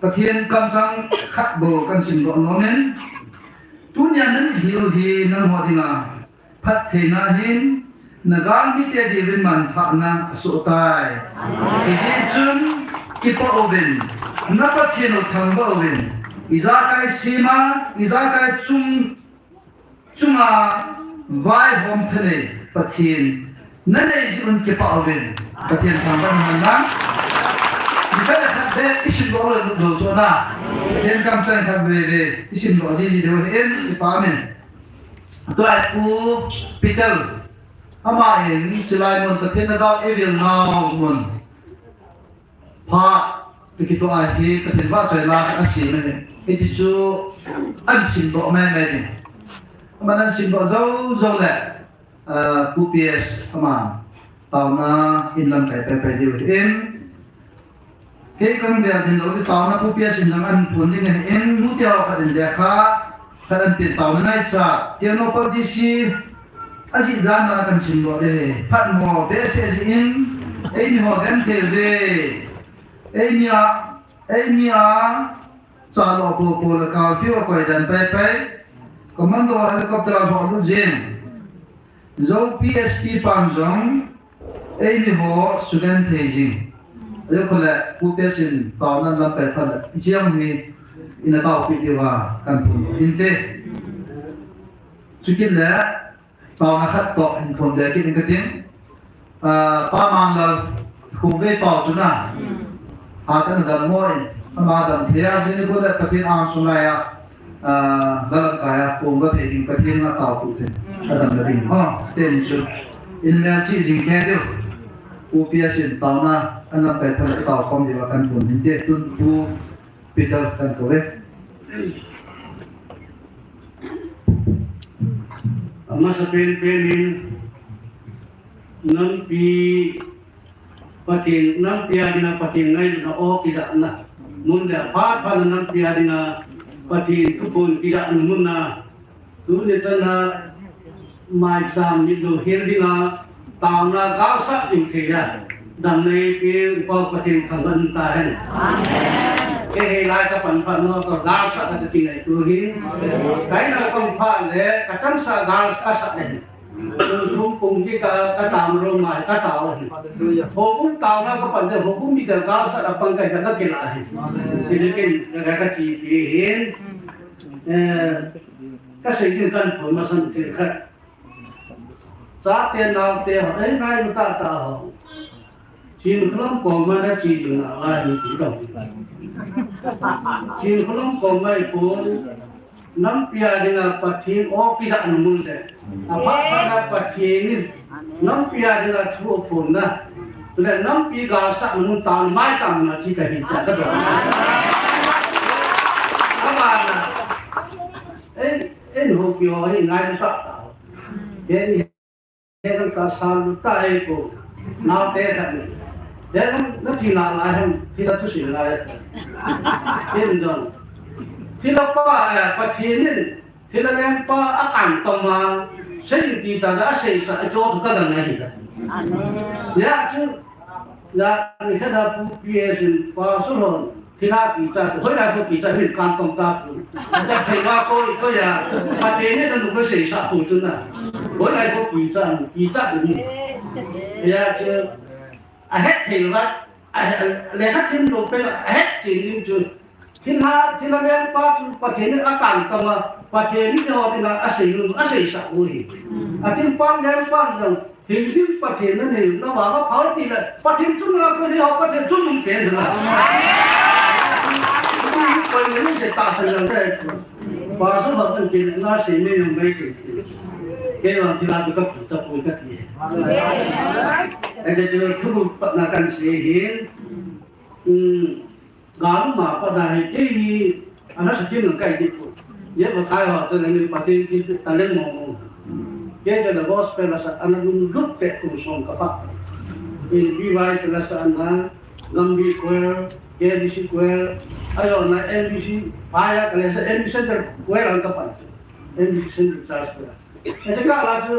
Pathen kamchang khat bou kan sim doh nom in. Tunia nan i hiu hi nangho dinga phattheina hin, na galmite diuvin manthahna asoh tai. Hijeh chun, kipa uvin, na Pathen u thangvah uvin, ijakai sema, ijakai chung, chunga vaihom thanei Pathen, na nei jeh un kipa uvin, Pathen thangvah in man lang. Ni khat le khat ve, i sim doh le lo chu na. Pathen kamchang khat ve ve, i sim doh ji ji diu hin, kipa min. Tua Pu Peter, ama in, chilai mun Pathen na dau evil nau mun. Pha, ti kitoh a hi, Pathen vahchoina a sim ahi. Hiti chu, an sim doh mai mai ding. Ama an sim doh jou jou le, ah, Pu P S ama, taona in lamkai pai pai diu hin. Kei kan ve ding lou, taona Pu P S in lang an phun ding ahin, nu te ho khat in le kha, khat an pen taona ngai cha, Tengnoupal D C, ajih jan na kan sim doh de, phat mo, behseh jeh in, eini ho kan thei ve, eini a, eini a, cha lo po po le kal fiu a koi dan pai pai, commando helicopter a lo lu jing, Zou P S P pan jong, eini ho sugen thei jing. Ajo khole, Pu P S in taona lamkai phat le, i chiang hi, ina tao pi diu va, kan phun doh hinte. Chukit le, taona khat toh, in phun be kit in ka ting. Ah, Pa Manglal, Khumvei pau chu na. Hat ana dam mo in, ama dam thei a, jing ni ko le Pathen angsung lai a, ah, la lamkai a, pung va thei ding Pathen nga tao pu thei. A dam la ding, ho, sten chu. In mel chi jing khe diu. Pu P S in taona, an lamkai phat le tao khom diu a kan phun hinte, tun Pu Peter kan ko ve. Amasa pen pen in, nampi Pathen, nampi a dinga Pathen ngailutna o kidahna mun le, aphat phat na nampi a dinga Pathen thuphon kidahna mun a, tuni chan a maicham mitlou hil dinga taona galsat ding thei a, damna eipe Upa Pathen thangvah in umta hen. Amen. Kei hilai ka pan phat nau ka galsat a ka kingaito hin. Kaina kong phat le ka chamsa gal ka sat le. Kum kum ki ka, ka tam ro mai, ka tao hi. Hallelujah. Houbung taona ka pan de, houbung mi de galsat a pang kai ka, ka kila hi. Amen. Ti le ken ka, ka chi pi hin. Eh, ka sei kin kan phon masang thil khat. Chate naote ho, ei ngai nu ta ta ho. Chin khlom koma na chi ding a, a hi ti dong. Chin khlom koma i pon, nampi a dinga Pathen o kidahna mun le. Aphat phat na Pathen in, nampi a dinga thu aphonna. Le nampi galsatna mun taona maicham na chi ka hi cha ka dong. Ka ba na. Ei, ei ho ki ho, ei ngai nu ta ta ho. Ei, He nang ta sal lu ta e ko. Nau te khat ni. He nang na thi na lai ham, thi la thu sin lai ta. Hin don. Thi la pa, eh, Pathen in, thi la leng pa a kan tong ma, sei ti ta da sei sa, a cho thu ka dang na hi ta. Amen. Ya chu, ya ni kha da Pu P S in pa su lon. Thina kicha, hoilai ko kicha, hin kan tong ta ko. Cha thei ba ko, ko ya, Pathen in nanu ko seisa ko chu na. Hoilai ko kicha, kicha ni. Hijeh chun, ahet thei lou va, a, a, lekha thim lou pen, ahet thei ding chu. Thilha, thilha lengpa chu Pathen in akan kama, Pathen in ho dinga asei lou, aseisah u ahi. Athilpha lengpa jong, Hing ding Pathen nanei, navang aphal tile, Pathen chunga koi ho, Pathen chunga pen hila. Koi ni se ta sa jong dai ko. Pastor ba kan kin na se ni jong dai ko. Kei vang thilha tu kapu, kapu kati. Ede chu thupat na kan sei hin. Hmm. Galma pat a hi, kei hi, ana sa kim nang kai ding poi. Ye ba khai ho te nang Pathen ki talent mong mong. Kei te la gospel la sa ana lunglut pet kum som ka pha. In B Y te la sa ana, Gambih Choir, K B C Choir, ajo na M B C, pha ya ka le sa M B C Central Choir ang ka pan. M B C Central Church Choir. Ese ka la chu,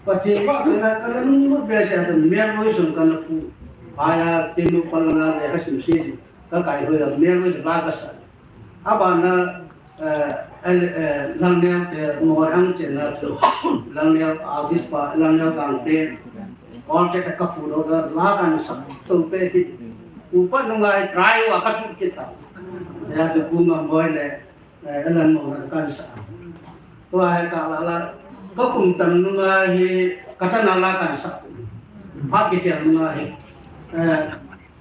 Pathen vah kana, kana lunglut behseh a, melvoi sung kana phu. Phai a, tenu pal nga le ka sim se ji. Ka kai hoi a, melvoi sung ba ka sa. Abana, eh, eh, eh, Langneo te, Moirang te na chu. Langneo artist pa, Langneo gang te. Kol te ka phu lo ka, la kan sa, tu pe ki. Upa nungai try wa ka chu kita. Ya tu pu ma moi le. Eh, ka lan mo na kan sa. Tua hi ka la la, ka kum tam nunga hi, ka chana la kan sa. Phat kichai nunga hi. Eh,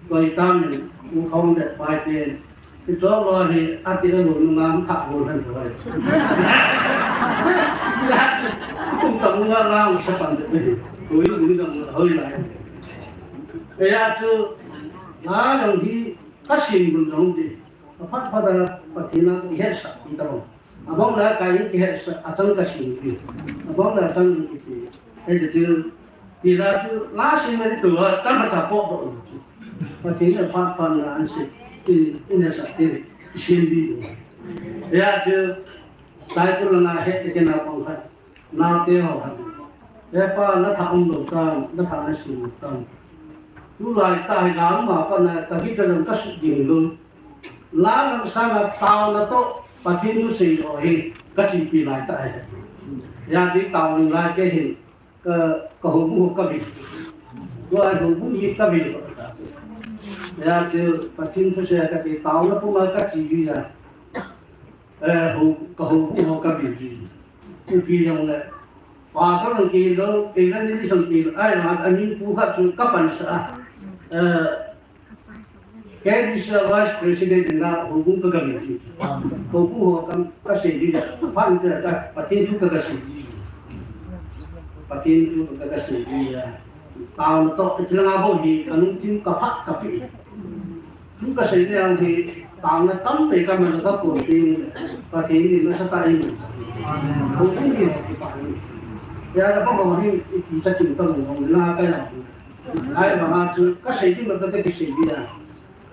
koi tam ni, u khong det pai te. Ki to lo hi, ati lo nunga, tha lo han lo. Kum tam nunga la, u sa pan de. Koi u ni dang hoi lai. Eh, ya chu, la dang hi, ka sin bun dang di. Aphat phat a Pathen a kihetsah ti tabang. Abang la ka in kihetsah a chang ka sin ti. Abang la chang in kiti. Hei ti til. Ti la chu la sin ma ti tu a chang ka ta po do. Pathen a phat phat na an si. In, in hetsah ti. Sin bi. Ya chu. Sai ku la na he ke na pang khat. Naote ho khat. He pa, na tha um lou tam, na tha na sim lou tam. Tulai tah hi galma pat na ka guitar jong ka sut ding lou. La lam sanga taona toh Pathen thu sei lou hi ka chepi lai tah hi. Hijeh chun taona lai kei hin ka, ka houbung ho ka vil. Tua houbung hi ka vil. Hijeh chun Pathen thusei kati taona puma ka chepi a. Eh, ho, ka houbung ho ka vil ji. Ipi jong le. Pastor jong kei lou, evangelist jong kei lou. Ahivang a min pu khat chu ka pansah a. Eh, K B C a vice president in la houbung ka ka vil ji. Houbung ho kam ka sei ji. Phan te ka Pathen thu ka ka sei ji. Pathen thu ka ka sei ji. Taona toh, ka chilanga bou hi, ka lungthim ka phat ka pi. Thu ka sei le ang hi, taona tam te ka man ka kon ti, Pathen in nasatah in. Ko tin ki ki pa ni. Ya da pa mo ni, i ti ta tin ta mo na ka ya. Ahivang a chu, ka sei ti ma ka ka ki sei ti ya.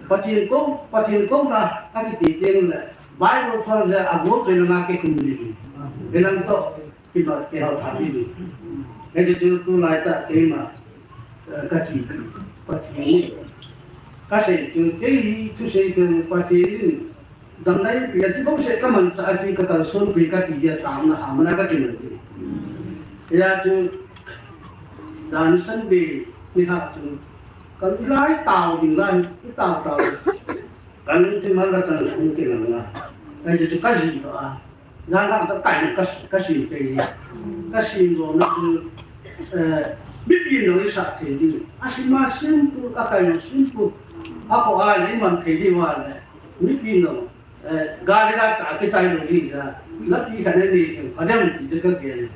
Pathen ko, Pathen ko na, ka ki ti ti le. Bible thon le, a go te na ke kum ni. Belang to, Kima, kihou tha ding. Hiti chun tulai tah keima, eh, ka ti, Pathen, ka sei chu kei hi thusei chu Pathen in dam nai pi a ti bou se ka manchah a ti ka kalson pi ka ti a tam na ha mana ka ti na ti. Hijeh chun dan Sunday ni ha chu ka lai tao ding lai, i tao tao. Ka lungthim a ka chan hung ti na na. Hiti chu ka ji to a. Jan lang ka kai ka, ka sin te. Ka sin lo na chu, eh, mipi no i sa te di. A sin ma sin pu, a kai no sin pu. A ko a ni man te di wa le. Mipi no, eh, ga le ga ta ke chai lo di ga. Na pi ka ne ni chu, ka dem ti ka ke.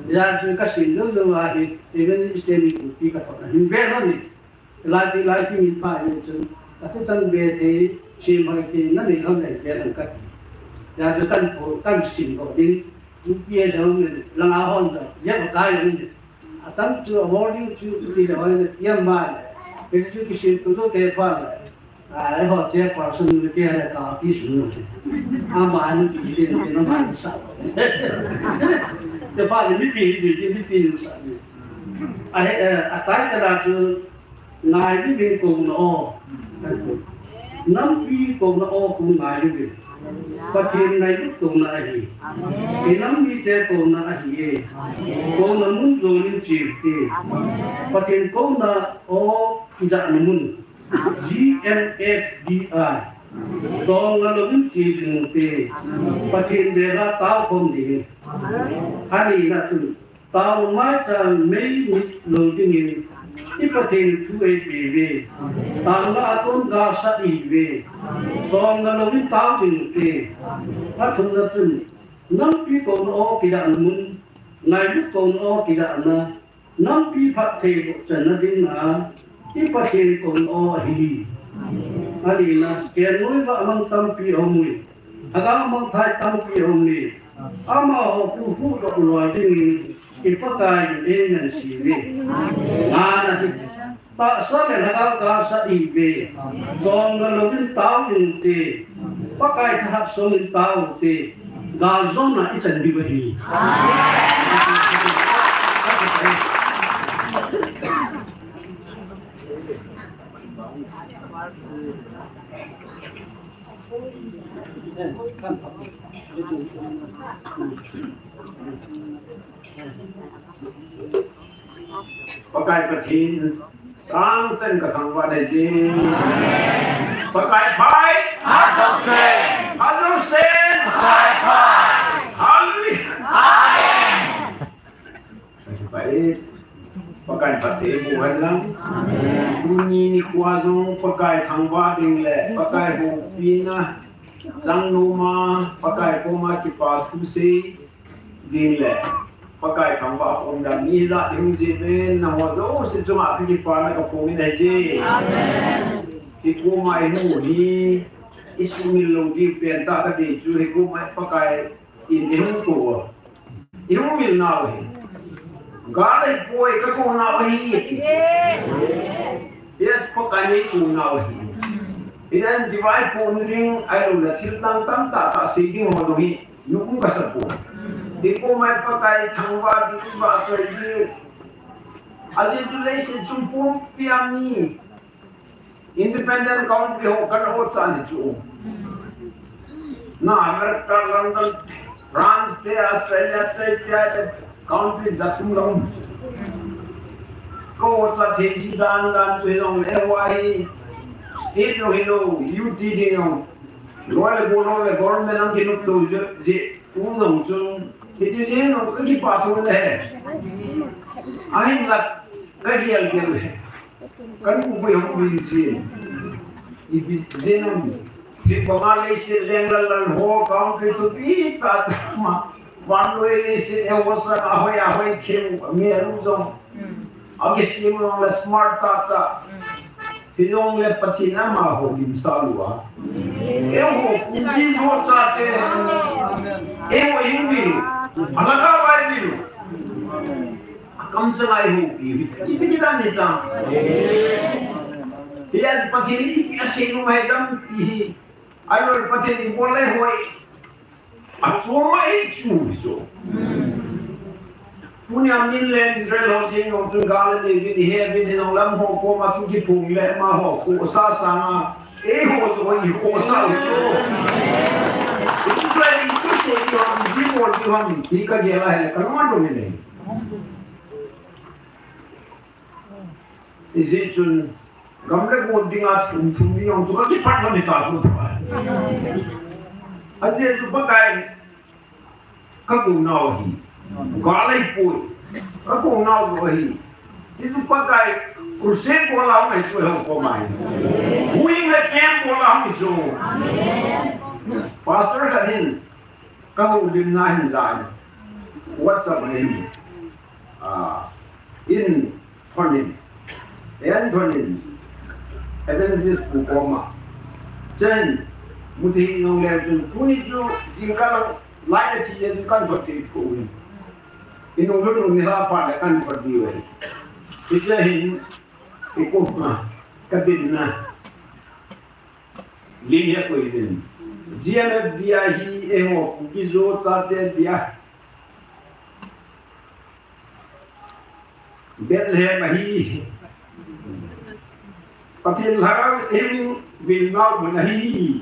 Ya chu ka sin lo lo wa hi, even is te ni pu pi ka pa. Hin be lo ni. Lai ti, lai ti min pha ni chun, ka tu tan be thei, sim hoi ti, na ni hon nei be lang ka ti. Ya tu kan pho, kan sim ko ding, tu pia sa hon ni, lang a hon da, ya ko kai hon ni. A tan tu a morning tu ti da hon ni, ya ma le. Ke tu ki sim tu tu ke pha le. A, ai ho che pa sun ni ke le ka ki sun ni. A ma ni ki ni ni na ma ni sa. Te pa ni mi pi ni ni ni pi ni sa ni. A he, eh, a tai ta la tu Ngailumin kouna aw. Nampi kouna aw khu ngailumin. Pathen ngailut kouna ahi. Inam mite kouna ahi e. Kouna mun jonin cheu te. Pathen kouna o kidahna mun. G M F D I. Dongna louvin cheu ding te. Pathen bela tao khom ding. Ani na tu. Tao maicha mei mit lou dingin, i Pathen thu eipeh uve. Tao na aton gasat ihiuve. Tao na louvin tao ding te. Athumna chun, nampi kouna o kidahna mun, ngailut kouna o kidahna, nampi phattheiboh channa dinga, i Pathen kouna o ahi. Alina, kelngoi vahmang tampi aum uve. Lhagao mangthai tampi aum uve. Amaho huhdoh loi dingin, i Pakai in eingansei uve. Ngana hi, tahsa le lhagao gasat ihiuve. Dongna louvin tao ding te. Pakai thahat songin tao te. Galjona ichan diu ahi. Pakai Pathen, sangtah in kathangvah nahi e. Pakai phat. Hallelujah. Pakai phat. Pakai phat e, bu han lang. Tuni nikho jong Pakai thangvah ding le, Pakai houpina chang noma, Pakai koma kipa thu sei ding le, Pakai thangvah umdan mi la ding ji pen, nangho jouse chunga kipana kaphongin ahi e. Amen. Kikoma imu hi, isumil lou ding pen tah kadei chu, hikoma Pakai in ihung tou. Ihung mil nau hi. Gal ahipoi, kakou nau ahi. Yes, Pakai in eikou nau ahi. Hinan divai pon ding, ahilouleh thil dang tamtah tah sei ding ho jong hi, nukum kasa poi. Hikoma Pakai thangvah ding, vahchoi ding. Ajeh chu leiset chung pumpi a mi Independent country ho kan ho chan hi chu. Na America, London, France te, Australia te, te, te country jathum lang. Ko cha thei ji dan dan chu long le wa hi. State lo hi lo, U T di long. Lo le go lo le government ang kinop to je, je, u long chun. Hiti je long kipa thu le. Ahin la ka hial gel le. Kan u bui hong bui si. Ipi jen am. Phi banga leiset leng lal lal ho country thupi tah tah ma. Vannoi leiset e ho sa a hoi a hoi thei u mi a lu jong. A kisem long le smart tah tah. Hilong le Pathen amaho lim sa lou a. Eiho Kuki ho chate. Eiho English. Alaka Bible. Akamchang a eiho pi. Iti kidan ni ta. Hiya Pathen ipi asei nom ahi tam ti hi. Ahilou le Pathen ibol le hoi. Achom ahi chu chu. Tunia min le Israel ho jeng ho chun gal le David hi he bin hin lam ho koma thu kiphong le amaho khohsah sanga. Eiho chu hoi khohsah u chu. Israel in thu sei diu ham, thu bol diu ham, ti kagel a ahile kalung adong in ahi. Hijeh chun, gam le gon dinga thum thum ni jong chu kakipah lou ni ta chu thua. Ajeh chu Pakai, kakou nau ahi. Gal ahipoi. Kakou nau lou ahi. Hichu Pakai, crusade bol a hung ahi chu ho koma hi. Huhhing le camp bol a hung ahi chu. Pastor khat hin, Ka houlimna hin dan. WhatsApp a hin. Ah, in thonin. En thonin. Evangelist pu koma. Chen, muthi nong le chun. Tuni chu, jingkah lai le thi le chun kan thot thei ko in. Inung lhun nung ni la pa le kan thot diu ahi. Hiche hin, i koma, ka dinna. Lim hi akoi uvin. G M F D I hi eiho Kuki-Zo chate dia. Bethlehem ahi. Pathen lhagao eihung vilnau mun ahi.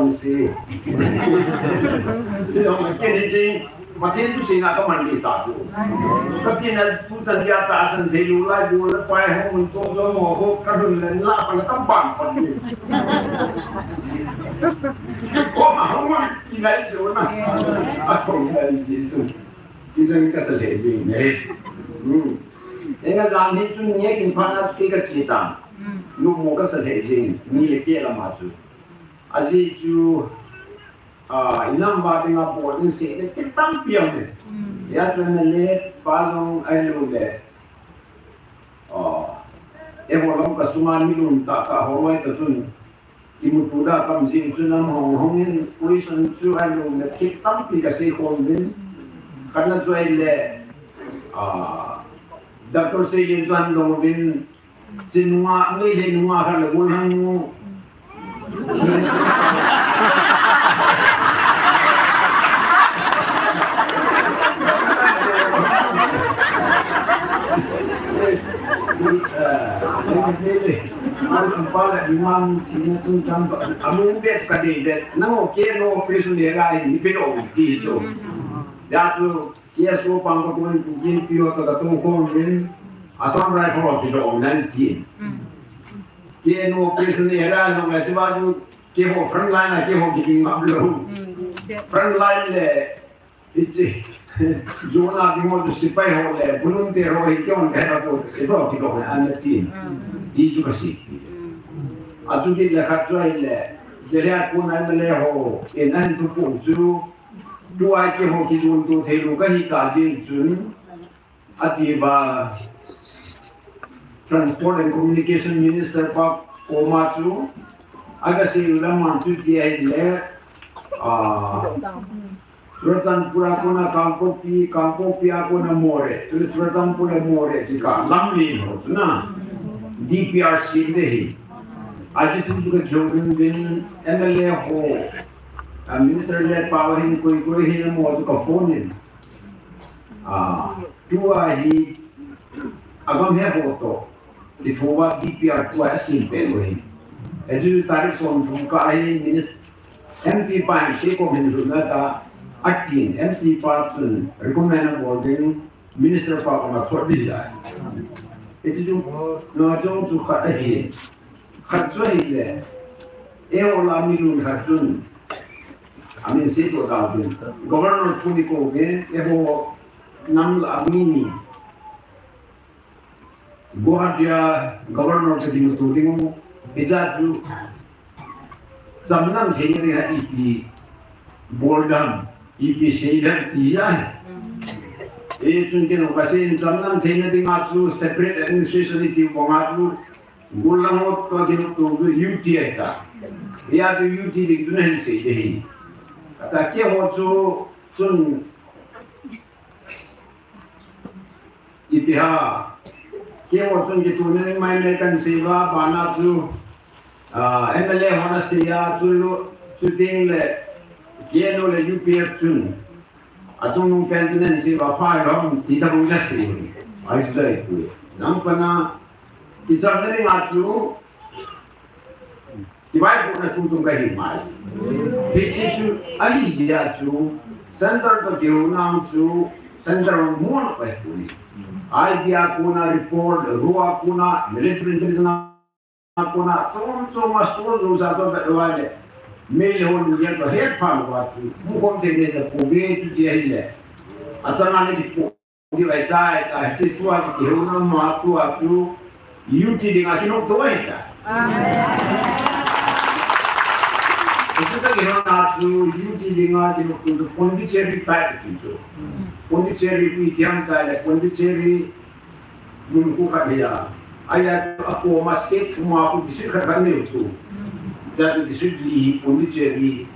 kon si. Ti dong ke ni jing. Pathen thusei na ka man ni ta tu. Ka pi na tu chan dia ta san thei lu lai bu la pai hong mun chong lo mo ho ka dun len la pa na tam pan kon ni. Ko ma hong ma ti lai chu na. A hong lai ji chu. Ti jang ka sa le ji ne. Hmm. Enga jan hi chu ni kin pa na ki ka chi ta. Hmm. Lu mo ka sa le ji ni le ke la ma chu. Ajeh chu, ah, inam ba dinga bol ding seh le kitampi aum e. Mm. Hijeh chun le pa jong ahilou le. Ah, eiho lam ka sunga mi lum tah tah ho loi ta chun. Kimuto da kam jing chun am hong hong in question chu ahilou le kitampi ka sei khom in. Khat na chu ahile, ah, Doctor Seiyin chu ahin dong uvin Chin nunga, Meitei nunga khat le gol hang nu. Amun bet ka dei bet. Nang o ke no operation le gai ni pe no ti so. Ya tu K S O pang ko tuan ku kin pio to ka tung ko rin, Assam Rifle ho kidoh nan tin. Mm. K N O operation area no ngai ti ba ju, keiho front line a keiho kiding ngap lou. Mm. Front line le, hiche, zona ding ho tu sepai ho le, volunteer ho hi keiho kai ba ko, sepai ho kidoh nan tin. Mm. Ti chu ka sei. Mm. Achu kit le khat chu ahile, Jeria ko nan le ho, e nan tu ko chu, Tua keiho kijon to thei lou kahi ta jeh chun, ati ba Transport and Communication Minister pa koma chu, aga sei u lam man chu ti ahile, ah, Churachandpur a kona Kangpokpi, Kangpokpi a kona Moreh, chu Churachandpur le Moreh ti ka lam li ho chu na, D P R sem de hi. Aji thu chu ka kihou ding ding, M L A ho, a Minister le pa hin koi koi hin mo chu ka phone in. Ah, tua hi, agam he ho to, ti thova D P R tua a sem pe lo hi. Aji tarik som thum ka hi Minister M P pa hin ti ko hin lu na ta, atin M P pa chun recommend a bol ding, Minister pa koma thot ding lai. Iti chu, na jong chu khat ahi. Khat chu ahile. Eiho la mi lun khat chun. Amin sei to dau ding. Governor pu ni ko ve, eiho nam la mi ni. Guwahati a Governor ka ding to ding. Ija chu. Chamlam theina dinga ipi bol dam, ipi sei dam ti ahi. E chun keiho ka sei in chamlam theina dinga chu separate administration iti banga chu gol lang ho to keiho to chu U T ahi ta. Hia chu U T ding chu nahin sei de hi. Ata keiho chu chun Ipi ham, keiho chun kituh nei mai mai kan sei uva, bana chu, ah, M L A hon asei a, chu lu, chuteng le, K N O le U P F chun, achungnung pen chun asei uva, pha lom, ti tabang asei uve. Ahi chu ahi poi. Nang pana, kichamna dinga chu, Kivaipohna chungchang kahi mai. Hiche chu ahi jeh a chu, center toh kihouna chu, center hung mu lou kahi poi. I B a kona report, RO a kona, military intelligence a kona, chom chom a sol lou sa toh vet lou le. Meitei hon jeng toh het pha lou a chu, mu khom thei le le, po ve chu ti ahile. Achanga ni ti po. Ni vai tai, tai, hiche tua kihouna ma tua chu, U T dinga kinopto ahi ta. Amen. Hiche tua kihouna chu, U T dinga kinopto chu, Pondicherry tai ti chu. Pondicherry pi tiam tai le, Pondicherry mun khu khat hi a. Ahi a chu akoma state thum a khu district khat khat nei u chu. Jat district li hi Pondicherry hi,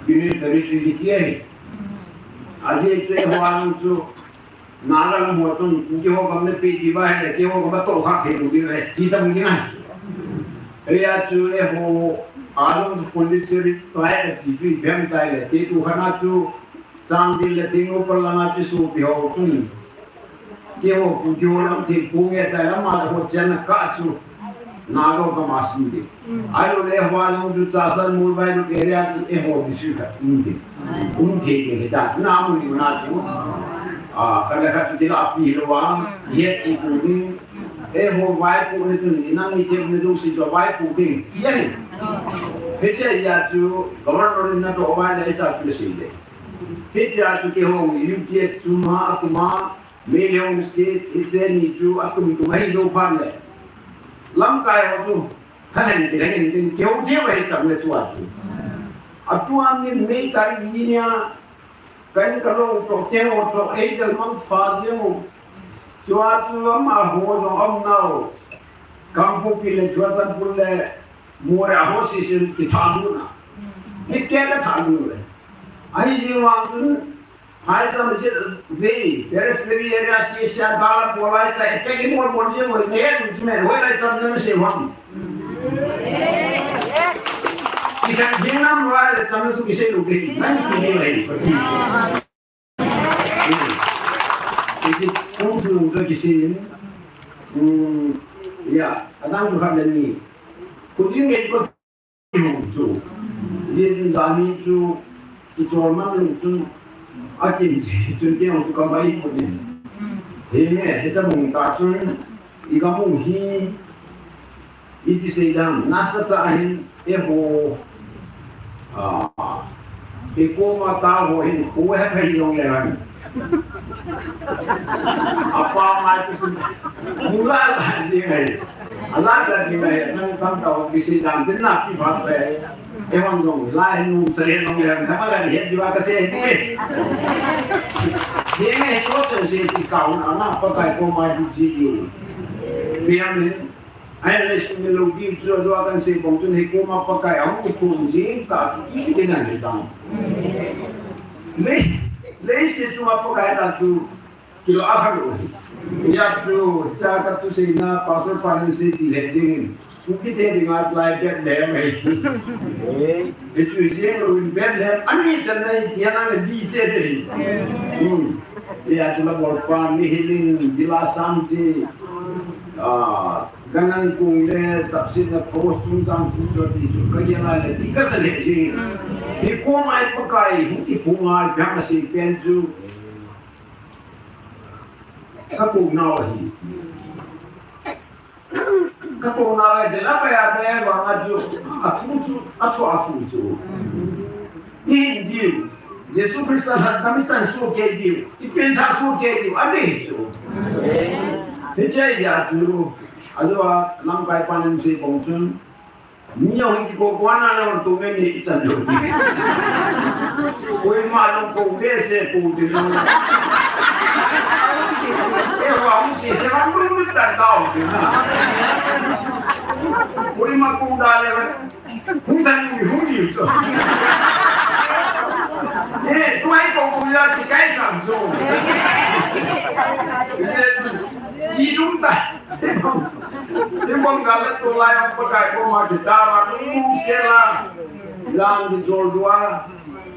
Union Territory hi tia hi. Ajeh chu eiho a chu Naga lam ho chun Kuki ho gam le pe ti ba he le, keiho gam a toh kha thei lou ding he, ti tam ding ahi chu. Hia chu eiho a jong chu Pondicherry tai ati chu ipi ham tia le, kei tu khan a chu Chandel le Tengnoupal langa kisopi ho chun, keiho Kuki ho lam thil pu nge tai lam a ho chenna kah chu Naga ho gam a sim ding. Ahilou le eiho a jong chu Chassad, Mualbhaidut area chu eiho district khat um ding. Um thei ding hita. Na mun ni na chu. A, khat le khat chu kila pi lou a. Hetpi pu ding. Eiho vaipoh ni chu ni nang ni te ni jouse chu vaipoh ding. Tia hi. Hiche a chu governor in na toh vai le ta chu sei le. Hitia chu keiho U T F chu ma, a tum a, Meitei State, hite ni chu a tum tum ahi jou phat le. Lamkai ho chu, kha leng ti leng in tin keu keu ahi chang le chu a chu. A tu a min May tarik li nia, ka in ka lou toh, keiho toh, ei del mang pha jeng u. Chu a chu amaho jong um nau. Kangpokpi le Churachandpur le Moreh a ho sese kitha lut na. Ni kei ka tha lut le. Ahi jeh vang chun, phai cham le chet ve, periphery area sese a gal a bol lai ta, attack in bol bol jeng u, ne he lut chu me, hoilai cham le me sei vang. Ki kan jing nam lai le cham le tu kisei lou ke, nang ki ni lai. Iti, kum thu ka kisin, um, ya, adang thu khat le ni. Khujing nge ko thu chu. Iti, jani chu, kichol man lou chun, akin chun kei hung chu ka bai ko ni. He nge, he ta mong ta chun, i ka mong hi, Iti sei dam, nasatah a hin, eiho, ah, i koma tao ho hin, kho he phei jong le han. Apa mai tu sun. Mula la ji ngai. Ala la ji ngai, nang tam tao ki sei dam, tin na pi phat pe. Eihon jong, lai nu sa le jong le han, thama la het ji wa ka sei ni. Ji ngai, to chen sei ti kau na, na, Pakai koma ji ji ji. Biang ni. Ahile sum lou ding chu, ajou a kan sei bang chun, hi koma Pakai ahung kiphong jing tah chu, iti nang hi tang. Lei, leiset chunga Pakai tah chu, kilo a kha lou hi. Hia chu, cha ka thuseina, Pastor pa'n sei ti le ding. Kuki te dinga lai Bethlehem ahi. Hichu jeng lou in Bethlehem, ani chan nai, tia nang le di che de hi. Hmm. Hia chu la bol pa, mi healing, bila sam chi. Ah, Ganang kung le sapsetna post chungchang chu chu ti chu ka gel a le ti ka sa le jing. Hi koma i Pakai hung kiphong a jang a sei pen chu ka kou nau ahi. Ka kou nau ahi, de la pa ya de wa nga chu a thu chu, a thu a thu chu. Ni hin diu, Jesu Christa lhan kami chan soh kei diu, i pen tha soh kei diu, a dei chu. Hiche a chu, ajou a lamkai pa'n sei bang chun, mi jong kikou kou na le tu me ni i chan lou. Koima jong kou ve se kou ding na. E wa hung sei se wa lu lu tan dau ding na. Koima kou da le wa. Hung dan ni, hung ni chu. Eh, tu ai ko ko ya ki kai sam chu. Ni dum ta. Ni bom ga le tu lai ang Pakai koma kita wa ni se la. Jan di jol dua.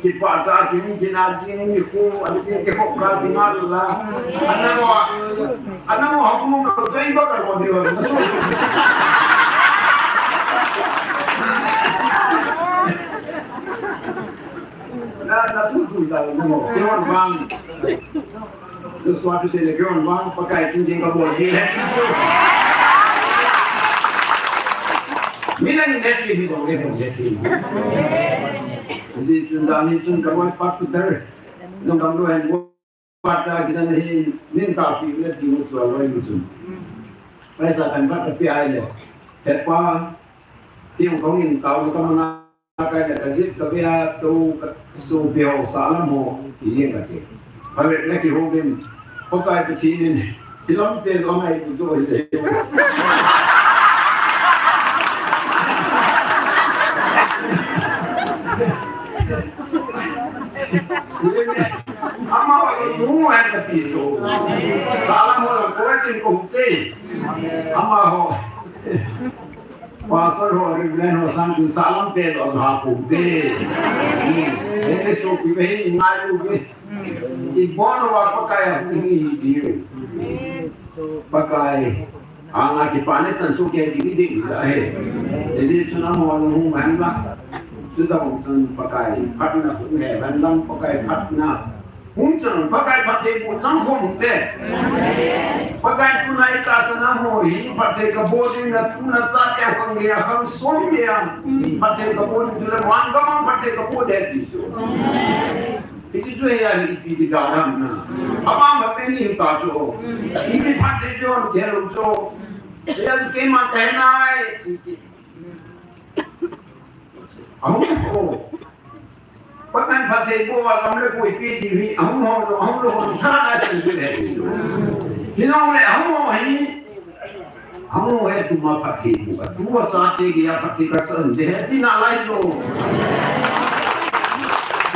Kipa ta, kini kina jing ni ko, ani kini ke ko ka di ma la. Ana wa, ana wa hung ko dai ba ka ko di wa. Na, na tu tu da mo, ke wan bang. Joshua tu se le ke wan bang, Pakai kin jing ka bol di le. Mina ni ne ki bi ko le ko le ki. Ji tun da ni tun ka bol pa tu ter. Nung kam lo hen, pata kita nahi, nin ta pi le ti mu tua lo yu tun. Paisa kan pa ta pi ai le. Te pa, ti u kong in ta u ka mana kai le ka jit ka bia tu ka su pi ho sa la mo, ti yin ka ti. Pa le le ki ho bin, ko kai pi ti nin. Kilometer ko ngai tu tu ite. Nu hai kati chu. Salam ho la koi tin ko te. Amaho. Pastor ho, Reverend ho sang tin salam pe lo ha ko te. Ene so ki ve ngai lu ve. Ibon wa Pakai a ni di. Pakai. Anga kipana chan soh kei ding ding ahi. Hijeh chun amaho hung hen lang. Chuti chun Pakai phatna hung hen lang, Pakai phatna. Hung chun Pakai phattheiboh chang khom te. Pakai tuna itahsan a ho hi phatthei kabol ding na tuna chate khang le khang som le. Phatthei kabol ding le man ka mang phatthei kabol de ti chu. Hiti chu hi a hi ipi ti ga ram na. Ama ma pe ni ta chu. Ipi phat te chu, ke lo chu. Yan ke ma te nai. Ahung ho. Pathen phattheiboh a kam le koi pi ti hi, ahung ho lo, ahung lo ho, tha na chen ti le. Hi lo le, ahung ho hi. Ahung he tuma phattheiboh, tua chate geiya phatthei kachan de he tina lai chu.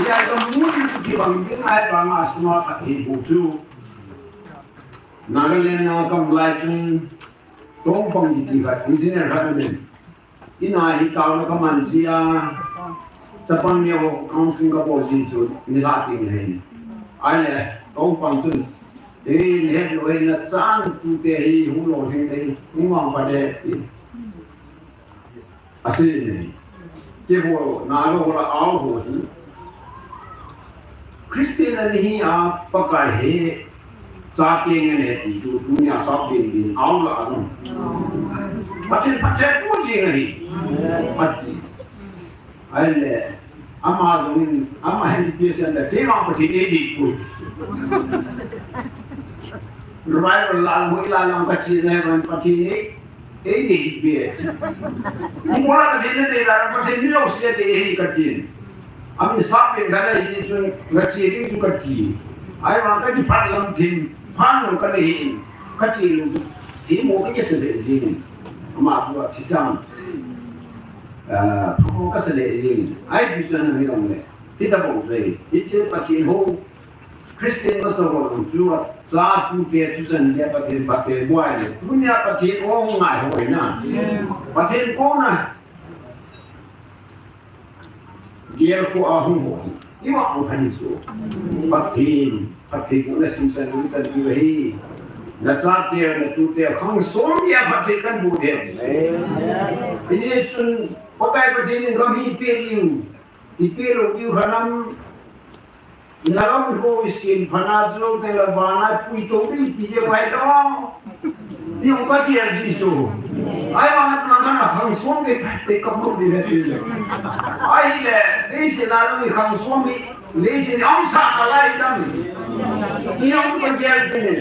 Ya kamu ni chu kibang ding ahi banga sunga phattheiboh chu. Nagaland a kaum lai chun Tongpang kiti khat, engineer khat aum in. Ina hi taona kaman jia, chapang neo counseling kabol ji chu, nilhah ching ahi. Ahile, Tongpang chun, "Ei, nahet lou ahi, nachan tute hi hung lolhing ahi, hung mang pha de," ati. Asei in ahi. Keiho, Naga ho la Ao ho hi. Christian ana hi a, Pakai he, chate ngen ahi ti chu, tunia sap ding ding, Ao la a jong. Pathen, Pathen pu jing ahi. Pathen. Ahile, ama jong in, ama hin Christian da, keima Pathen eidei poi. Revival la, hoi la, lam kache na, Pathen e, eidei poi. Ibola Pathen nadei la, Pathen mi lou sia dei hi katin. Ami sap pen kana hi chun, kache ding chu kati. Ahivang kakiphat lam thim, phan lou kana hi, kache lou chu. Thim mo kakisa dei ding. Ama tua thi chang. Ah, phamo kasa le jing. Ahi pi chu ana hi long le. Hitabang chu ahi. Hiche Pathen ho. Christian masa ho chu a cha tute chu chan le Pathen, Pathen buai le. Tunia Pathen o ngai ho na. Pathen kona. Gel ko a hung ho. Iwa ang khan chu. Pathen, Pathen ko na sim san, sim san ki hi. Nachate, natute, khang som ya Pathen kahin bu de. Hijeh chun, Pakai Pathen in gam hi pe ding. Ipi lou diu kha nam. Nalam ko isim phana chu te la vana pui to di ti je pai to. Ti ong ka ti a ji chu. Ahivang a tuna kana khang som ke te ka mu di le ti. Ahile, ni se na mi khang som mi, ni se ni ong sa ka lai dam. Ti ong ka ti a ji ni.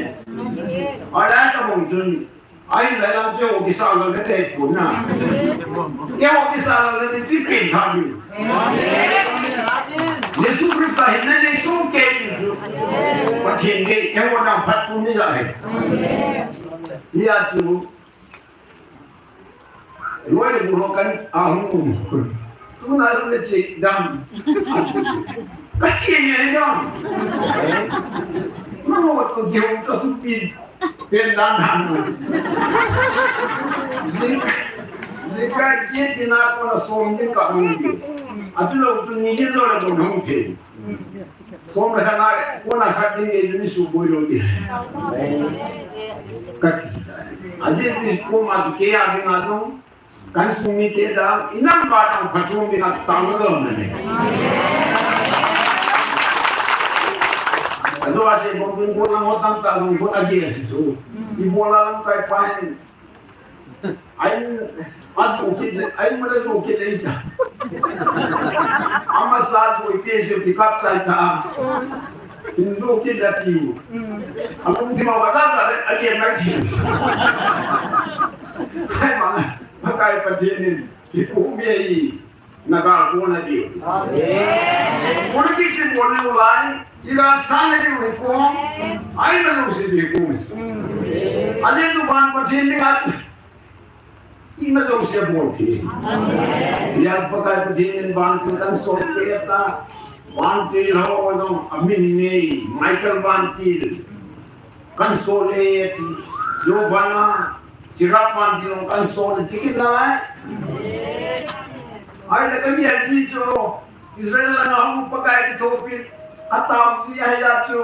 Ahile tabang chun. Ahin lai lang chu kisa lang le te pun na. Keiho kisa lang le ti pen tha bi. Jesu Christa hin na nei sung ke ni chu. Pathen dei keiho na phat chu ni la he. Ni a chu. Loi le bu ho kan a hung um. Tuna lung le che dam. Ka che nge dam. Nang wat ko ge hung to tu pi. Pen dan han. Jing, jing ka che pi na ko na som jing ka hung. Atu lo tu ni jing lo la ko hung the. Som le khat na, ko na khat ni e ni su boi lo ni. Ka ti. Ajeh ni ko ma tu ke a ni na tu. Kan sung mite dang, inam ba dang phachom ding a tang na dong na ne. Ajo ase bom ding ko na mo tang ta dong ko agi ase so. Ibola lang kai pa hin. Ai, ajo kit le, ai mo le jo kit le ita. Ama sa jo ite se ki kap sai ta. In jo kit le tiu. Akum ti ma wa da da le agi na ki. Ai ma. Pakai Pathen in, ipu mi ahi, naga kona diu. Amen. Politics in bol leu lai, iga sa na diu hi ko, ai na lou se diu ko. Amen. Ale tu ban Pathen ni at, i na lou se bol thi. Amen. Ya Pakai Pathen in ban tu kan so pe ta. Vantil ho jong amin nei, Michael Vantil. Kansol e, Giovanna, Chirap Vantil jong kansol e, ti kit nalai. Ahile kami a ji chu, Israel langa hung Pakai kithopi, atao ji ahi a chu.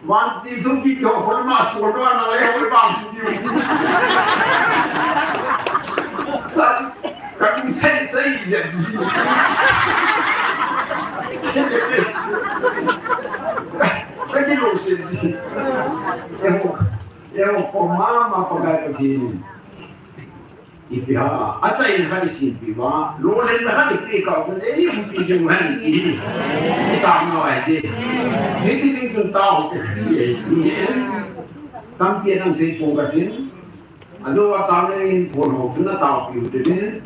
Vantil thupi kihou khol ma sol doh a nalai hou bang si diu. Ka, ka kum sei sei ji. Ka kilungset ji. Eiho, eiho koma ma Pakai Pathen in. Ipi ham, achaina khat isimpi uva, lolhinna khat ipeh kah uva, ei, ipi jing ham iti. Itam nau ahi. Hiti ding chun tao te. Tampi anang sei pong katin. Ajou a tao le in phone ho chun ataopiu uvin.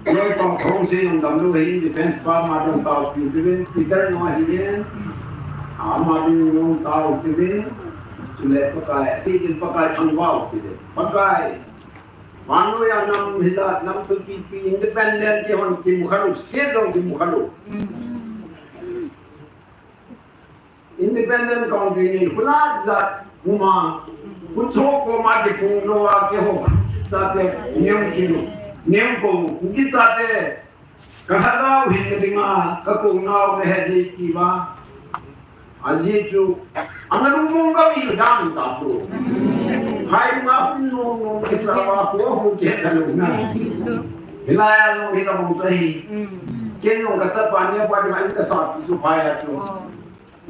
Loi tong thong sei jong damlou ahin, defense pa ma jong taopiu uvin. Peter no ahin. Ama ding jong taopiu uvin. Chule Pakai, ti din Pakai thangvah uvin. Pakai. Vannoi a nam hila, nam thupipi, independent kihon kimu khalou, state jong kimu khalou. Independent country nei, khula jat huma, kucho koma kiphung lou a kiho, sate, nem kinu, nem ko, kuki sate, Ka lhagao hin na dinga, ka kou nau na het ding ti uva. Ajeh chu, ana lungmong ka mi dan ta chu. Hai ma kun no no ni sa wa ko ho ke ka lu na. Hilai a no hi ka bong chu hi. Ken no ka chapa ni pa ni ka sa ti chu phai a chu.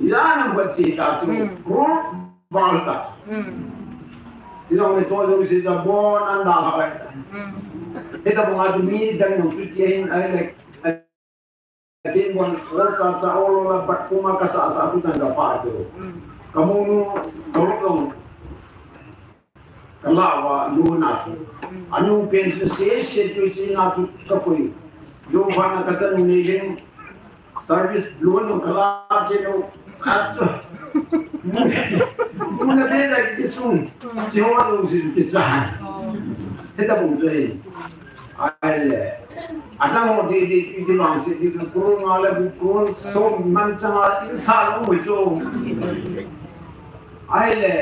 Ila na ba chi ta chu. Ro ba ta. Ila ne to lo si ta bon an da ha ba. Hita bong a chu mi dang no chu ti hin ai le. Kin bon, ol cha cha, ol ol a bat kuma ka sa sa ku chan ka pa chu. Ka mu nu, ka lo long. Ka la wa lu na chu. Anu pen su se se chu chi na chu ka pui. Lu pha na ka chan ni ling. Service lu nu ka la ke lu. Ka chu. Mu na de da ki sung. Chi ho lu si ki cha. Hita bong chu. Ai le. Adang ho di di di di bang si di di kurun nga le di kurun so man chang a in sa lo mo chu. Ai le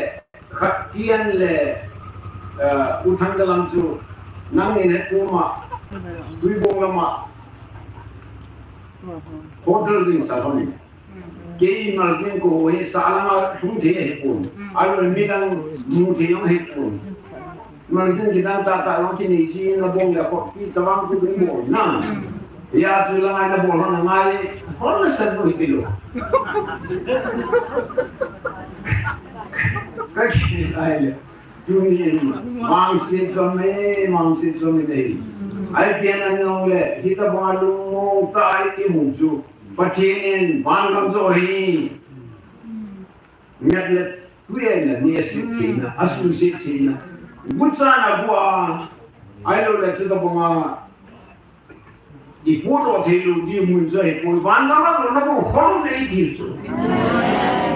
khat kian le, eh, u thang da lam chu nang in he kuma tui bong lama hotel ding sa lo ni. Kei mal ding ko he sa lama thung the he kun. Ai le mi dang mu the yong he kun. Mang tin ki dang ta ta long ki ni ji na bong le ko pi ta wang ku ding bong na. Ya tu la ngai na bong na ngai. Hon na san bu hi lo. Ka ki ai le. Tu ni mang si to me, mang si to me dei. Ai pian an long le, hi ta ba lu mo ta ai ti mu chu. Pathen in van lam jo hi. Ngat le, tuya na, ni a sik thei na, a su sik thei na. Gucha na gua, ai lo le, chu ta bong a, i pu lo thei lo, di mun zo he pu, van na ma lo na bu khol ne i thil chu.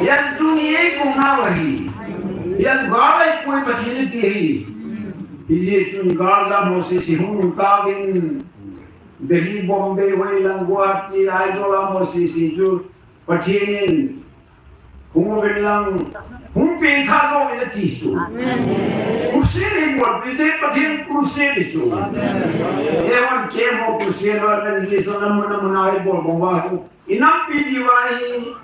Yan tu ni ei kong na wa hi. Yan ga lai pu i Pathen ti hi. I ye chun ga la Moses i hung ta bin. Delhi, Bombay, Wai lang Guwahati, ai zo la Moses i chu. Pathen in, hung uvin lang, hung peng tha jo in ati chu. Crusade hi bol pi je Pathen crusade chu. Evan kemo crusade lo evangelism na mun na mun a hi bol bol va hu. I nampi di va hi,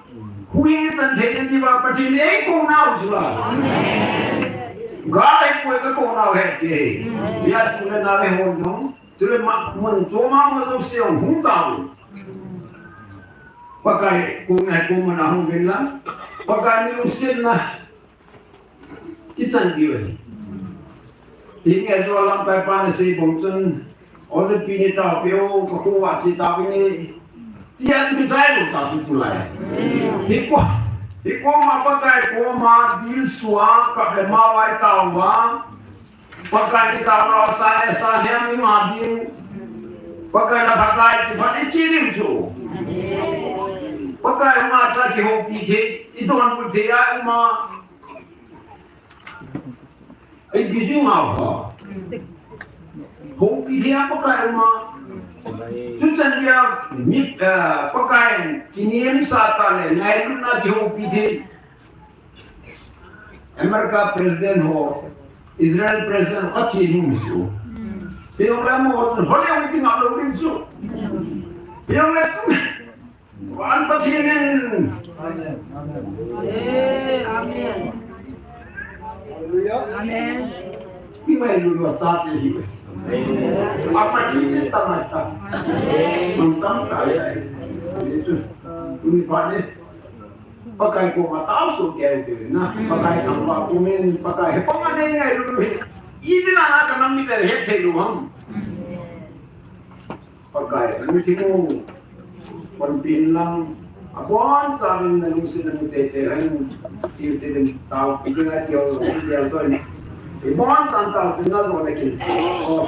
hu hi chan thei di va Pathen ei kong nau chu la. Ga ei koi ka kong nau he ke. Ya chu le na le hon jong. Tule ma, mun choma mun lo se hung ta. Pakai kong na kong mun a hung uvin lang. Pakai ni lungsetna. Kichan diu ahi. Hi nge jo lamkai pa na sei bong chun. Ole pi ni taopi o, ka ko wa chi taopi ni. Tia tu chai lo ta tu kulai. Hi ko, hi ko ma Pakai ko ma dil sua ka be ma wai ta wa. Pakai ni ta ra sa e sa hiam ni ma ding. Pakai na Pakai ti pha ni chi ding chu. Pakai ma ta ki ho pi the, i don pu the ai ma. Ai bi ding ma pha. Ho pi the a Pakai ma. Chuchan dia mi, eh, Pakaiyin kinem sah tah le ngailutna kihoupi thei. America President ho, Israel President ho, athi hung chu. Hijongle amaho, hole hung ti ngam lou ding chu. Hijongle tu, van Pathen in. Amen. Amen. Hallelujah. Amen. Ingailut lou chate hi. Apathen in tamai ta. Amen. Mang tam ta ya. Tuni phat ni. Pakai koma taosoh keu uvin na. Pakai thangvah pumin, Pakai he panga nei ngailu hi. Itina na kanam mi tel het thei lou ham. Pakai, nang thingmu. Panpin lang. Abonchan nalungset nanu teitei lang. Tiu te din tao, tiu te ngai tiu, tiu te ngai. Abonchan taopina jong nakin. Oh.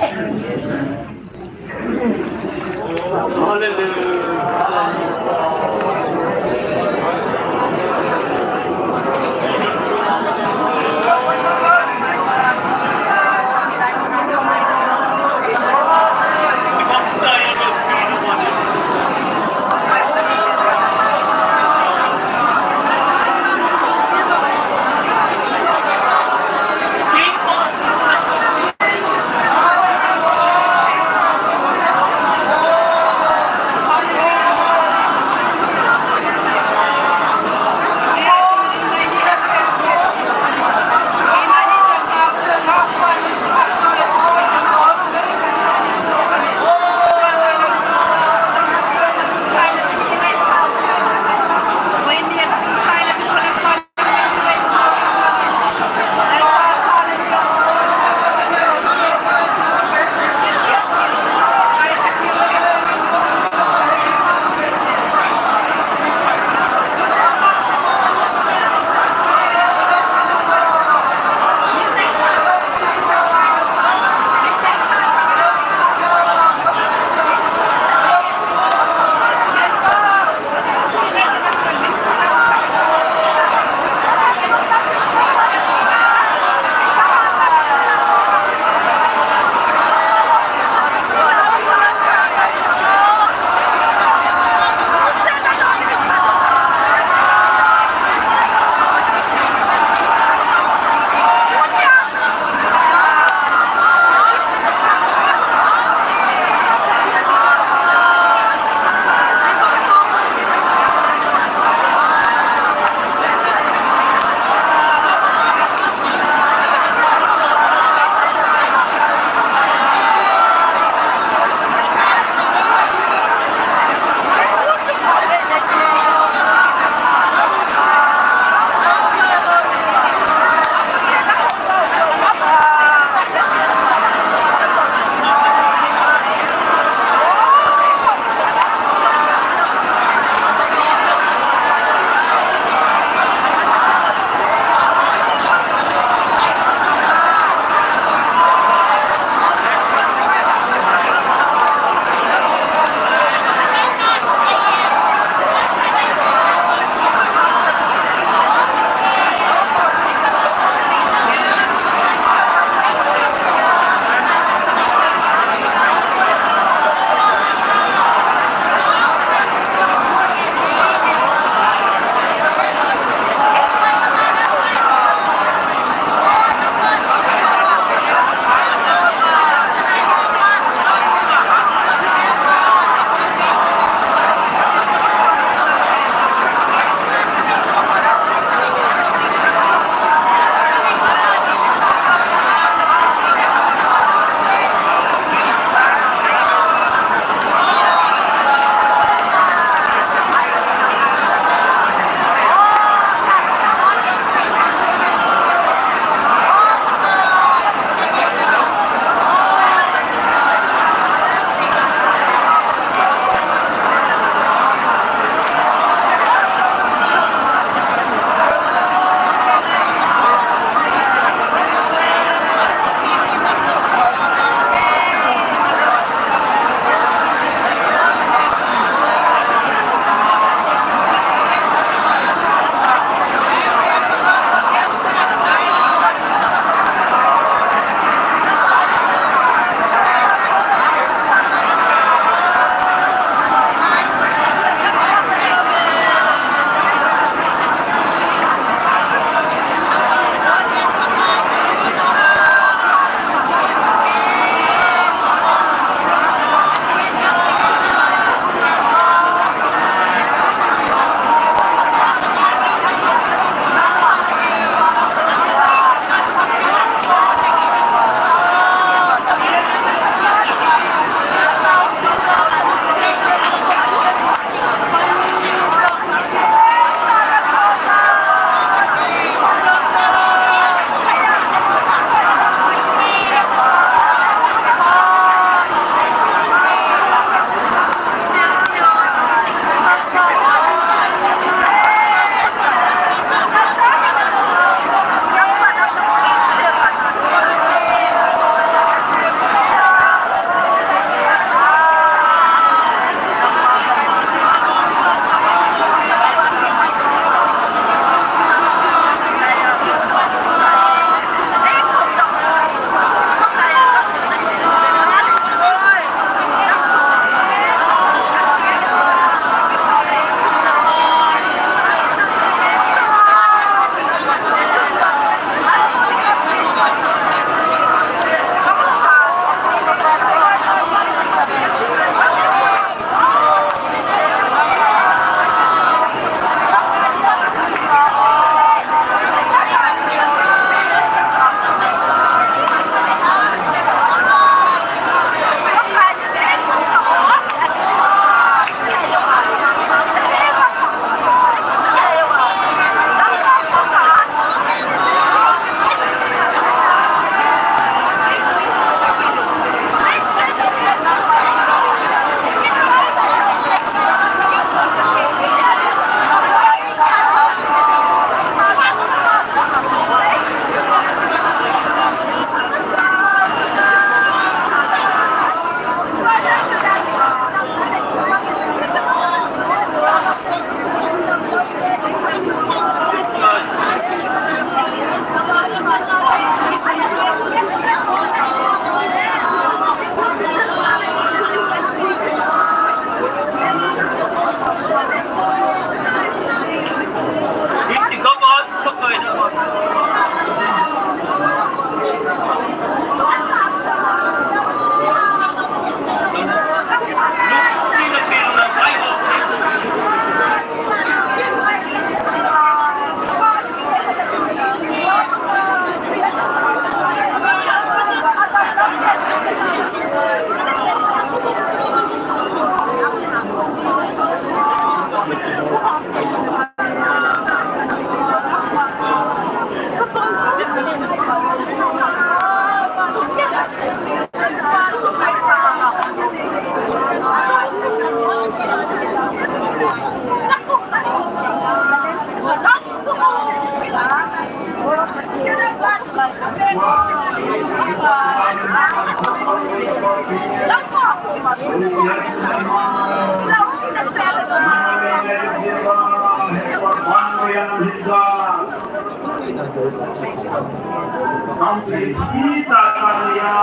Kam thei thi tata nia,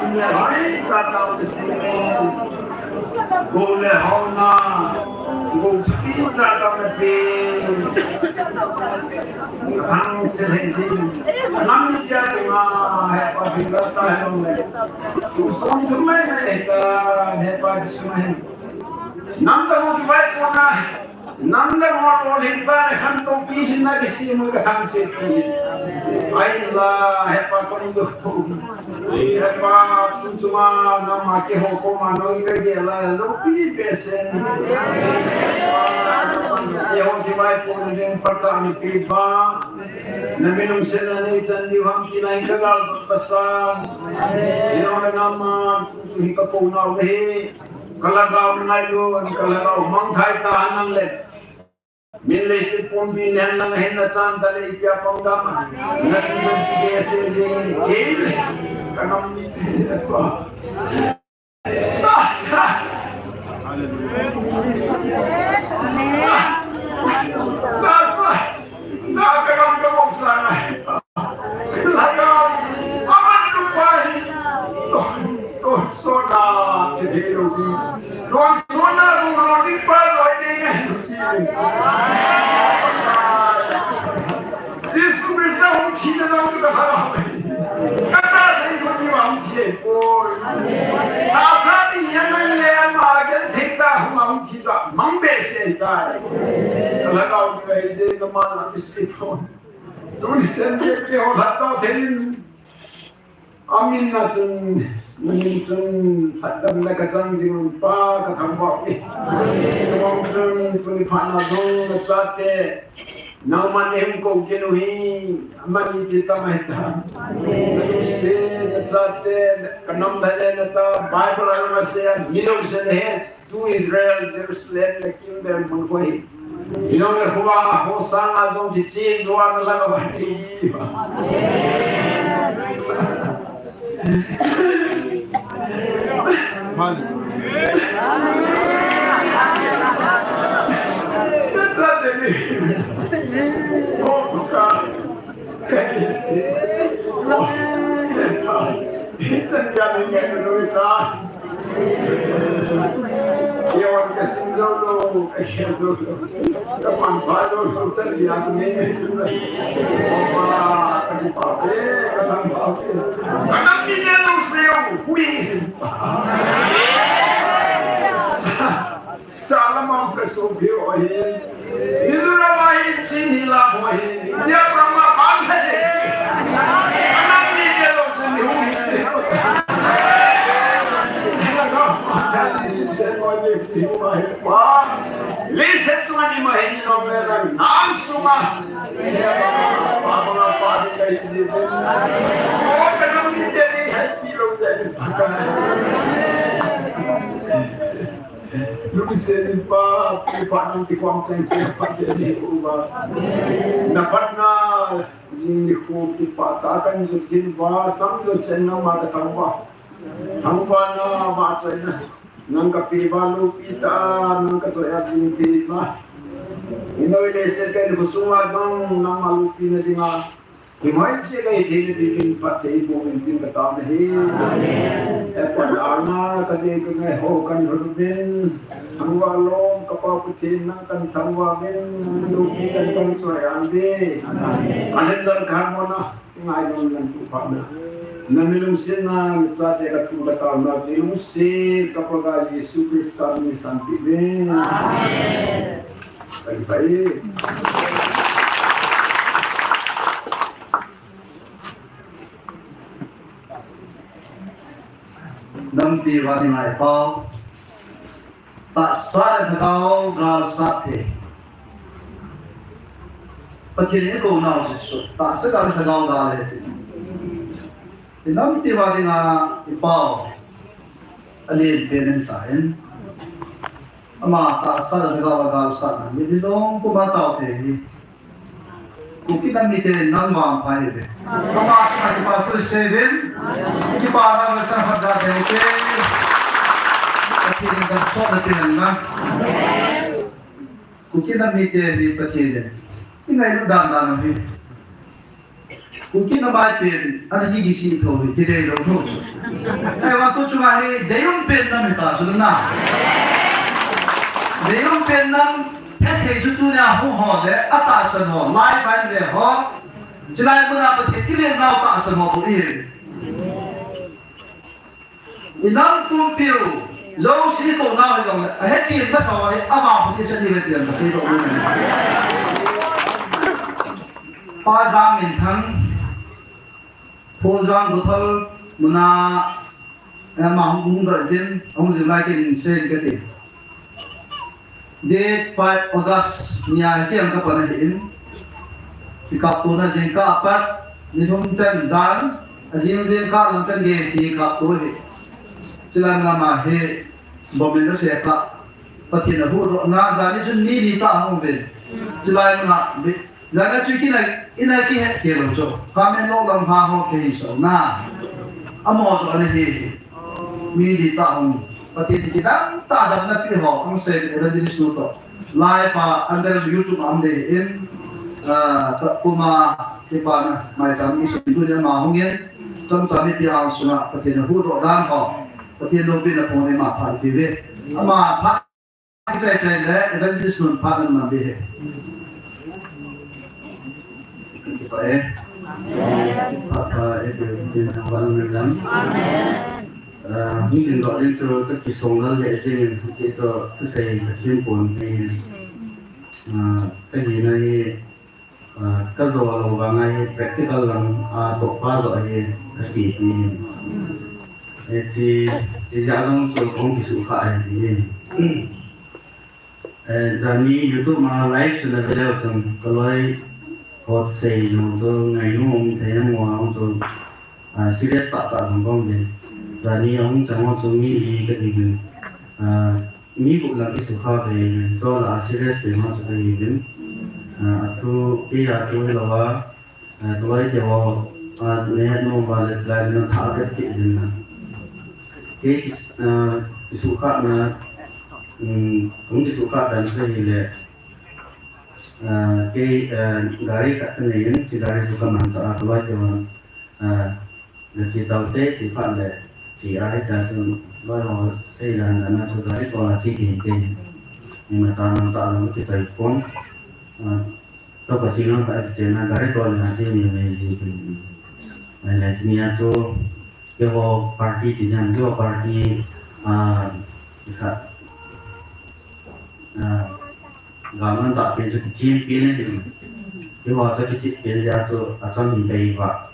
min le hoi tata u si. Go le hona, go thi tata me pe. Hang se le thi. Nam ni ja de ma, he pa thi tata he le. Tu son tu me me ta, he pa thi su me. Nam ta mo ki vai ko na. Nang le mo lo lin ta le khantou pi hin na kisem u ka thangset pi hin. Ai la, he pa kon do. He pa tun suma na ma ke ho ko ma no ka ge la lo pi pe sen. Ye ho ki bai ko ni den pa ta ni pi ba. Na mi nung sen na ni chan di ham ki na ka gal pa sa. Ye ho na ma tu hi ka ko na he. Ka lhagao ngai lo, ka lhagao mang thai ta nang le. Min leiset pumpi nen lang hin na chan ta le ipia pang dam. Na ti dam ti ke se le ke le. Ka nam ni. Ta sa. Ta sa. Na ka nam ka mok sa na. Lhagao, aman tu pai. Don, don sona, che de lo di. Don sona, don lo di pa lo de. Jesu Krista hung thi na lo ka ha. Ka ta sai ko ni wa hung thi ko. Ta sa ni ya na le ma ga thei ta hung hung thi ta. Mang be se ta. Lhagao ka je ka ma na isi ko. Tuni sen te pe ho lhat tau thei in. Amin na chun, na min chun, lhatdam na ka chang jing un pa ka thangvah e. Chubang chun, tuni phat na jong na chate. Nangman nei hung kou kit u hi, amani ti ta mai ta. Na lungset na chate, ka nam da le na ta, Bible a na se, mi lo se ne he. Tu Israel, Jerusalem, le kim bel mun koi. Inong le khuwa, Hosanna jong kiche, Johan la ka ba. Amen. Salamam ka so phi o hin. Mizoram a hin chin hi la ho hin. India pang ma pang the. Anam ni ye lo se ni hu ni se. Ni sim se mo ni ni hu ma he pa. Li se tu ni ma he ni no me na nam suma. Pa pa pa ni ka ni. O ka nam ni de ni happy lo de. Lungset in pa, kipa nang kikhom cheng se pa ke ni uva. Na patna ni khu kipa ta kan ju kin va, tam jo chen na ma ka thangvah. Thangvah na ma chen na. Nang ka pi va lu pi ta, nang ka jo ya jing pi ma. Inoi le se ke ni khu sunga dong, nang ma lu pi na dinga. Himhoi se ka ithei na dingin phatthei boh in tin ka tao na hi. Amen. Epa dana ka dei ka ngai ho kan hon uvin. Thangvah lom ka Pa Pathen nang kan thangvah uvin. Nang lopi kan kan choi an ve. Amen. Amen. Dal kar mo na ngai lom nan tu pa na. Na mi lungset na mi chate ka thum ka tao na ti lungset ka Pa ga Jesu Christa min in san ti ve. Amen. Kan pai. Nampi va ding ngai pau. Tahsa le lhagao gal sat thei. Pathen in kou nau Jesu. Tahsa gal le lhagao gal le. I nampi va ding a i pau. A len pen in ta in. Ama tahsa le lhagao gal sat na. Ni dong kuma tao thei hi. Kuki nam mite nang vangpha hiuve. Ama chunga kipa thu sei uvin. Kipa na ve sa khat da te ke. Pathen in dam sot na tin na. Kuki nam mite hi Pathen in. I ngailut dan dan hi. Kuki na bai pen, ana ki gisi tho hi, ti dei lo tho chu. Ei, va tu chu ma hi, dei um pen nam hi ta chu na. Dei um pen nam, phet thei chu tunia hung ho le, a tahsan ho, lai vai ve ho. Chilai muna Pathen i ven nau tahsan ho bu i. I nam tum piu, lo si to nau hi jong le, a he chin ba sa hi, a va pu ti sa ni ve ti am ba si to ni. Pa Jang Min Thang, Paul Jang Buthal, muna, eh, ma hung hung da din, hung jing lai ke din se ke ti. Date five August nia hi kiang ka pan ahi in. Kikaptona jingkah apat, ni thum chan jan, a jing jingkah lang chan gei kikapto ahi. Chilai muna ma hi, bom in a se ka, Pathen a huhdohna, jan ni chun mi li ta hung uvin. Chilai muna, bi, Jan a chu kina, ina kihet kei lo chu. Kamen lo lam ha ho kei so na. Amo chu ani hi. Mi di ta hung. Pathen kidang ta dam na pi ho. Ang se evangelist nu to. Live a under YouTube am de in. Ah, ta kuma ki pa na. Mai cham ni sin tu ni ma hung in. Cham cham ni pi ang suna. Pathen huhdoh dan ho. Pathen lo pi na pon ni ma pha pi ve. Ama pha Kichai chai le, evangelist nun pha nan man de he. Kipa e. Pha pha e, de, de, na wan nan lam. Ah, hung tin do din chu, ka kisong lal le jing, che to, ka sei, ka thim pon, ka yin. Ah, ka hi na hi, Ah, ka jo lo vang a hi practical lam a toh pa jo hi ka chi ti. Eh, chi, chi ja jong chu kong kisukha ahi ti. Eh, jani YouTube ma live suna ve leu chun ka loi hot sei lo jo ngai nu um thei na mo a chu, ah, serious tah tah jong kong ve. Jani a hung chang ho chu mi li ka ti ve. Ah, Mi gup lang kisukha ve, to la serious ve ma chu ka hi vin. Ah, a thu, kei a thu hi lo a, ah, tu lai te ho, ah, ne no ba le lai na tha ka ti vin na. Kei kis, ah, kisukha na, um, kong kisukha dan sa hi le, ah, kei, ah, gari khat ka nei in, chi gari chu ka man sa a, tu lai te ho, ah, Na chi tau te ti phat le, chi a hita chu, loi ho sei dan dan a chu gari ko la chi ti te. Ni ma ta nam sa lo ki tai kon. Ah, to ka si nam ta che na gari ko na chi ni me ji ti. Ai le chi ni a chu, ke ho party ti jan, ke ho party, ah, kha. Ah, ga man ta pen chu ki chin pi ne ni. Ke ho chu ki chi pi ne a chu, a chang ni dei ba.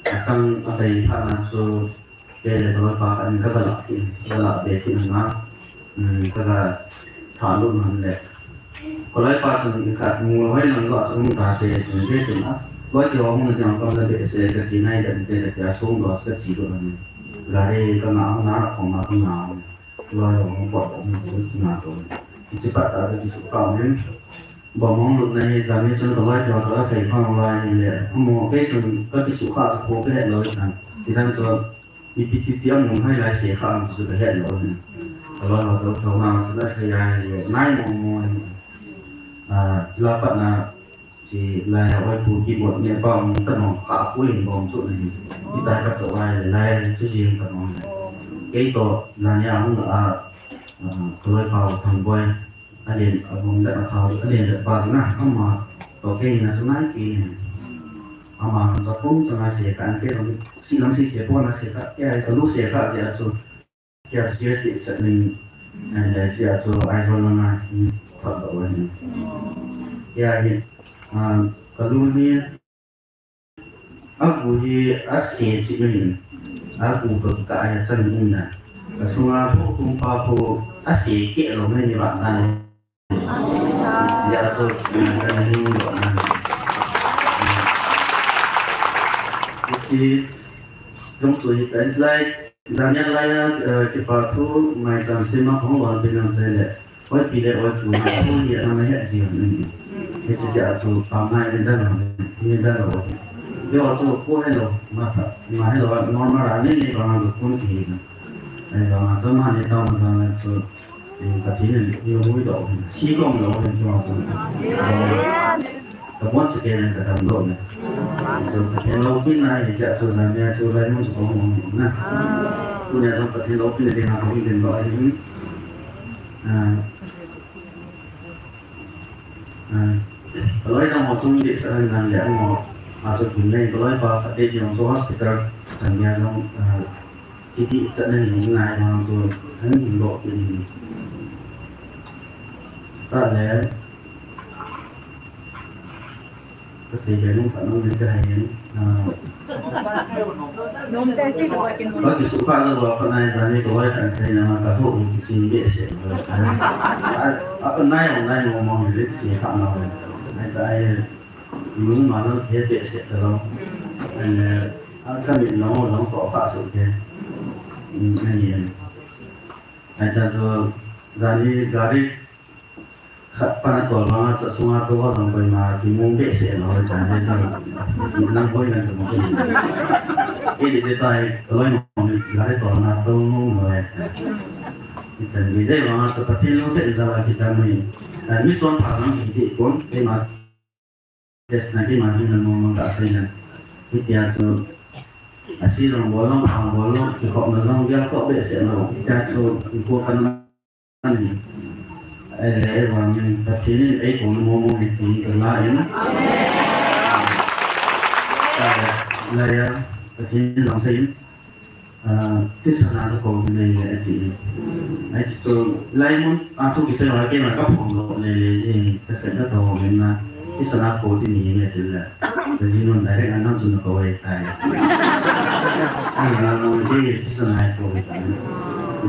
Achang a bei phat na chu, kei le ka loipa khat in ka ga lah kit, ka ga lah be kit na, um, ka ga tha lut man le. Ka loipa chun khat mu hoi lang lo achang ta te chun te chun a, loi te hung na jang kam la be se ka chi nai jan te le te a sung lo ka chi lo na. Gari ka na na khong na ka na. Loi hung pot hung na to. Chi pat ta ka chi su ka min. Bom hung lut na hi, jani chun ka loi tua ka sei phang lai hi le, amo kei chun ka kisukha chu kho ka het lo hi tan. Ti dan chu, ipi ti ti a mun hai lai se kha am chu ka het lo hi. Ka loi ho to thau na chu na sei ai hi le, nai mo mo hi. Ah, chila pat na, chi lai a oi pu keyboard ne pa mu ka nong ka pu in bom chu na hi. Guitar ka to ai le, lai chu jing ka nong. Kei to, jani a hung a, ah, ka loi pa Thang Boi. A len, a bom le a thau, a len le pa na, ama, to kei na chu nai kei ni. Ama na cha pum cha na se ka an kei lo, si lam si se po na se ka, kei ai ka lu se ka je a chu, kei a serious ti sa nin, an le si a chu ai hon na na, ni, thot ba wa ni. Kei ai, ah, ka lu ni, A gu hi a se chi min, a gu to ka ai chan um na. Ka sunga phu kum pa phu a se ke lo mai ni ba na. Ya to ka ni lo na. Ki jong tu hi tan lai. Daniel lai a, eh, kipa thu mai chan sima khong lon pin nam chai le. Oi pi le oi pu na thu hi a na he ji ni. He chi ja chu pa mai ni da na ni da lo. Yo chu ko he lo ma tha ma he lo normal a ni ni ba na ko kun ki na. Ai ba na chu ma ni ta ma sa na chu. Ni ka ti ni ni mo do. Chi ko lo ni chu ma chu. Ka mo chi ke ni ka dam lo ni. Pathen loupina hi jeh chu jania chu lai mun chu kong hung na. Tunia jong Pathen loupina dinga kong dindoh ahi. Ah, ah, kaloi jong ho chung dih sa nang le mo. A chu kin nei kaloi pa khat dih jong chu hospital jania jong, ah, kiti sa nang ngai jong chu hung dindoh kiti. Ta le. Ka sei ve nung khat nung ding ka hai in. Ah. Ka kisukha lou va, ka nai jani ka vai kan sei na ma ka ho u ki chin be se. A, a ka nai, a nai mo mo ni le si kha na ve. Nai cha ai, nung ma lo ke be se ka lo. An, eh, a ka mi no lo ko kha su ke. Mm, nai. Nai cha chu jani gari Khat pa na tol vanga chu sunga tou ho jong koima kimu behseh lou, hitia hi jong lang boina kimu. Kei ding ding tai, kaloi mong ni gari tolna tou mong lou e. Hichan gei dei vanga chu Pathen lungset jal a kidang hi. Mi chonpha jong hi ding pon, keima test na keima hin na mong mong ka sei na. Hitia chu asi jong bol lou, phang bol lou, kikhopna jong gelkhoh behseh lou. Hitia chu important Amen. Ahile, vangin Pathen in eikoi mong mong e ti ka la in. Ahile, la ya, Pathen in vang sei in. Ah, thisan a ka kou nei e ti. Ahi chu, lai mun, a thu kisei vang keima ka phong lou le le ji, ka sei ka tou vin na. Thisan a kou ti ni nge ti le. Ka ji nun direct a nang chun kou e tai. Ana mo ji thisan a kou e tai.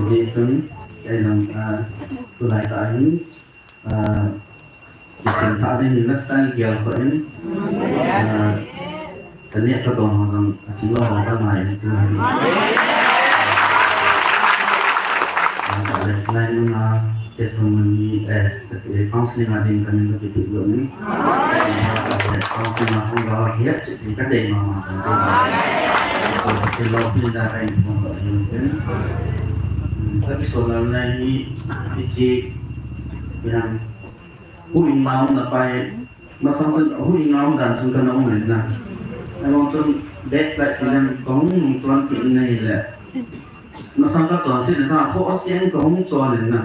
Ji chun, Kei lam, ah, tulai tah hin, ah, kisan tha ding hin la style gel ko in, ah, ka neh ka don ho jong a thilou ho ka ngai in tu hin. Ah, ka le lai mun a testimony, eh, ka ti counseling a ding ka ning ka ti tu lo ni. Ka ti ba ka le counseling a hung ga hi het chih ka dei mama ka ti. Ka ti lo pin da ka in phong lo hin tin. Ka kiso lal na hi, hiche, hinan, huhhingna um na pai, masang chun huhhingna um dan chun kana um in na. Ahivang chun backslide pi nan kahung nung chon kit in ahile. Masang kachonset na sa, kho asiang kahung chon in na.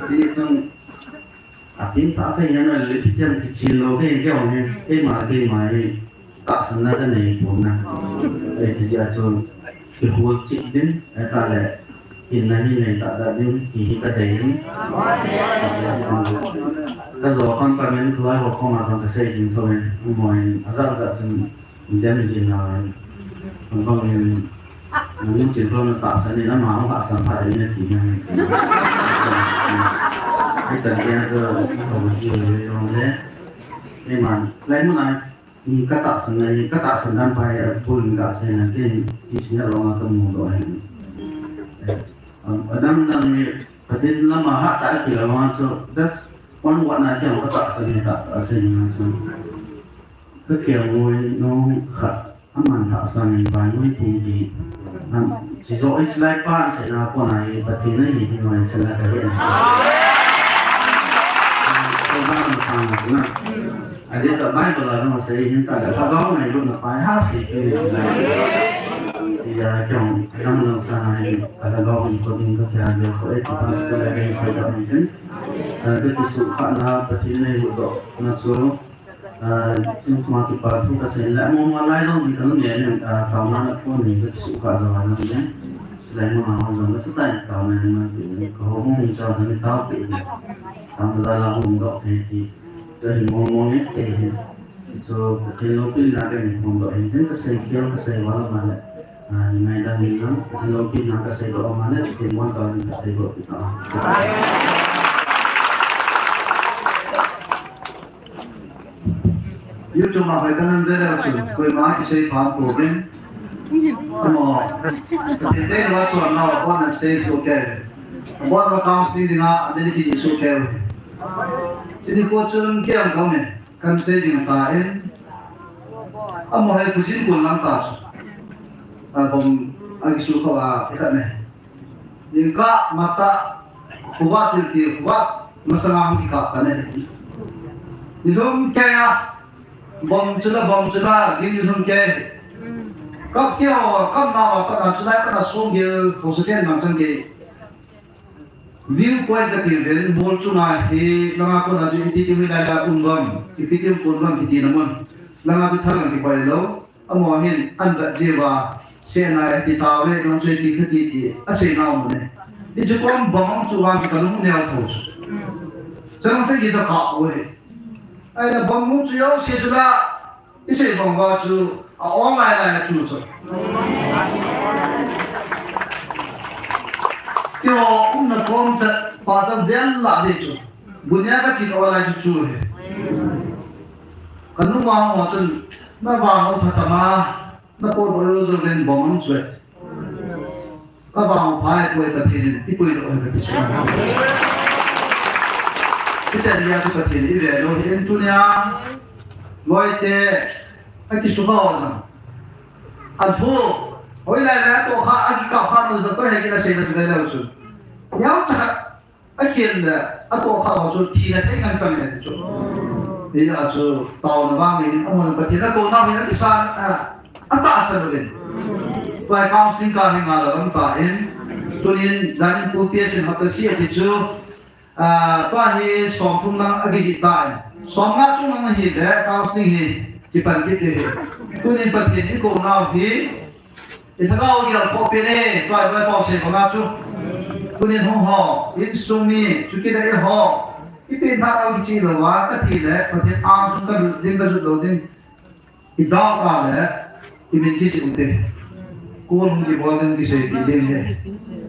Hijeh chun, Atin tah kei hin ahile, Pathen kichen lou kei, kei hung hi, keima, keima hi, tahsanna kanei pon na. Hijeh a chu, kihol cheh din, ahitah le, hinna hi nei tah tah din, ti hi kadei in. Ka jo kham kham in, tulai ho koma jong kasei jing thou in, mo in, ajat jat chun, Indian jin na, Hong Kong in, nung chin lou na tahsan in, ama hung tahsan pha in na ti na. Hichan tia chu, ko ma ji le long le. Ei man, lai mun a, ni ka tahsan na, ni ka tahsan dan pai, a bul ni ka sei na, ken, ki sin na long a ka mu do hin. Adang dang ni, Pathen lama hatah a kila vang chu, just one word na ken ka tahsan ni ta, tahsan ni chu. Ka kelngoi nung khat aman tahsan in Bible pu di. Am, chi jo Israel pa se na ko na hi Pathen na hi di noi se na ka hi. Ko ba na sa na na. A je ta Bible a no se hin ta da ka ga ngai lu na pa ha se ke ni na. Ya kyong dang nang sa na hi ka da ga ni ko ding ka kya de ko e ki pa se la ke sa da ni. Ka kisu kha na Pathen na hi do na chu. Ah, chun kuma kipa thu kasei le, mo ma lai jong ni kanu ne ne, ah, taona na ko ni ka su ka jo na ne. Lai mo ma jong ka sa tai taona ne ma ti ne. Ka ho mo ni cha ni tao pe ne. Tam za la hung do te ti. Ka hi mo mo ne te he. So, ka ke lo pin na ka ni hung do he. Ka sei khel ka sei wa la ma le. Ah, ni ngai da ni na. Ka lo pin na ka sei do ma le. Ke mo sa ni ka sei do pi ta. YouTube a hoi ka nan ve leu chun, koima kisei pha pouvin. Amo, Pathen te va chon na va na sei su ke. Amo va counseling dinga, a deni ki su ke. Chini ko chun ke ang kau ne, kan sei ding ta in. Amo hai kujin kun lang ta su. A bom, a kisu ko a, ikat ne. Jingkah matah, khuvat tiltil khuvat, masanga hung kikah kane. Nilhum keiya, Bom chu la, bom chu la, ding ni lhun kei. Kap kei ho, kap na wa, kap na chu lai, kap na song kei, ho sa kei nang chang kei. View point ka ti ven, mol chunga hi, langa kona chu iti ti hui lai la um gam, iti ti um kon gam kiti na mun. Langa chu thal ang kipah lou. Amaho hin an vet jeh uva, sehna e ti tao le, nang chu e ti kha ti ti, asei nau mun e. Hichu kon bom hung chu vang chu ka lung neo tho chu. Chang se ki ta ka u e. Ahile bom hung chu jouse chu la, isei bom uva chu, a ong lai lai chu chu. Keiho umna kom chat, pa chan vel la ding chu. Bunia ka chin o lai chu chu he. Ka numa ho chun, na vang u phatama, na potdoh lou jouvin bom hung chu e. Ka vang u pha e, poi Pathen in, i poidoh e ka ti chu. I chan lia chu Pathen in i ve lou hi in tunia. Loite, a kisukha ho jong. An thu, hoilai lai a toh kha, a kikap kha lou jong, koi he kila sei na chu ve lou chu. Yau cha. Akhel le, atoh kha ho chu thina thei ngen chang e ti chu. Hijeh a chu, taona vang in, amun Pathen a touna hin akisan, a, atahsan uvin. Tua hi counseling ka hi nga la lam ta in, tunin, jan in pu P S in hapta si ati chu, a, tua hi som thum lang akijih ta in. Som nga chung lang hi le, counseling hi, kipan kit hi. Tunin Pathen in i kou nau hi, I thagau gel khoh pen e, tua, tua pau sei banga chu. Tunin hung ho, insung mi, chu kit a i ho. I pen tha au kichi lou va, ka thi le, Pathen ang sung ka lut ding, ka jut lou ding. I dau ta le, i min kisi u te. Kol hung kibol ding kisei pi ding he.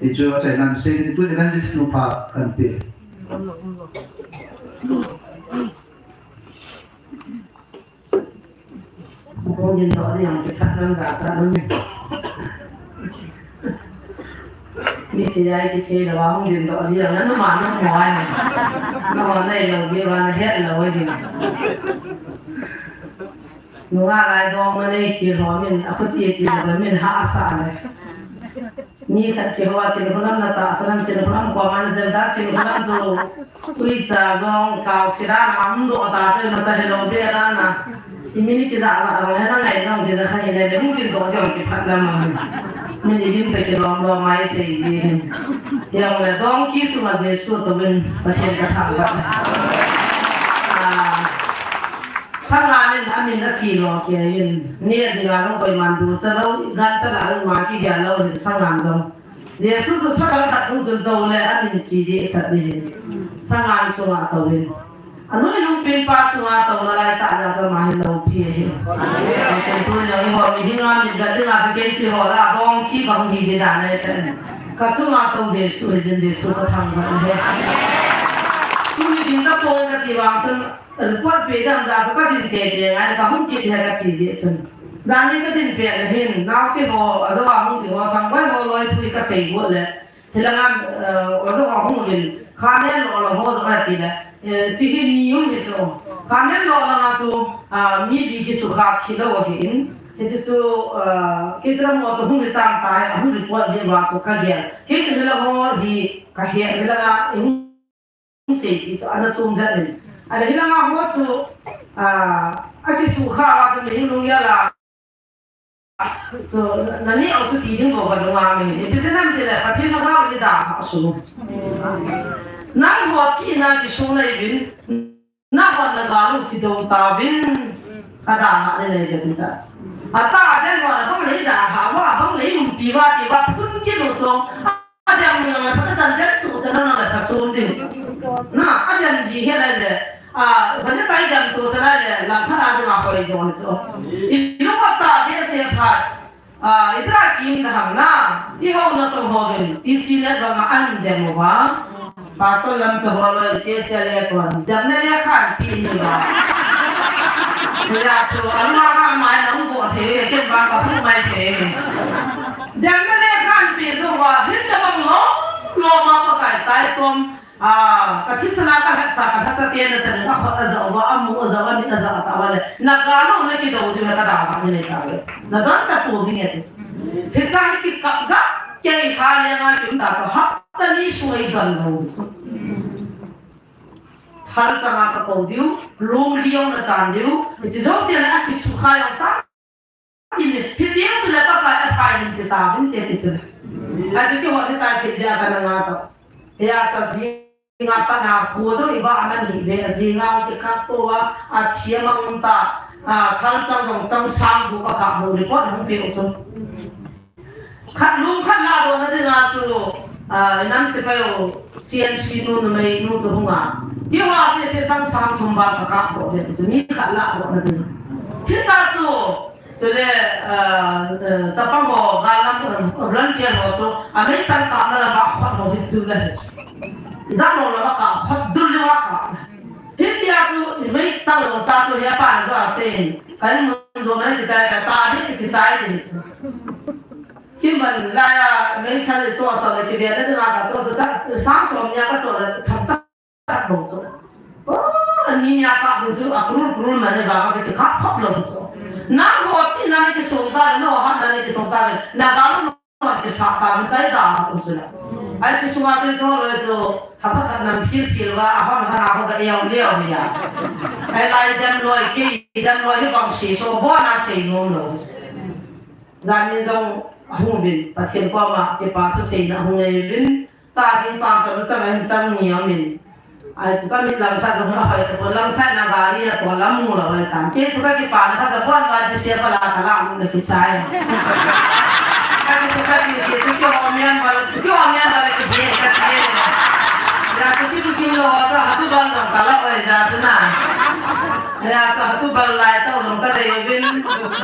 Ti chu a chai nan sei, ti tu evangelist nu pha kan pe. Hung ding doh ding ang kiphat lam jachat lam. Mi sei ai kisei lou a hung ding doh ding ang, nanu ma nanu mo ai. Nanu ma nei lou ding va na het lou ai ding. Nunga lai dong na nei khel ho min, a khuti ti lou min hahsa le. Mi khat kihou a Chinkholam na tahsan lam, Chinkholam koma na jem da, Chinkholam chu uicha jong kau sida na um doh ta chu imacha helou be la na. I min kijah jah jong he na ngai jong kija kha hile, le hung ding doh jong kiphat lam a. Min i lim te kilom lom mai sei ji hin. Jong le dong ki sunga Jesu touvin Pathen ka thangvah. Ah, Sangan in a min a chi lou kei in, neh dinga jong koiman ducha lou, gancha lah a jong ma kigel lou hin Sangan jong. Jesu chu sa dang khat chung chun tou le a min chi dehset ding hin. Sangan chunga tou hin. A nu le lungpen pa chunga touna lai tah jeh a chu ama hi loupi ahi. Amen. Chen tuni jong eiho mihem a min vet dinga chu kei chu eiho lah a dong ki bang hi hi dan ahi. Ka chunga tou Jesu hi jin, Jesu ka thangvah e. Tuni ding ka poi ka ti vang chun, Report pe ding jeh a chu ka din tete ngai, ka hung kit he ka ti jeh chun. Jan hi ka din pet le hin, naote ho, ajou a hung ding ho, thangvah ho loi thu hi ka sei got le. Hilanga, eh, ajou a hung uvin, khamen lo lo ho jong ati le. Eh, chi hi ni um hi chu. Khamen lo langa chu, ah, mi li kisukha thi lou ahin. Hichu chu, ah, kei chu lam ho chu hung hi tam ta he, ahung report jeh uva chu ka gel. Kei chu hilang ho hi ka he, hilanga, hung Hung sei ti chu ana chom jat in. Ahile hilanga ho chu, ah, akisukha uva chu mihem lunggel a. Chu, na neh u chu ti ding bou ka dong a mi. Ipi jeh ham tile, Pathen lhagao in i dalhah u chu. Nangho chihna kisuna uvin, nahon na gal u kidou tauvin, ka dalhah le le ka ti ta. Atah a den ho na bang le i dalhah uva, bang le i umpi uva ti uva, phun kit u chu. Adem nang le phat a tan dem tu chan nang le phat chom ding. Na, adem ji he le le. A, bang le tai dem tu chan le, lang khat a ding a hoi jo ni chu. I lung a ta be se phat. A, i pra kim na ham na. I ho na tong ho vin. I si le bang a an dem uva. Pastor lam cha ho lo ke se le kon. Dem ne le khan pi ni ba. Ya chu, an ma ha mai nang ko the, ken ba ka pu mai the. Dem na le khan pi zo wa, hin da bang lo, lo ma Pakai tai tom. Ah, ka thisana ka hatsa, ka hatsa te na sa na khot a za wa, a mu a za wa, mi a za ta wa le. Na ka lo na kidou di na ka da ba ni le ka le. Na don ta tu bi nge tu. Hi sa hi ki ka ga, ke i kha le nga ki um ta sa ha ta ni su i don lo. Thal changa ka kou diu, lung liong na chan diu, hichi jou teng le akisukha jong ta. Hiti chu le Pakai aphai hin ti tauvin te ti chu le. Achu keiho hitia thil bia kana ngah tau. Hia cha jing a pat na khu jong i ba aman hi ve, ajing a kikap tou a, athi a mang ta, a, thal chang jong chang sang bu Pakai bu report hung pe u chu. Khat lung khat ladohna dinga chu, ah, inam sepai u, C N C nu numei nu chu hung a. Keiho sese chang sang thum val ka kap doh ve chu mi khat ladohna dinga. Hita chu, chule, ah, eh, chapang ho, galam, eh, volunteer ho chu, a meichang kapna lama khut ho hi dul le hi chu. Jang ho lama ka khut dul le ma ka. Hitia chu, meichang ho cha chu, hia pa na jo a sei. Kan mun jo na kichai ka ta, hi kichai din chu. Kiman laiya, meithal le cho sa le kive na dinga ka cho chu, sa som nia ka cho le tham cha cha bou chu. Oh, ani nia ka bou chu, a kurul kurul man le ba ka chu ka khop lou chu. Na ho chi na le kisong ta, na ho ha na le kisong ta, na ga lo na kisa ta, kai da bou chu la. Ai chu suma chu cho lo chu, ha pa ka nam phil phil wa, a hon ha na ho ka eo leo ya. Ai lai dem loi, kei dem loi, hi bang si, so bo na sei nom lou. Jan in jong ahung uvin, Pathen koma kipa thuseina ahung nei uvin, ta ding pang ka lu chang ahin chang ni amin. Ai chu chang mit lang khat jong ahoi tapon, lang side na gari a to lam mu lou ai tan. Kei chu ka kipana khat jong pon va di sia pala ka la mu na kichai. Ka ki chu ka si si chu keiho mian bal, keiho mian bal ki di ka ti. Ya chu ki bu kim lou ta ha tu bal jong ka la oi ja chu na. Ya, sa tu bal lai tau jong ka dei uvin,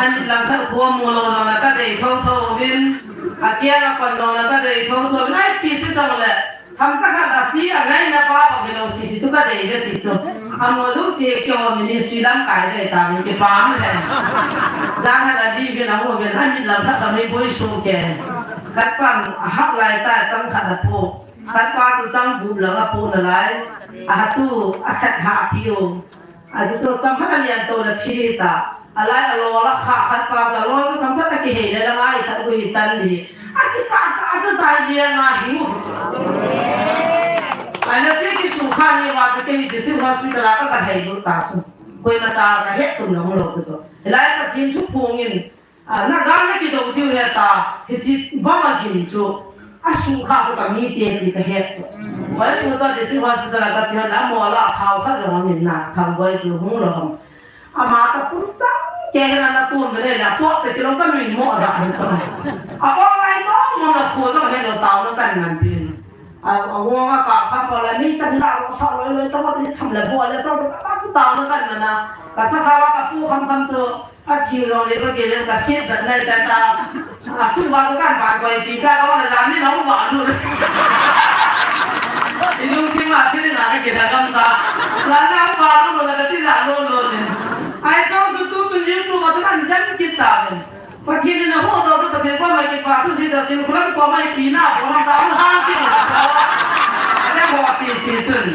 an lang khat khu mu lou jong le ka dei tho tho uvin, a kiang a kon jong le ka dei tho tho uvin, ai pi chu tong le, tham cha khat a ti a ngai na pa pa ki lou si si chu ka dei ve ti chu. A mo lu si keiho ministry lam kai dei ta uvin kipa um le. Jan khat a di uvin a mu uvin, an lang khat a mei boi su ke. Khat pan a hak lai ta chang khat a pu. Khat pa chu chang bu lang a pu na lai. A ha tu a khat ha pi u. A chu chu chang khat a lian to la thi ta. A lai a lo la kha khat pa chu a lo chu tham cha ta kihei le la ngai khat u hi tan di. A ki ka ka a chu tai lian a hi u chu. Ai la si kisukha ni wa chu kei district hospital a ka ka hei du ta chu. Koima cha ka he tum long lo chu. Lai Pathen thu phung in. A, na ga na kidou diu he ta, hichi bang a gin chu, a sukha chu ka mite ti ka het chu. Boi tu ta district hospital a ka chi hon a mo la thao khat jong amin na, thao boi chu hung lou ham. Ama ta pun chang, kei hena na tun bele la, to te kilong ka nui mo ja hin chu. A online mo, mo na khu jong he lou tao na kan man pin. A, a, ngong a ka kha pa la, mi chan la, lo sa lo, lo, ta wa ti tham la, bo la, ta, ta, ta, ta, na kan na na. Ka sa kha wa ka pu kham kham chu, a thi lo le, ba ke le, ka siat bat nai ta ta. A, chu wa ka kan ba koi pi ka, ka wa na jan ni na wa lu. I lu thi ma thi na na ke da gam ta. La na wa lu lo, la ka ti la lo lo ni. Ai, chang chu tu chu ni tu ma chu kan jam kit ta ni. Pathen in a ho do sa Pathen koma kipa thu si do chin kulam koma ipi na, koma ta un ha ki na. Ane ho si si chun.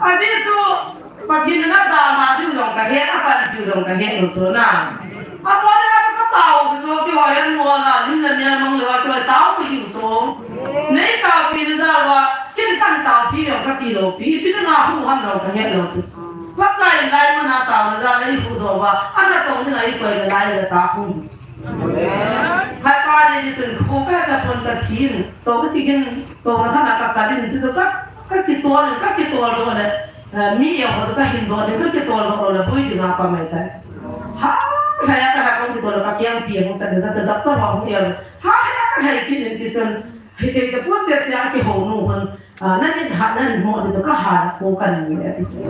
Ajeh chu Pathen in a dalha ding jong ka het, a panpiu jong ka het u chu na. Apoi a chu ka tao u chu keiho hin mo la, lim le mel mang le wa keiho tao u chu. Nei taopi na jal uva, ken kan taopi jong ka ti lou pi, ipi dinga hu ham jong ka het lou pi. Pakai lai mun a taona jal a i huhdoh uva, ana tong dinga i koi le lai le ta hung. Khat pa ni ni chun khu ka ta pon ka thin, to ka ti kin, to na khat na ka kal in chu chu ka, ka kitol, ka kitol doh le, eh, mi e ho chu ka hin doh le, ka kitol doh le, bui dinga ka mai tai. Ha, ha ya ka ha ka kitol ka kiang pi hung sa sa sa doctor ho hung ya. Ha, ha ya ka hai kin in ti chun, Hithei tapon te tia kihou nu hon, ah, na mit hat na mo ti to ka hat ko kan ni ati se.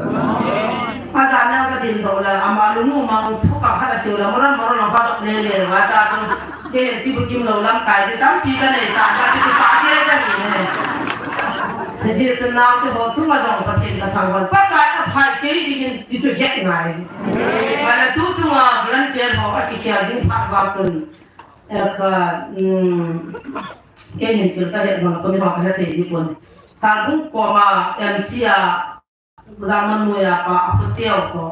Aja na ka din doh la, ama lunu mang thu ka khat a siu la, moran moran la pa sok le le, wa ta chu, ke ti bu kim lou lamkai ti tampi ka nei ta, ka ti pa ke ka ni ne. Te je chun nau te ho chu ma jong Pathen ka thangvah, Pakai aphai kei dingin ti chu het ngai. Wala tu chunga volunteer ho a kikhel ding phat va chun, eh, ka, um, Kei hin thil ka het jong, komi ho ka he thei ji pon. Salbung koma M C a, Jaman Noi a pa, a Khoteo ko.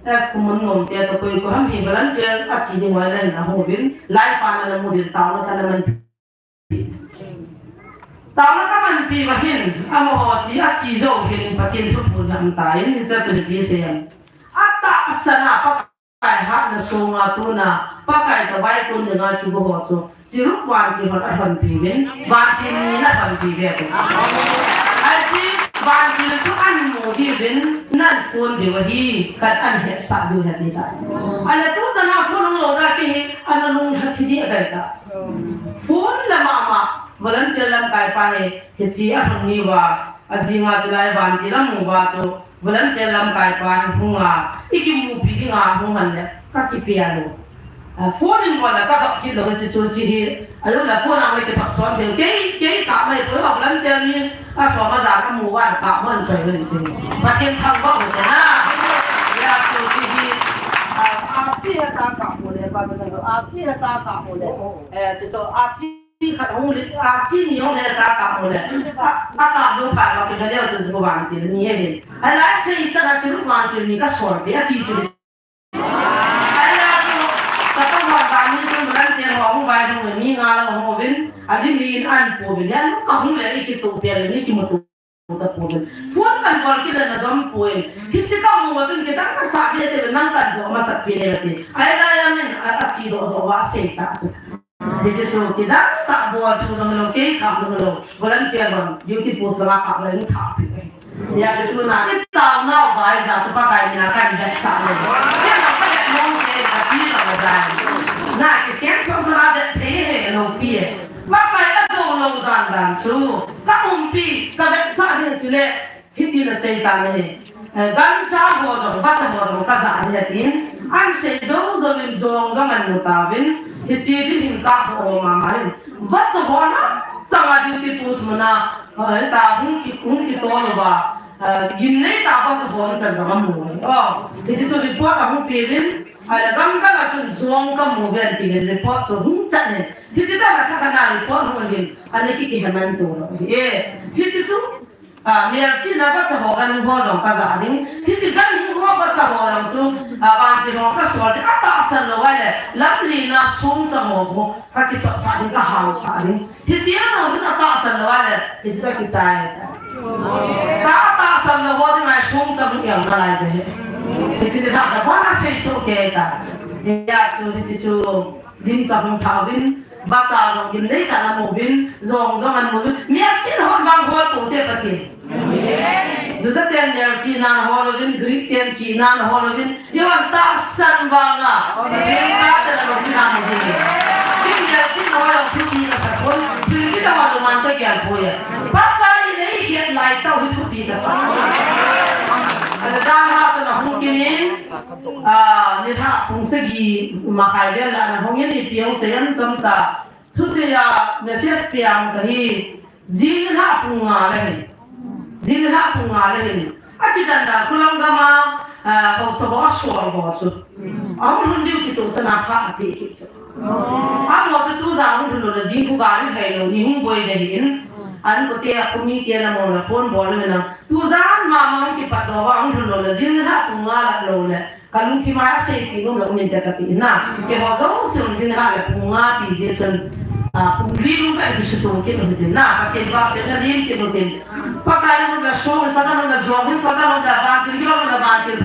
S Kumun Ngom te to koi ko ham hi volunteer a chi ding wai len na ho vin, lai pa na na mu din tao na ka na man. Taona kamanpi uva hin, amaho chi achi jou hin Pathen thuphon ham tan, hiche tun ipi seiyem. Atahsan a Pakai hatna sunga chun a, Pakai toh vaikon dinga kigo ho chu, Cherub vantil hon alhonpi uvin, vantil ni in alhonpi uve ati. Ahi chu, vantil chu ahin mu diuvin, ahin phone diu ahi, khat ahin hetsah diu ahi ati tai. Ahile tuchan a phone hung lou jeh a kei hi, ana lunglha thi ding ahi tai. Phone la mama, volunteer lamkai pa hi, hiche ahung ni uva, ajing a chulai vantil amu uva chu, volunteer lamkai pa hi hung a, ikimupi dinga hung hen le, kakipel lou. Ah, phone in bol le kadoh kit lou, hiche chu hiche hi, ahilou le phone a ngai kithot son thei, kei, kei kap mai poi, volunteer mi, asom ajan amu uva, kap man choi man hiche. Pathen thangvah u hite na. Hijeh chun hiche hi, ah, asi heta kap u le, pa, pa, asi heta kap u le. Eh, hiche chu asi khat hung le, asi ni hung le ta kap u le. A, akap jou phat uva kei leo chu chu vantil ni ahi. Ahile sei chan a chu vantil ni kasol peh ati chu. Ahile chu, ka tong uva kani chu volunteer ho hung vai hung le mi nga lang hung uvin, adin mi in ahin pouvin. Ahile kahung le ikitoh peh le mi kimuto tapon. Phone kan bol kit le nadam poi. Hiche kamu uva chun kidang kasah behseh uve, nang kadoh masat pi le ati. Ahilai a min a, achi doh doh uva asei ta chu. Hiche chu kidang tah bol chu jong lou, kei kap jong lou. Volunteer hon, duty post lama kap le hung thah pi uve. Hijeh chun a, itaona uva hijeh chun Pakai mina kahin vetsah le. Kei jong kavet nom e, kati lou jeh. Na kisei song song a vet thei he lou pi e. Pakai ajou lou dan dan chu. Ka umpi, ka vetsah ding chule, hiti nasei tan ahi. Eh, gancha ho jong, vacha ho jong kaja ding atin. Ahin sei jou jou in jong jong ahin mu tauvin. Hiche ding hin kadoh mama in. Vacha ho na, chang a duty post muna, eh, ta hung ki, hung kitol uva. Eh, gimnei tah vacha ho chan jong amu. Oh, hiche chu report ahung pe uvin. Ahile gamdang a chun jong kamu uve tin report chu hung chan in. Hiche tah a thakhat a report hung in. Ana ki kiheman to lou. Eh, hiche chu Ah, melchihna vacha ho ganhing ho jong kaja ding. Hiche ganhing ho vacha ho jong chu, ah, vantil ho kasol ding. Atahsan lou ahile, lamlen a songchang ho khu kakichopsah ding, kahaosah ding. Hitia jong chun atahsan lou ahile, hiche kakichai tai. Ta atahsan lou ho dinga songchang jong nalai ding ahi. Hiche ni thah ta, kona seisoh kei tai. Hijeh chun hiche chu, Dim cha hung tha uvin, vacha jong gimnei tah in amu uvin, jong jong amu uvin, melchihna hon vang hol pou te Pathen. Juda ten melchihna ahol uvin, Greek ten chihna ahol uvin, eiho tahsan vang a, Pathen chate na lungthim amu uvin. Dim melchihna hon thupi kasa pon, thil kit a hon man kagel poi. Pakai in eikhet lai tah hi thupi kasa. Ahile dan a chun ahung kit in, Ah, nilhah pung sagi makhai vel a ana hung in ipi hung sei em chomcha. Thusei a message piang kahi. Jing nilhah pung nga le hin. Jing nilhah pung nga le hin. Akidan dan khulam gam a, ah, haosa ho asol ho chu. Ahung lhun diu kitoh chan a pha ape kit chu. Amaho chu tujan ahung lhun lou le jing khu gari thei lou ni hung boi le hin. An kote a khu mite na mo na phone bol le na. Tujan mama hung kipat doh uva hung lhun lou le jing nilhah pung nga lah lou le. Kalungthim a aseipi nom lou min te kati na. Keiho jouse jing nilhah le pung nga ti jeh chun. Ah, pung li lung ka kisuto kit u hitin na. Pathen vahchoi na lim kit u hitin. Pakai nom le song, Satan nom le jong, Satan nom le vantil, Gilou nom le vantil.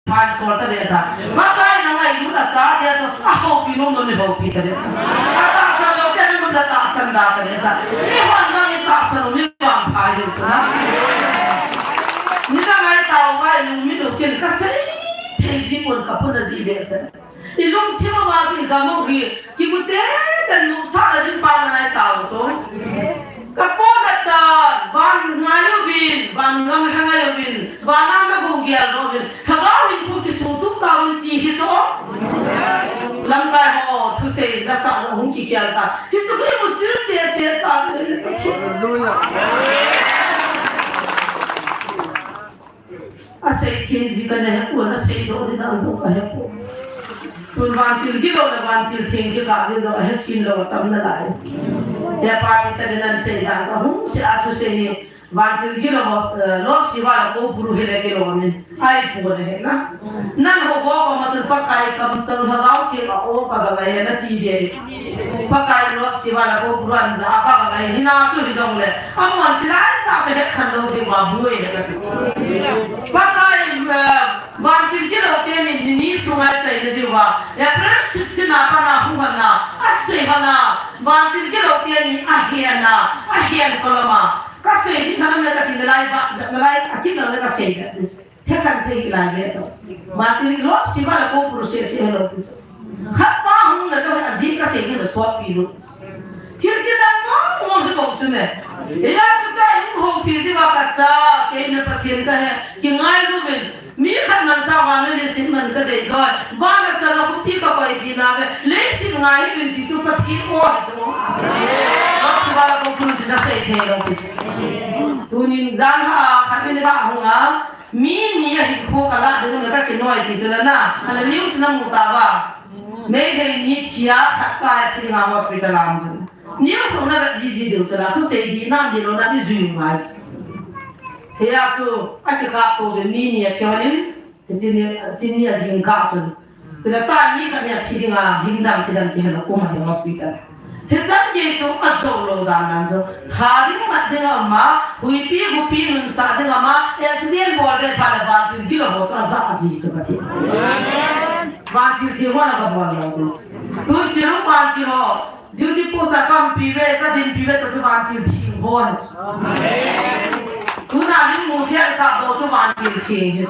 Phan sol ta ve ta. Pakai na ngailut a chate chu ahoupi nom nom in houpi ta ve ta. Atahsan lou te nom le tahsan da ta ve ta. Eiho vang itahsan u mi vangpha hiu ta na. Nidang a itao uva ilungmit u kin kasei thei ji pon, kapuna ji behseh. Ilungthim uva chu igam u hi, kimu teten nopsahna ding pa ngai tao chu. Kapo khat a, van ngai uvin, van gam lha ngai uvin, van a nagou gel uvin, Lhagao in khu kisutup tauvin ti hi chu. Lamkai ho, thusei, lasa jong hung kikhel ta. Hichu khu imu chil cheh cheh ta. Hallelujah. Asei them ji kana hepon, asei doh ding dan jong kahepon. Tun vantil gilou le vantil theng kikah ding jong ahechen lou atam nalai. Hepa mi tadin ahin sei dan jong hung sei a thusei hi. Vantil gilou ho, eh, Lord Shiva le Koupuru hile kilou min. Ai pu le he na. Nangho ho ko ma chu Pakai kamchang Lhagao Theng a o ka ga ngai na ti de. Pakai Lord Shiva le Koupuru an ja ka ga ngai hi na chu hi jong le. Amon chi lai ta pe het khan lo ji wa bu e ka ti. Pakai, eh, Vantil gilou teni ni ni sunga chai na diu va. April sixteen a pat na hu hana. A sei hana. Vantil gilou teni a hian na. A hian ko lama. Ka sei ni khan na ka tin lai ba. Ja na lai a kin na ka sei na. He khan thei lai ve to. Vantil Lord Shiva le Koupuru se se lo. Khat pa hung na to a ji ka sei ni na so pi lo. Thil kidang mong mong hi bou chu me. Hia chu ka in houpi ji va ka cha, kei na Pathen ka he, kingailu vin. Mi khat mansa vannoi leiset man ka dei joi. Vana sa la khuti ka koipi na ve. Leiset ngai hi vin ti chu Pathen o hi chu. Lord Shiva le Koupuru chu na sei thei lou ti. Tunin jan ha khat ni le ba hung a. Mi ni a hinkho ka la ding na ka kinoi ti chu la na. Ana news na mu ta va. Meitei ni thia khat pa a thi dinga hospital a um chu. News na ka ji ji deu chu la. Thusei di nam di lou na di jui ngai. Hia chu a kikap to de mi ni a thi honin. Chin ni, chin ni a jingkah chu. Chule ta ni khat ni a thi dinga, hing dam thi dam ti hela um a hospital. Hichan gei chu a jo lou dan nan chu. Tha ding mat ding a um a, huipi, huipi nunsa ding a um a, accident bol ding pha le vantil gilou ho chu a ja a ji chu ka ti. Vantil theng ho na ka bol lou tu. Tun chu vantil ho. Duty post a ka umpi ve, ka dinpi ve, ka chu vantil theng ho hi. Amen. Tuna lim mu thei ka do chu vantil theng hi.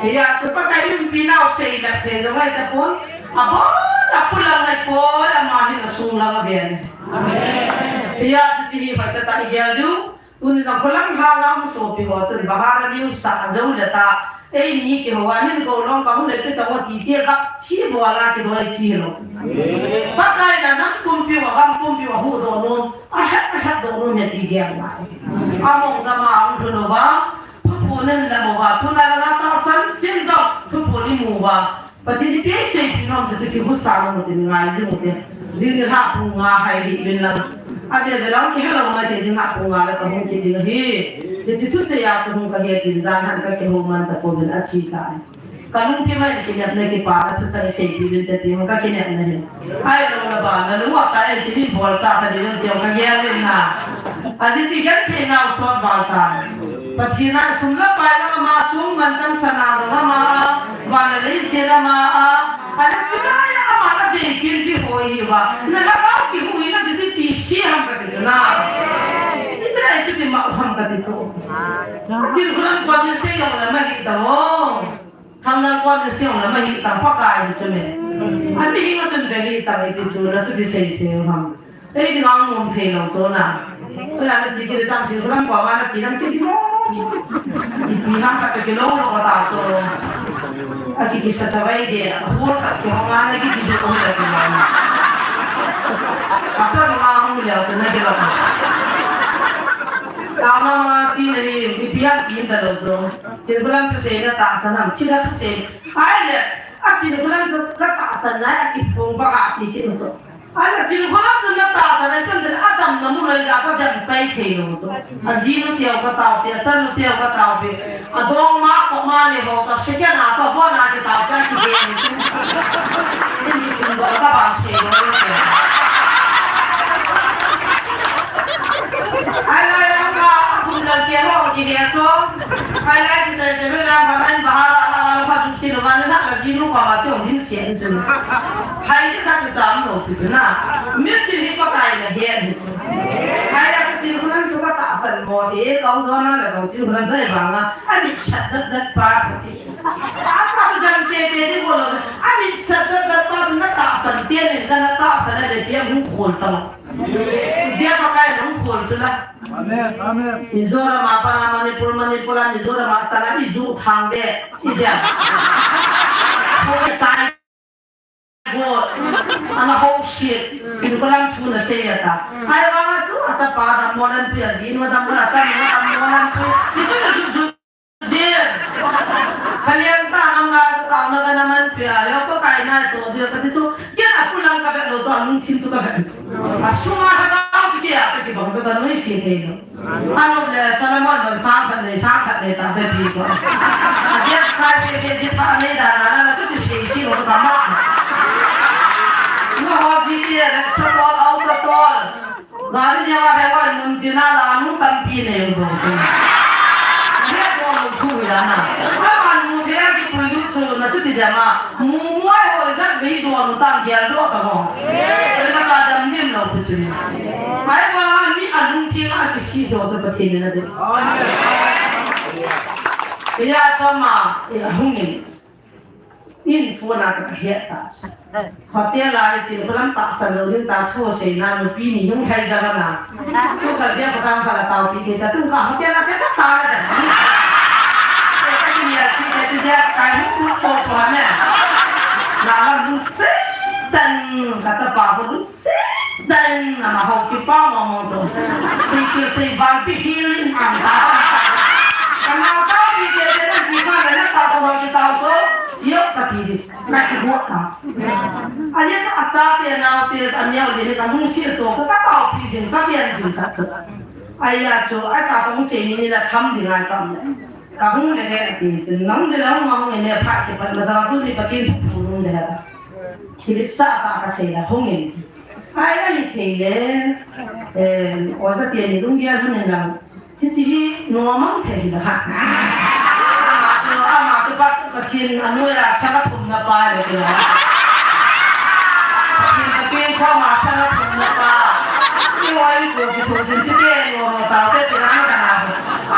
Hia chu Pakai umpi nau sei la thei lo ngai ta pon. A bon a pulang ngai poi, ama hin a sung lang a ben. Amen. Hia chu chi hi pai ta ta i gel diu. Tuni jong khulang ha lam sopi ho chun bahar a niu sa jo le ta. Ei ni kihou a nin ko long ka hung le te ta ho ti te ka thi bol a kidoi chi lo. Pakai na nam pumpi wa gam pumpi wa hu do no. A hat a hat do no me ti gel na. A mong za ma hung lo va. Thu phu nen la mo va. Thu na la na ta san sin jo. Thu phu ni mu va. Pathen in ipi asei pi nom chu kihusa nom u tin ngai jing u tin. Jing ni lha pung nga hai hi min lang. A ve ve lang kihe lo ngai te jing lha pung nga le ka hung kit ding ahi. Hiche thusei a chu hung ka he tin jan han ka kihou man ta pouvin achi tai. Ka lungthim a kinepna kipana thucheng sei pi uvin te ti hung ka kinepna hi. Ahilou le ba na lung a ka ei ti min bol cha ta ding ti hung ka gel in na. Ajeh chu genthei nau sot val tai. Pathen a sum le pai lang ama sung mantam sana lang ama. Van le leiset ama a, ana chilai a ama na dei pin kihoi hi va. Na lhagao kihuina ti chu ipi sei ham kati chu na. Ipi lai chu ti ma ham kati chu. Chin khulam kua min sei jong le ma hi ta o. Thamlal kua min sei jong le ma hi ta Pakai hi chu me. A mihing a chun be hi ta ipi chu na chu ti sei sei ham. Ei, ding ang nom thei lo chu na. Kala na chi kile tang chi, khulam kua ma na chi lam kile mo. Ipi ham khat kile lo lo ta chu. A ki kisa sa vai de, hol khat kihong a na ki ki ju ko le kile. A chu ding ang nom le chu na kile. Ta na ma chi na ni, ipi ham kile ta lo chu. Chi khulam chu sei na tahsan ham, chi na chu sei. Ai le, a chi khulam chu ka tahsan na, a kiphong ba ka ti kit chu. Ana chin khulam chun na tahsan a pen den a damna mu loi ja ka dam pai thei lou chu. A jinu teu ka taopi, a chanu teu ka taopi. A dong ma ko ma le ho ka second a ka bon a ki taopi a ki be ni chu. Ni ni kun do ka ba se lou le. Ai lai a ka kun dal ke ho ki he chu. Ai lai ki sai se la ma nai ba ha la la la ka su ti lo ma na la jinu ka ma chu him Sian chu. Hai ni khat jam lo pi chu na. Min ti hi Pakai na he ni chu. Hai la ka chi khulam chu ka tahsan mo hi, ka u zona la ka chi khulam zai bang a. A mit sat dat dat pa ka ti. A ka dam te te ni ko lo. A mit sat dat dat pa na tahsan te ni ka na tahsan le pi hung khol ta. Jia Pakai hung khol chu la. Amen. Amen. Mizoram a pat a Manipur, Manipur a Mizoram a chan a i ju thang de. I dia. Ko chai. Go. Ana ho shit. Chin khulam thu na sei ya ta. Ai wa chu a chapa dam mo lan pi a jinu dam mo lan cha mo dam mo lan pi. Ni chu ju ju. Jin. Kalian ta nam la Taona kana manpi a, yo Pakai na to dia kati chu, kei a pulang kavet lou chu, alungthim chu kavet lou chu. Asunga lhagao chu kei a kakibang chu kanoise thei lou. Anom le Solomon bang sang khat nei, sang khat nei ta te pi ko. Ajep kai se se jep pa nei da na na chu ti se se lou kama. Ngo ho ji ti re sa to au ta to. Gari ne wa he wa mun tina la nu tampi ne u do. He ko lu khu ya na. Ama nu te a kipui lut chu na chu ti dia ma. Mu muai ho zat vei zo nu tam dia do ka mo. Te na ka dam dim lo pu chu. Ai wa mi a lung ti na ki si do to pa te ne na de. Ya cha ma, ya hung ni. In phone a ka het ta. Hotel a i chin kulam ta sa lo din ta thu sei na nu pi ni hung hai ja na. Tu ka jia pa tang pa la tau pi ke ta tu ka hotel a ke ka ta la da. Ka ni ya chi ke tu jia ka hung tu to pa ne. La la nu se tan ka ta pa ko Satan, ama ho kipah mong mong chu. Sei kil sei val pi hil in ang ta. Ka nau tau pi te te na ki ma na na ta so ho ki tau so. Sio ka ti dis. Ka ki ho ta. A ye ta a cha te nau te a neo de ne ka hung sil cho ka ka tau pi jin ka pian jin ka chu. Ai ya chu ai ta hung sei ni ni la tham di ngai ka me. Ka hung le he ti te nang de la hung hung ne pha ki pat ma sa tu ni pa tin hung de ha. Kilit sa ta ka sei la hung in. Ai, ai, thei le. Eh, oja te ni dung dia hun na. Hichi hi no mang thei la ha. Ama chu, ama chu pa, Pathen anu ya sa ka thum na pa le ke la. Pathen ka pen ko ma sa ka thum na pa. Ni wai ko ki thum din si te no no ta te te na ka na.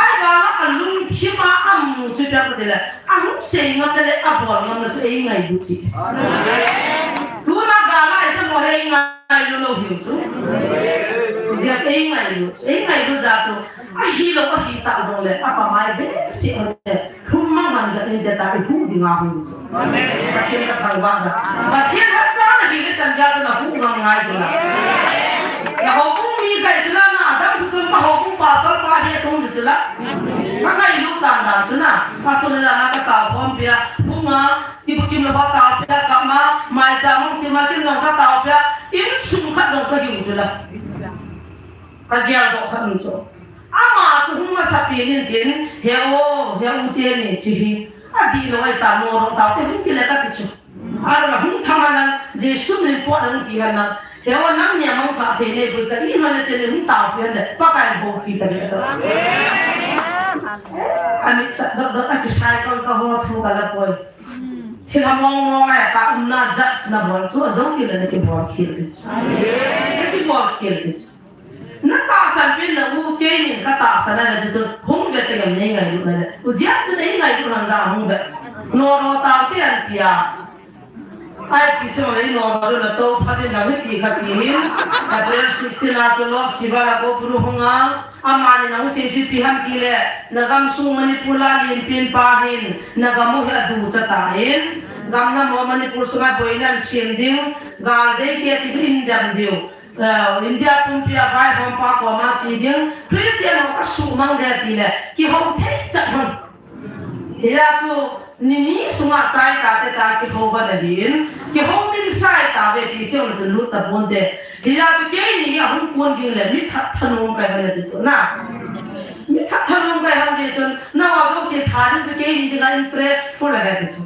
Ai, ba ma ka lung thi ma am chu pa ko de la. Ahung sei ngam le, abol ngam le chu ei ngailu chu. Tuna gala ei chu mo ei ngailu lou hiu chu. Jia ei ngailu, ei ngailu jeh chu. Ahilou, ahi ta jong le, apa mai be si o le. Hum mang man ga in de ta, i hu ding a hu chu. Pathen ka thangvah da. Pathen ka cha na bi le chan jeh chu na hu ngam ngai chu la. Na houbung mi kai chu la na, adam chu chu ka houbung pastor pa he chu chu la. Ka ngailu tan dan chu na. Pastor la na ka ta khom pia, hung a, Kibukim lo ka tao pia kama, maicham hung sima kin jong ka tao pia, insung khat jong ka hiu chu la. Ka gel doh khat um chu. Ama chu hung masa pi nin tin, he o, he u te ni chi hi. Adih lo ai ta mo ro tao te hung ti le ka ti chu. Aro la hung thang han lang, Jesu min pot hung ti han lang. He o nam nia mong tha thei ne bui ka i man le te le hung tao pi han le, Pakai bo pi ta le ka. Amen. Ami chat dok dok a kisai kon ka ho thu ka la poi. Thil a mong mong a ta umna judge na bol chu, a jong ti le na kibol khel kit. Na kibol khel kit. Na tahsan pen na u kei nin ka tahsan a le chu, hung ve te ngam nei ngailu na le. U jia chu nei ngailu han ja hung ve. No no tao te an tia. Ai ti chu le no no na to pha din na mi ti kha ti hin. April sixteen a chu lo siva la ko puru hung a. Amani nang u seipi ham ti le, na gamsung Manipur la Lienpen pa hin, na gam u hi aducha tan, gam namo Manipur sunga boina sem ding, gal dei te ti in dam diu. Eh, India pumpi a vaihom pa koma che ding, Christian ho ka sumang de ti le, kihou thei chat hon. Hia chu, ni ni sunga chai ta te ta kihou ban ahin, kihou min sai ta ve ti seo le chu lut ta pon te. Hia chu keini hi ahung kon ding le, mi that thanom kai han ti chu na. Mi that thanom kai han ti chun, na wa jong se tha ding chu keini dinga interest full a ti chu.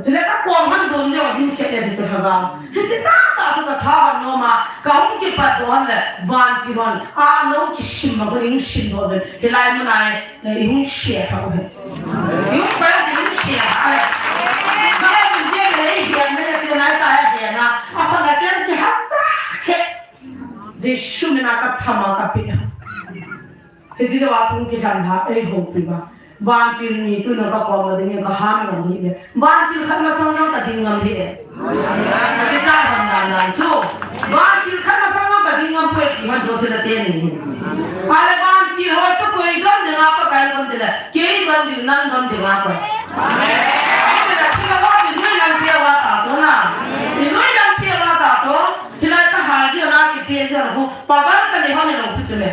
Chule ka kom han jong le wa ding se ti chu ha ga. Hichi ta ta chu ka tha han nom a, ka hung kipat doh han le, vantil hon, a lo kisim ma ko ding sim doh le. Hilai mun ai, I hung share kha u he. I hung pa i hung share kha u he. Ka hung je le i hian ne le nai ta he na. A pa na ken ki ha cha he. Jesu mina ka thama ka pi. He ji wa sung ki han ha ei ho pi ba. Vantil ni tu na ka ko ma ding ka ha na ni le. Vantil khat masang jong ka ding ngam hi e. Ka ti cha ham nan nan chu. Vantil khat masang jong ka ding ngam poi ti man chu ti la te ni. Ale vantil ho chu koi gam ding a Pakai gam ding le. Kei gam ding nang gam ding a koi. Ti la chi la wa ti nui lang pia wa ta chu na. Ti nui lang pia wa ta chu. Ti la ta ha ji na ki pia ji na hu. Pa ban ka ni ho ni lo pi chu le.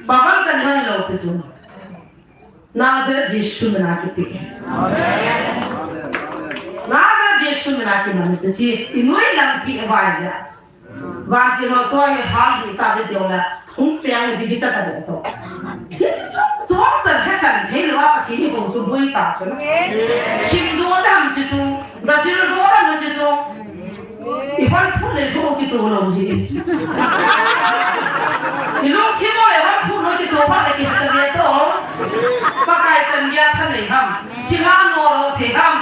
Babang ka ni hon lo ti chu. Nazareth Jesu mina kipe. Nazareth Jesu mina kiman chu chi, inoi lampi avai ja. Vantil ho chu ahal ding tave tio la, hung peng ding kicha tave to. Hichu chu, chuchan khat khat thei lou a Pathen in hung chu boi ta chu. Sim do dam chu chu, gazil do dam chu chu. Ihon phu le phu kito lou ji. Ilungthim mo le hon phu lou kito pha le kito tave to. Pakai chan geiya thanei ham. Thilha nodoh thei ham.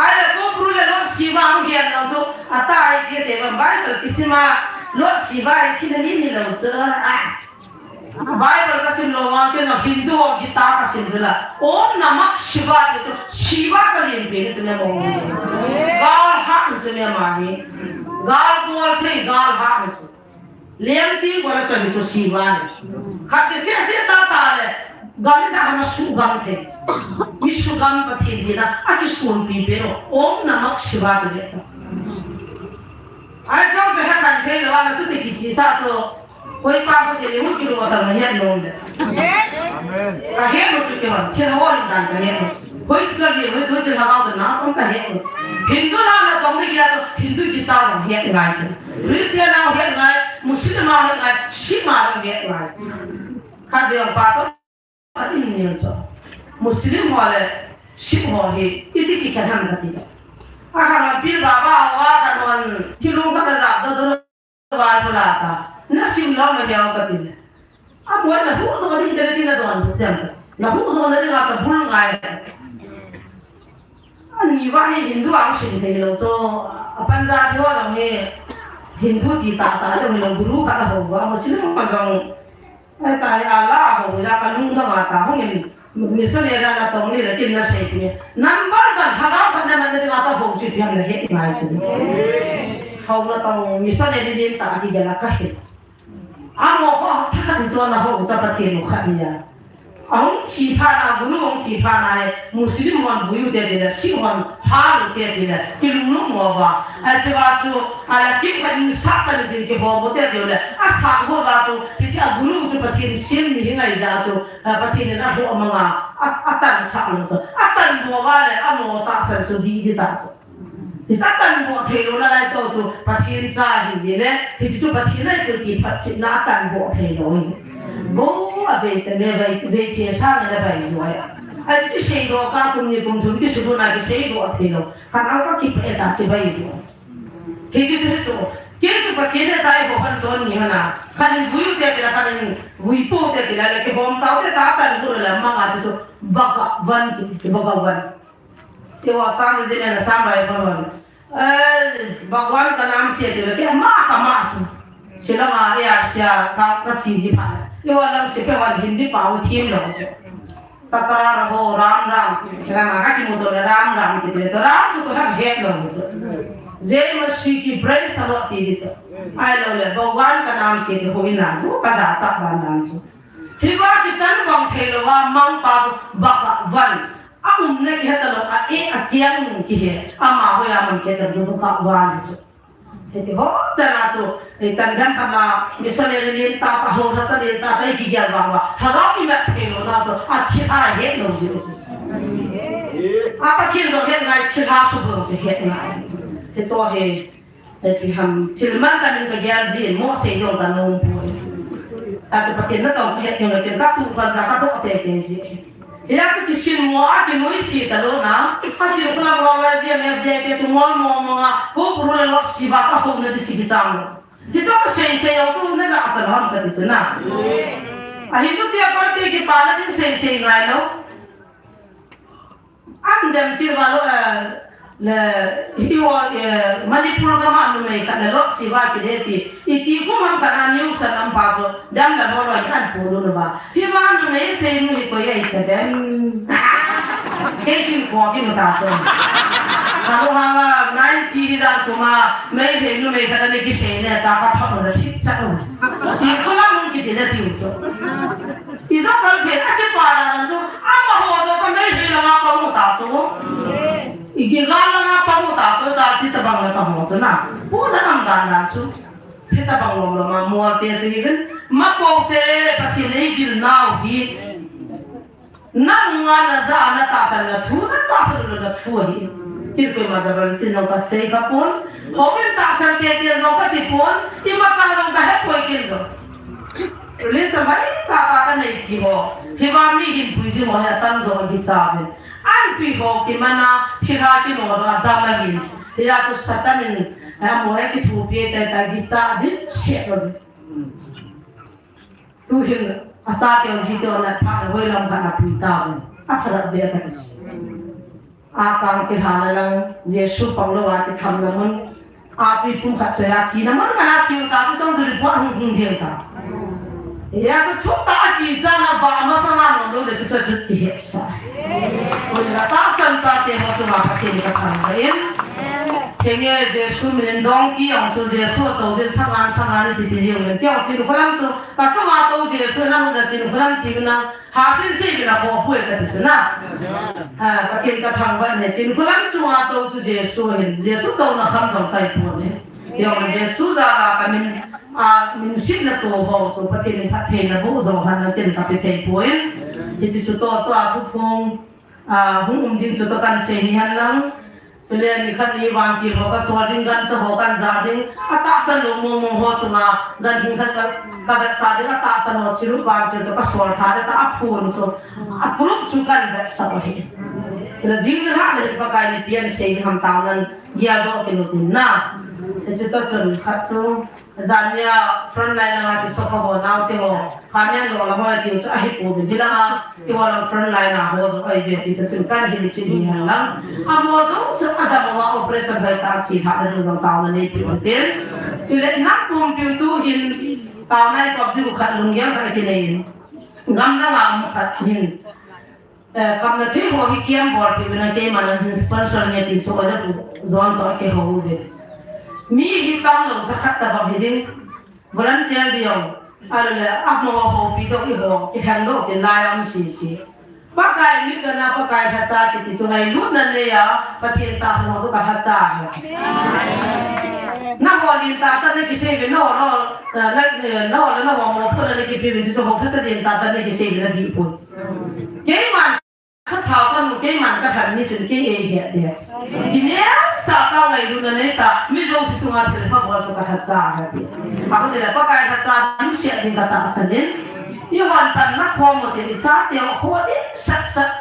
Ahile Hebrew le Lot siva hung hian lou chu. Atai kei se ban Bible kisima Lot siva hi thina ni ni lou chu. Ah. Bible kasim lou vang kei na Hindu ho Gita kasim chu la. Om Namah Shiva chu chu Shiva kalien pen chu me mo. Gal hat chu me ma ni. Gal bol thei gal hat chu. Leng ti ko la chu chu Shiva ni. Khat kei se se ta ta le. Gam ja hama su gam thei. Mi su gam Pathen ni na. Aki sun pi pe ro. Om Namah Shiva chu le. Ai, chang chu ha kan thei lou a, na chu te kichi sa chu. Koi pa ko che le hu ki lo ta na hian nom de. Amen. Ka hian nom chu ke wan, che ho rin dan ka hian nom. Koi chu ka li, koi chu che ha ka na, kong ka hian nom. Hindu la na tong ni kia chu, Hindu kita la hian ngai chu. Christian la hian ngai, Muslim la hian ngai, Sikh la hian ngai. Khat vei pa sa Khat in niam chu. Muslim ho le Sikh ho hi iti kikhen ham kati. Akhat pil baba ho a khat hon thilung khat a jap doh doh vai pula ta. Na sim lou na leu kati. Amun na hu doh ding te na donbut dem kati. Na hu doh na ding a ka bul ngai. Ani va hi Hindu ang sin thei lou so, a Punjabi ho jong hi Hindu ti ta ta jong hi lou guru khat a ho va Muslim ho jong. Ai ta hi Allah ho ja ka lungdam a ta hung in missionary na tong ni le kin na sei ni. Number one ha ga phat na na de ga ta ho chi pian na he ngai chi. Ho na tong missionary din ta ki ga la ka he. Amo ko thakhat in chon a ho cha Pathen u khat nia. Ahung chi phat na, guru hung chi phat na, Muslim hon vui u te ti le, Sikh hon hal u te ti le, kilunglung mo va. Achi va chu, ala kim khat in sat ta ni tin kihou mo te ti le, asat ho va chu, hiche a guru chu Pathen sem ni hi ngai ja chu, a Pathen in aho manga, a, atan sah lo chu. Atan mo va le, amo tahsan chu di di ta chu. Hiche a tan boh thei lou na lai to chu Pathen cha hi jeh le, hiche chu Pathen ahi ti phatchipna a tan boh thei lou hi. Bo a vei te le vei, vei che sa na le vei juai a. Ahi chu seidoh ka kum ni kum thum kisudun a kiseidoh thei lou. Kan au ka kipah e ta chi vei doh. Hiche chu hichu. Kei chu Pathen le tai ho kan chon ni hana. Kan in vui u te ti la, kan in vui po u te ti la, le kihom tau te ta tan bu le manga chu chu Bhagavan ti, Bhagavan. Eiho Assam regiment, Assam Rifle hon. Eh, Bhagwan ka nam se ti le, kei ama ka ma chu. Shillong a, eh, a sia ka, ka chi ji pha. Eiho lang sepai hon Hindi pao thim lou chu. Takrar ho, Ram Ram. Ram a ka kimu to le Ram Ram ti le. To Ram chu ko ham het lou chu. Jai Masih ki, praise the Lord ti di chu. Ahilou le, Bhagwan ka nam se ti ho ina, bu ka ja cha ban dan chu. Hiva kitan bang thei lou a, mang pa chu Bhagavan. A umna kihe talou, a e a kiang kihe. Ama hoiya man kihe talou chu Bhagavan chu. Hiti ho, chana chu, e chan gam kama, missionary lien tah, tah ho, tah lien tah, tah kigel vang va. Thagau imat thei lou na chu, a thilha het lou jeh u chu. A Pathen jong het ngai, thilha sum jong chu het ngai. Hichu hi, Ipi ham, thil man tamin kagel jin, mo sei jong kanom poi. Achu Pathen natong kahet jong le, ken katuh pan ja kadoh teitei ji. Hia chu kisin mo a kinoise talou na, achil kula mo va ji M F D I te chu ngol mo mo nga, ko puru le lok siva kahou na di si kichang lou. Hitoh kasei sei jong chu naja chan ham kati chu na. Ahin nu tia kol te kipa na din sei sei ngai lou. An dem tir va lou, eh, le, hiho, eh, Manipur gam a numei khat le lok siva kidei ti. Iti kum ham khat a news a nam pa chu, dem le bol an an pu lou lou va. Hiva numei seinu hi koi ahi ta dem. Kei chin ko kimu ta chu. Ka lou ha va, ninety di dan kum a, Meitei numei khat a ni kisei ne ta ka thot na thip cha u. Chi ko la mun kiti le ti u chu. Ijat kal phet a kipa na nan chu, amaho jong ka Meitei langa pang u ta chu. Igil langa pang u ta chu, ta chi tabang le kaho chu na. Pu na nam dan dan chu. Phet tabang lom lom a, mual te chu ivin. Mapo te, Pathen in igil nau hi. Nanunga naja a natahsan na thu, natahsan na thu ahi. Tin koima jabardasti jong kasei kha pon. Houin tahsan teitei jong kati pon. Imacha jong kahe poi ken jong. Release mai tah tah kanei pi ho. Hiva mihem puijing ho hi atam jong akicha uvin. Anpi ho kimana thilha kinodoh a dam ahin. Hijeh chun Satan in, eh, amaho hi kithopi teitei kicha ding seh lou. Tuhin achateu jiteu ana phat le hoilam khat a pui tauvin. Aphat beh kati. Akang kilhana lang, Jesu panglou a kithamna mun, atui pum khat choi a china mun, ana chiu ta chu chong chu report hung hung jeng ta. Hijeh chun thutah a kijana va amasanga nomlou le chu choi chu kihetsa. Hoila tahsan chate ho chunga Pathen kathangvah in. Kenge Jesu min in donkey jong chu Jesu atoh jin sangan sangan iti ti jeng in. Kei jong chun kholam chu Kachunga tou Jesu nanu nachin khulam tina, hasin seina bou poi kati chu na. Ah, Pathen kathangvah in, chin khulam chunga tou chu Jesu ahin, Jesu touna kham jong kahi pon e. Jong Jesu jal a kamin, ah, min sitna tou ho chu Pathen in phattheina boh jong hen lang ken kape thei poi. Hiche chu tou, tou a thuphong, ah, hung um ding chu tou kahin sei hi hen lang. Chule nikhat ni vantil ho kasol ding, gancha ho kahin ja ding, atahsan lou mong mong ho chunga, ganhing khat ka, kavetsah ding, atahsan ho chiru vantil toh kasol tha ding, ta aphun chu, aphup chu kahin vetsah u ahi. Chule jing nilhah le Pakai in ipi asei ding ham taona in geldoh kit u tin na. Hiche toh chun khat chu, Jan nia front line a kisopa ho, naote ho, khamian lou lam ho tiu chu ahi pouvin, hilanga kihou lam front line a ho jong ahi ve ti ta chun kahin hilchen hi hen lang. Amaho jouse adang uva operation hoitah a che lhah ding jong taona neipi u hitin. Chule nangpumpi u tuhin taona ikop diu khat lunggel khat kinei in. Gamdang a um khat hin. Eh, kamna thei ho hi camp bol pi uvin, keiman hin sponsor nge tin chu aja pu John toh kihou uvin. Mi hi tamlou jakhat tabang hiding, volunteer ding, ahilou le, amaho houpi toh eiho, kiheng lou, kilai a um sese. Pakai mi kana, Pakai lhacha kiti chu ngailutna nei a, Pathen tahsan ho chu kalhacha ahi. Naho lentah tah a nakisei uvin, naho, naho, eh, na, eh, naho le naho mopohna nakipe uvin, chu ho lhacha lentah tah a nakisei uvin adih poi. Keiman sathao kanu, keiman kalhan ni chun kei eihet ding. Kineosah tao, ngailutna nei tah, mi jouse chunga thilpha bol chu kalhacha ahi ti. Ahile Pakai lhacha dimset ding katahsan in. Eihon pan nakhom u tin, ichateu ho dimset set.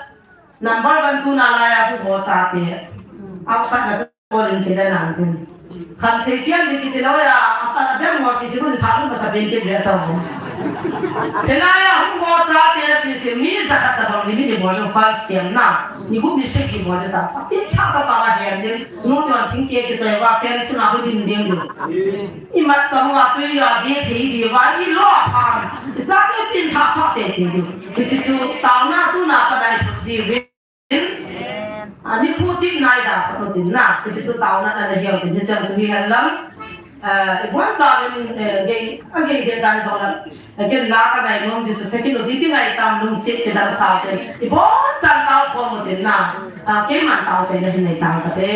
Number one tuna laiya hung ho chate. Outside na Paul in kila nang tin. Khamthei pian ding kiti lou a, ata adem mo sisi bun tha bun masa pen kit ve tau. Hilai a hung ho chate sisi mi jakhat tabang ni mi ni bol jong first time na. Ni gup ni sagi bol ta. Pin tha pa pa la hian ding. Nu tuan thingkei kichoi uva fencing a hu ding ding ding. Imat tah uva tui a ding thei ding uva ilou a phan. Ichate pin tha sa te ding ding. Hichu taona tuna padai thut ding. Ani khu tin nai da pa tin na, hichu taona ana hiau tin, hichang chu hi hen lang. Eh, ibonchauvin, eh, gei, agei gei dan jong lang. Eh, ken la kangai nom Jesu second u ti ti ngai tam lungset kidang sa te. Ibonchauvin tao khom u tin na. Ah, keiman tao chaina hin nei tang kate.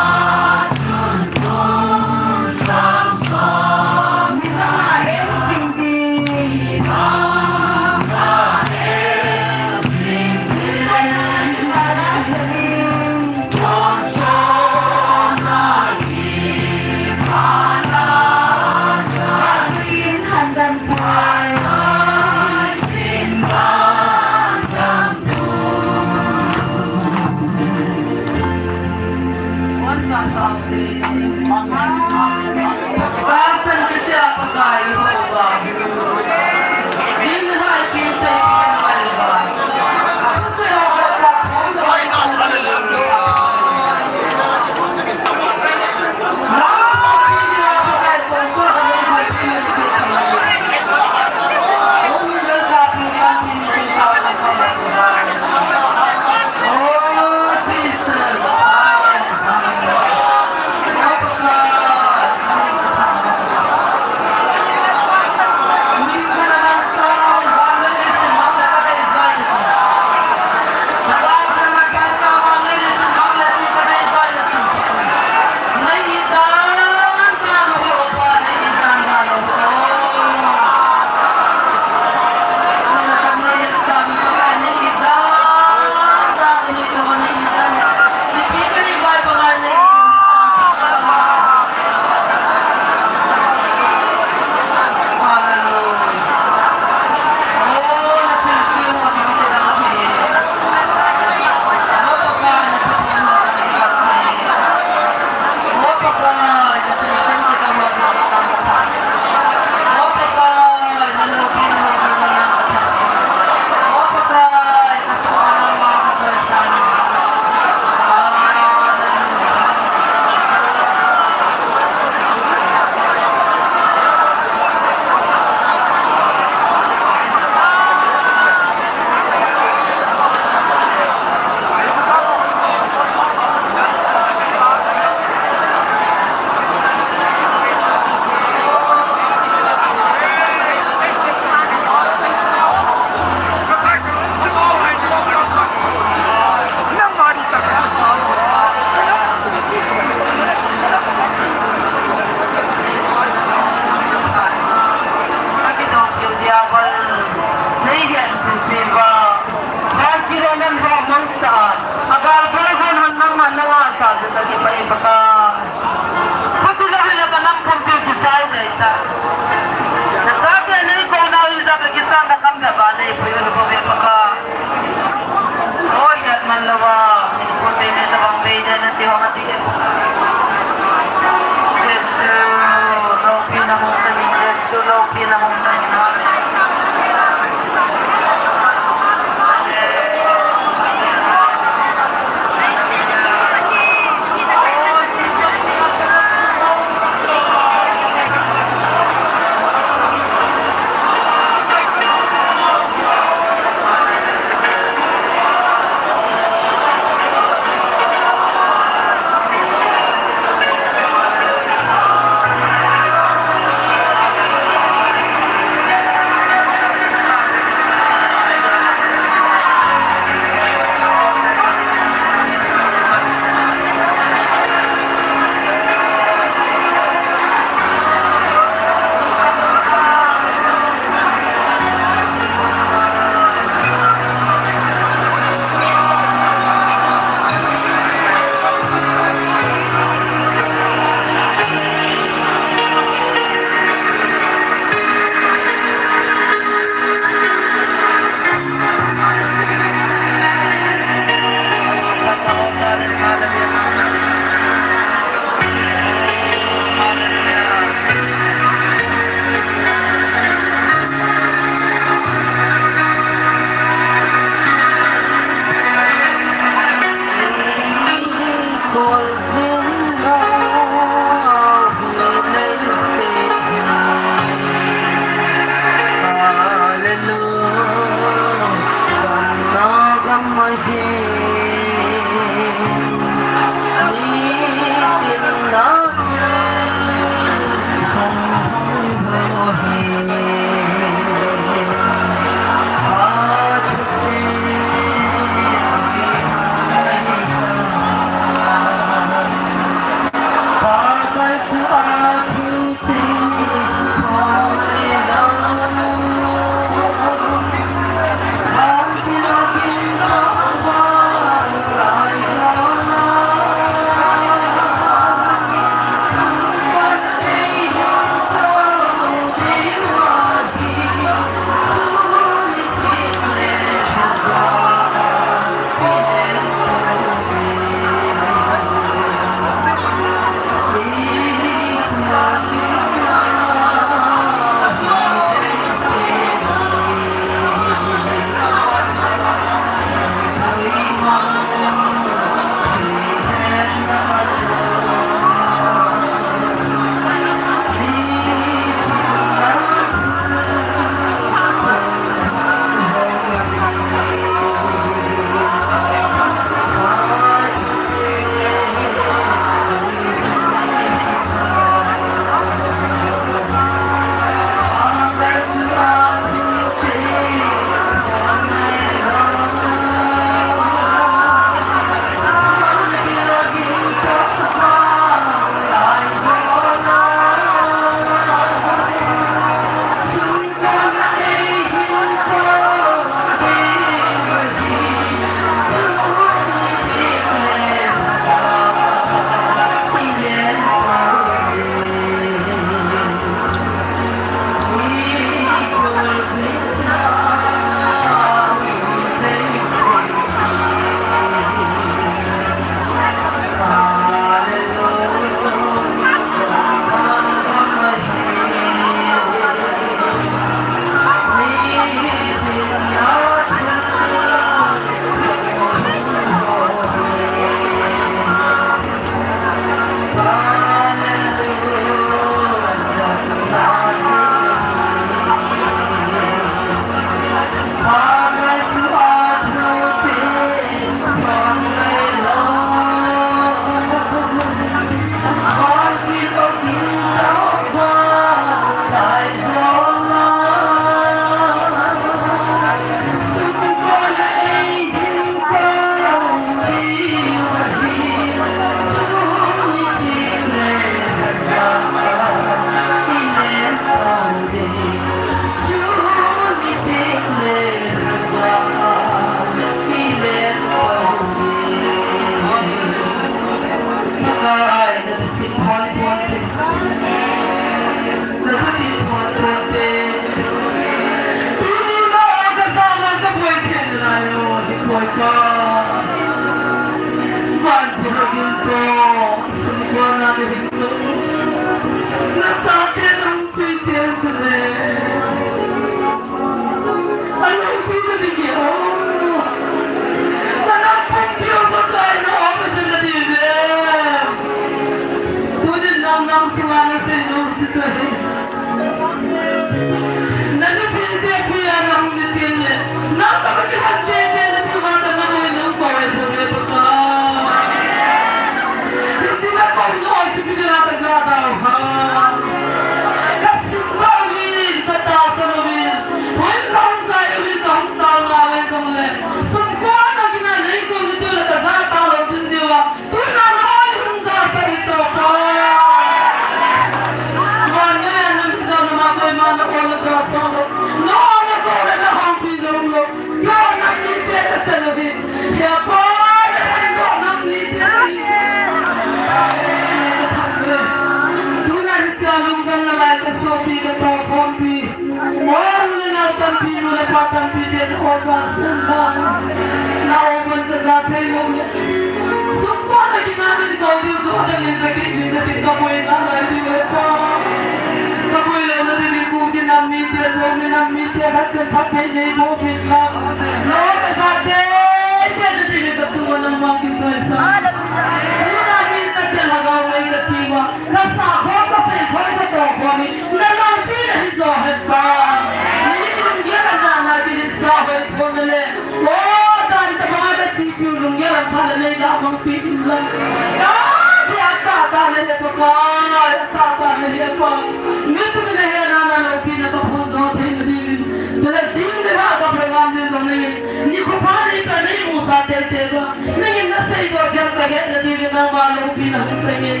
Nangin nasei doh bang kahet nadiuvin nangma loupina hung sangin.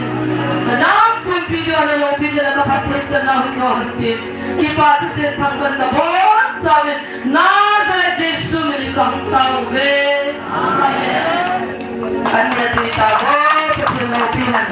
Nanam pumpi doh na loupina kapatthei sana hung jo hante. Kipa thusim thangvahna bonchauvin Nazareth Jesu min in kahung tao uve. Amen. Anna ti tao, Pathen loupina.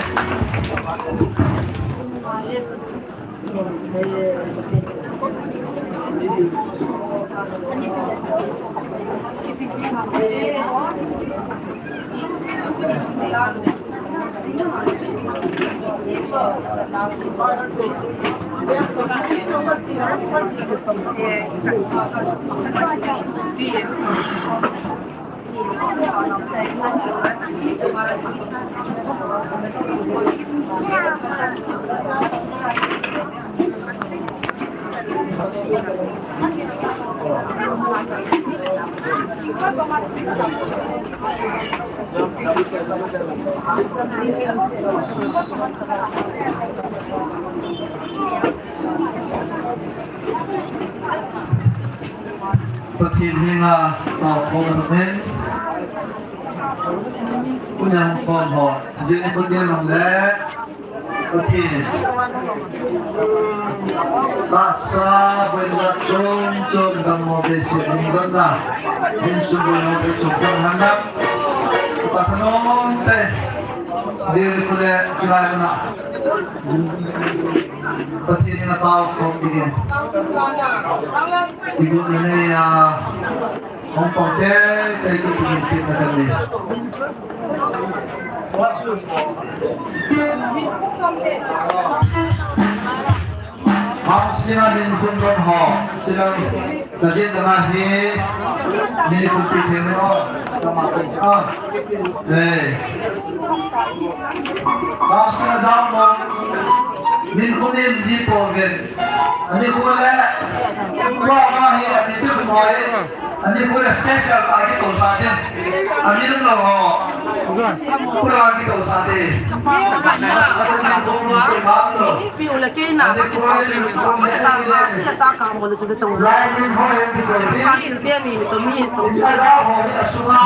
Pathen henga taokhom hen. Unang khom ho. Jing Pathen nang le. Pathen. Tahsa boina chom chom dang mo be se ning dang da. Hin sum boina be chom dang han da. Pathen ong te. Jing Pathen chilai na. Pathen in atao khom dingin. Igun na nei a. Hong pang te te ki ki ki na kan ni. Hong sing a din kun don ho. Sila na jin da hi. Ni kun pi te me o. Ah. Hey. Hong sing a dam mo. Min kun in ji po ven. Ani ko le. Wa ma hi ani tu mo. Ani ko le special ta ki to sa de. Ani lo ho. Pura ki to sa de. Ani ko le. Pi u le ke na ka ki to sa de. Ani ko le. Ka mo le tu to. Lai min ho e pi to. Ka ki te ni to mi to. Sa da ho ni a su ma.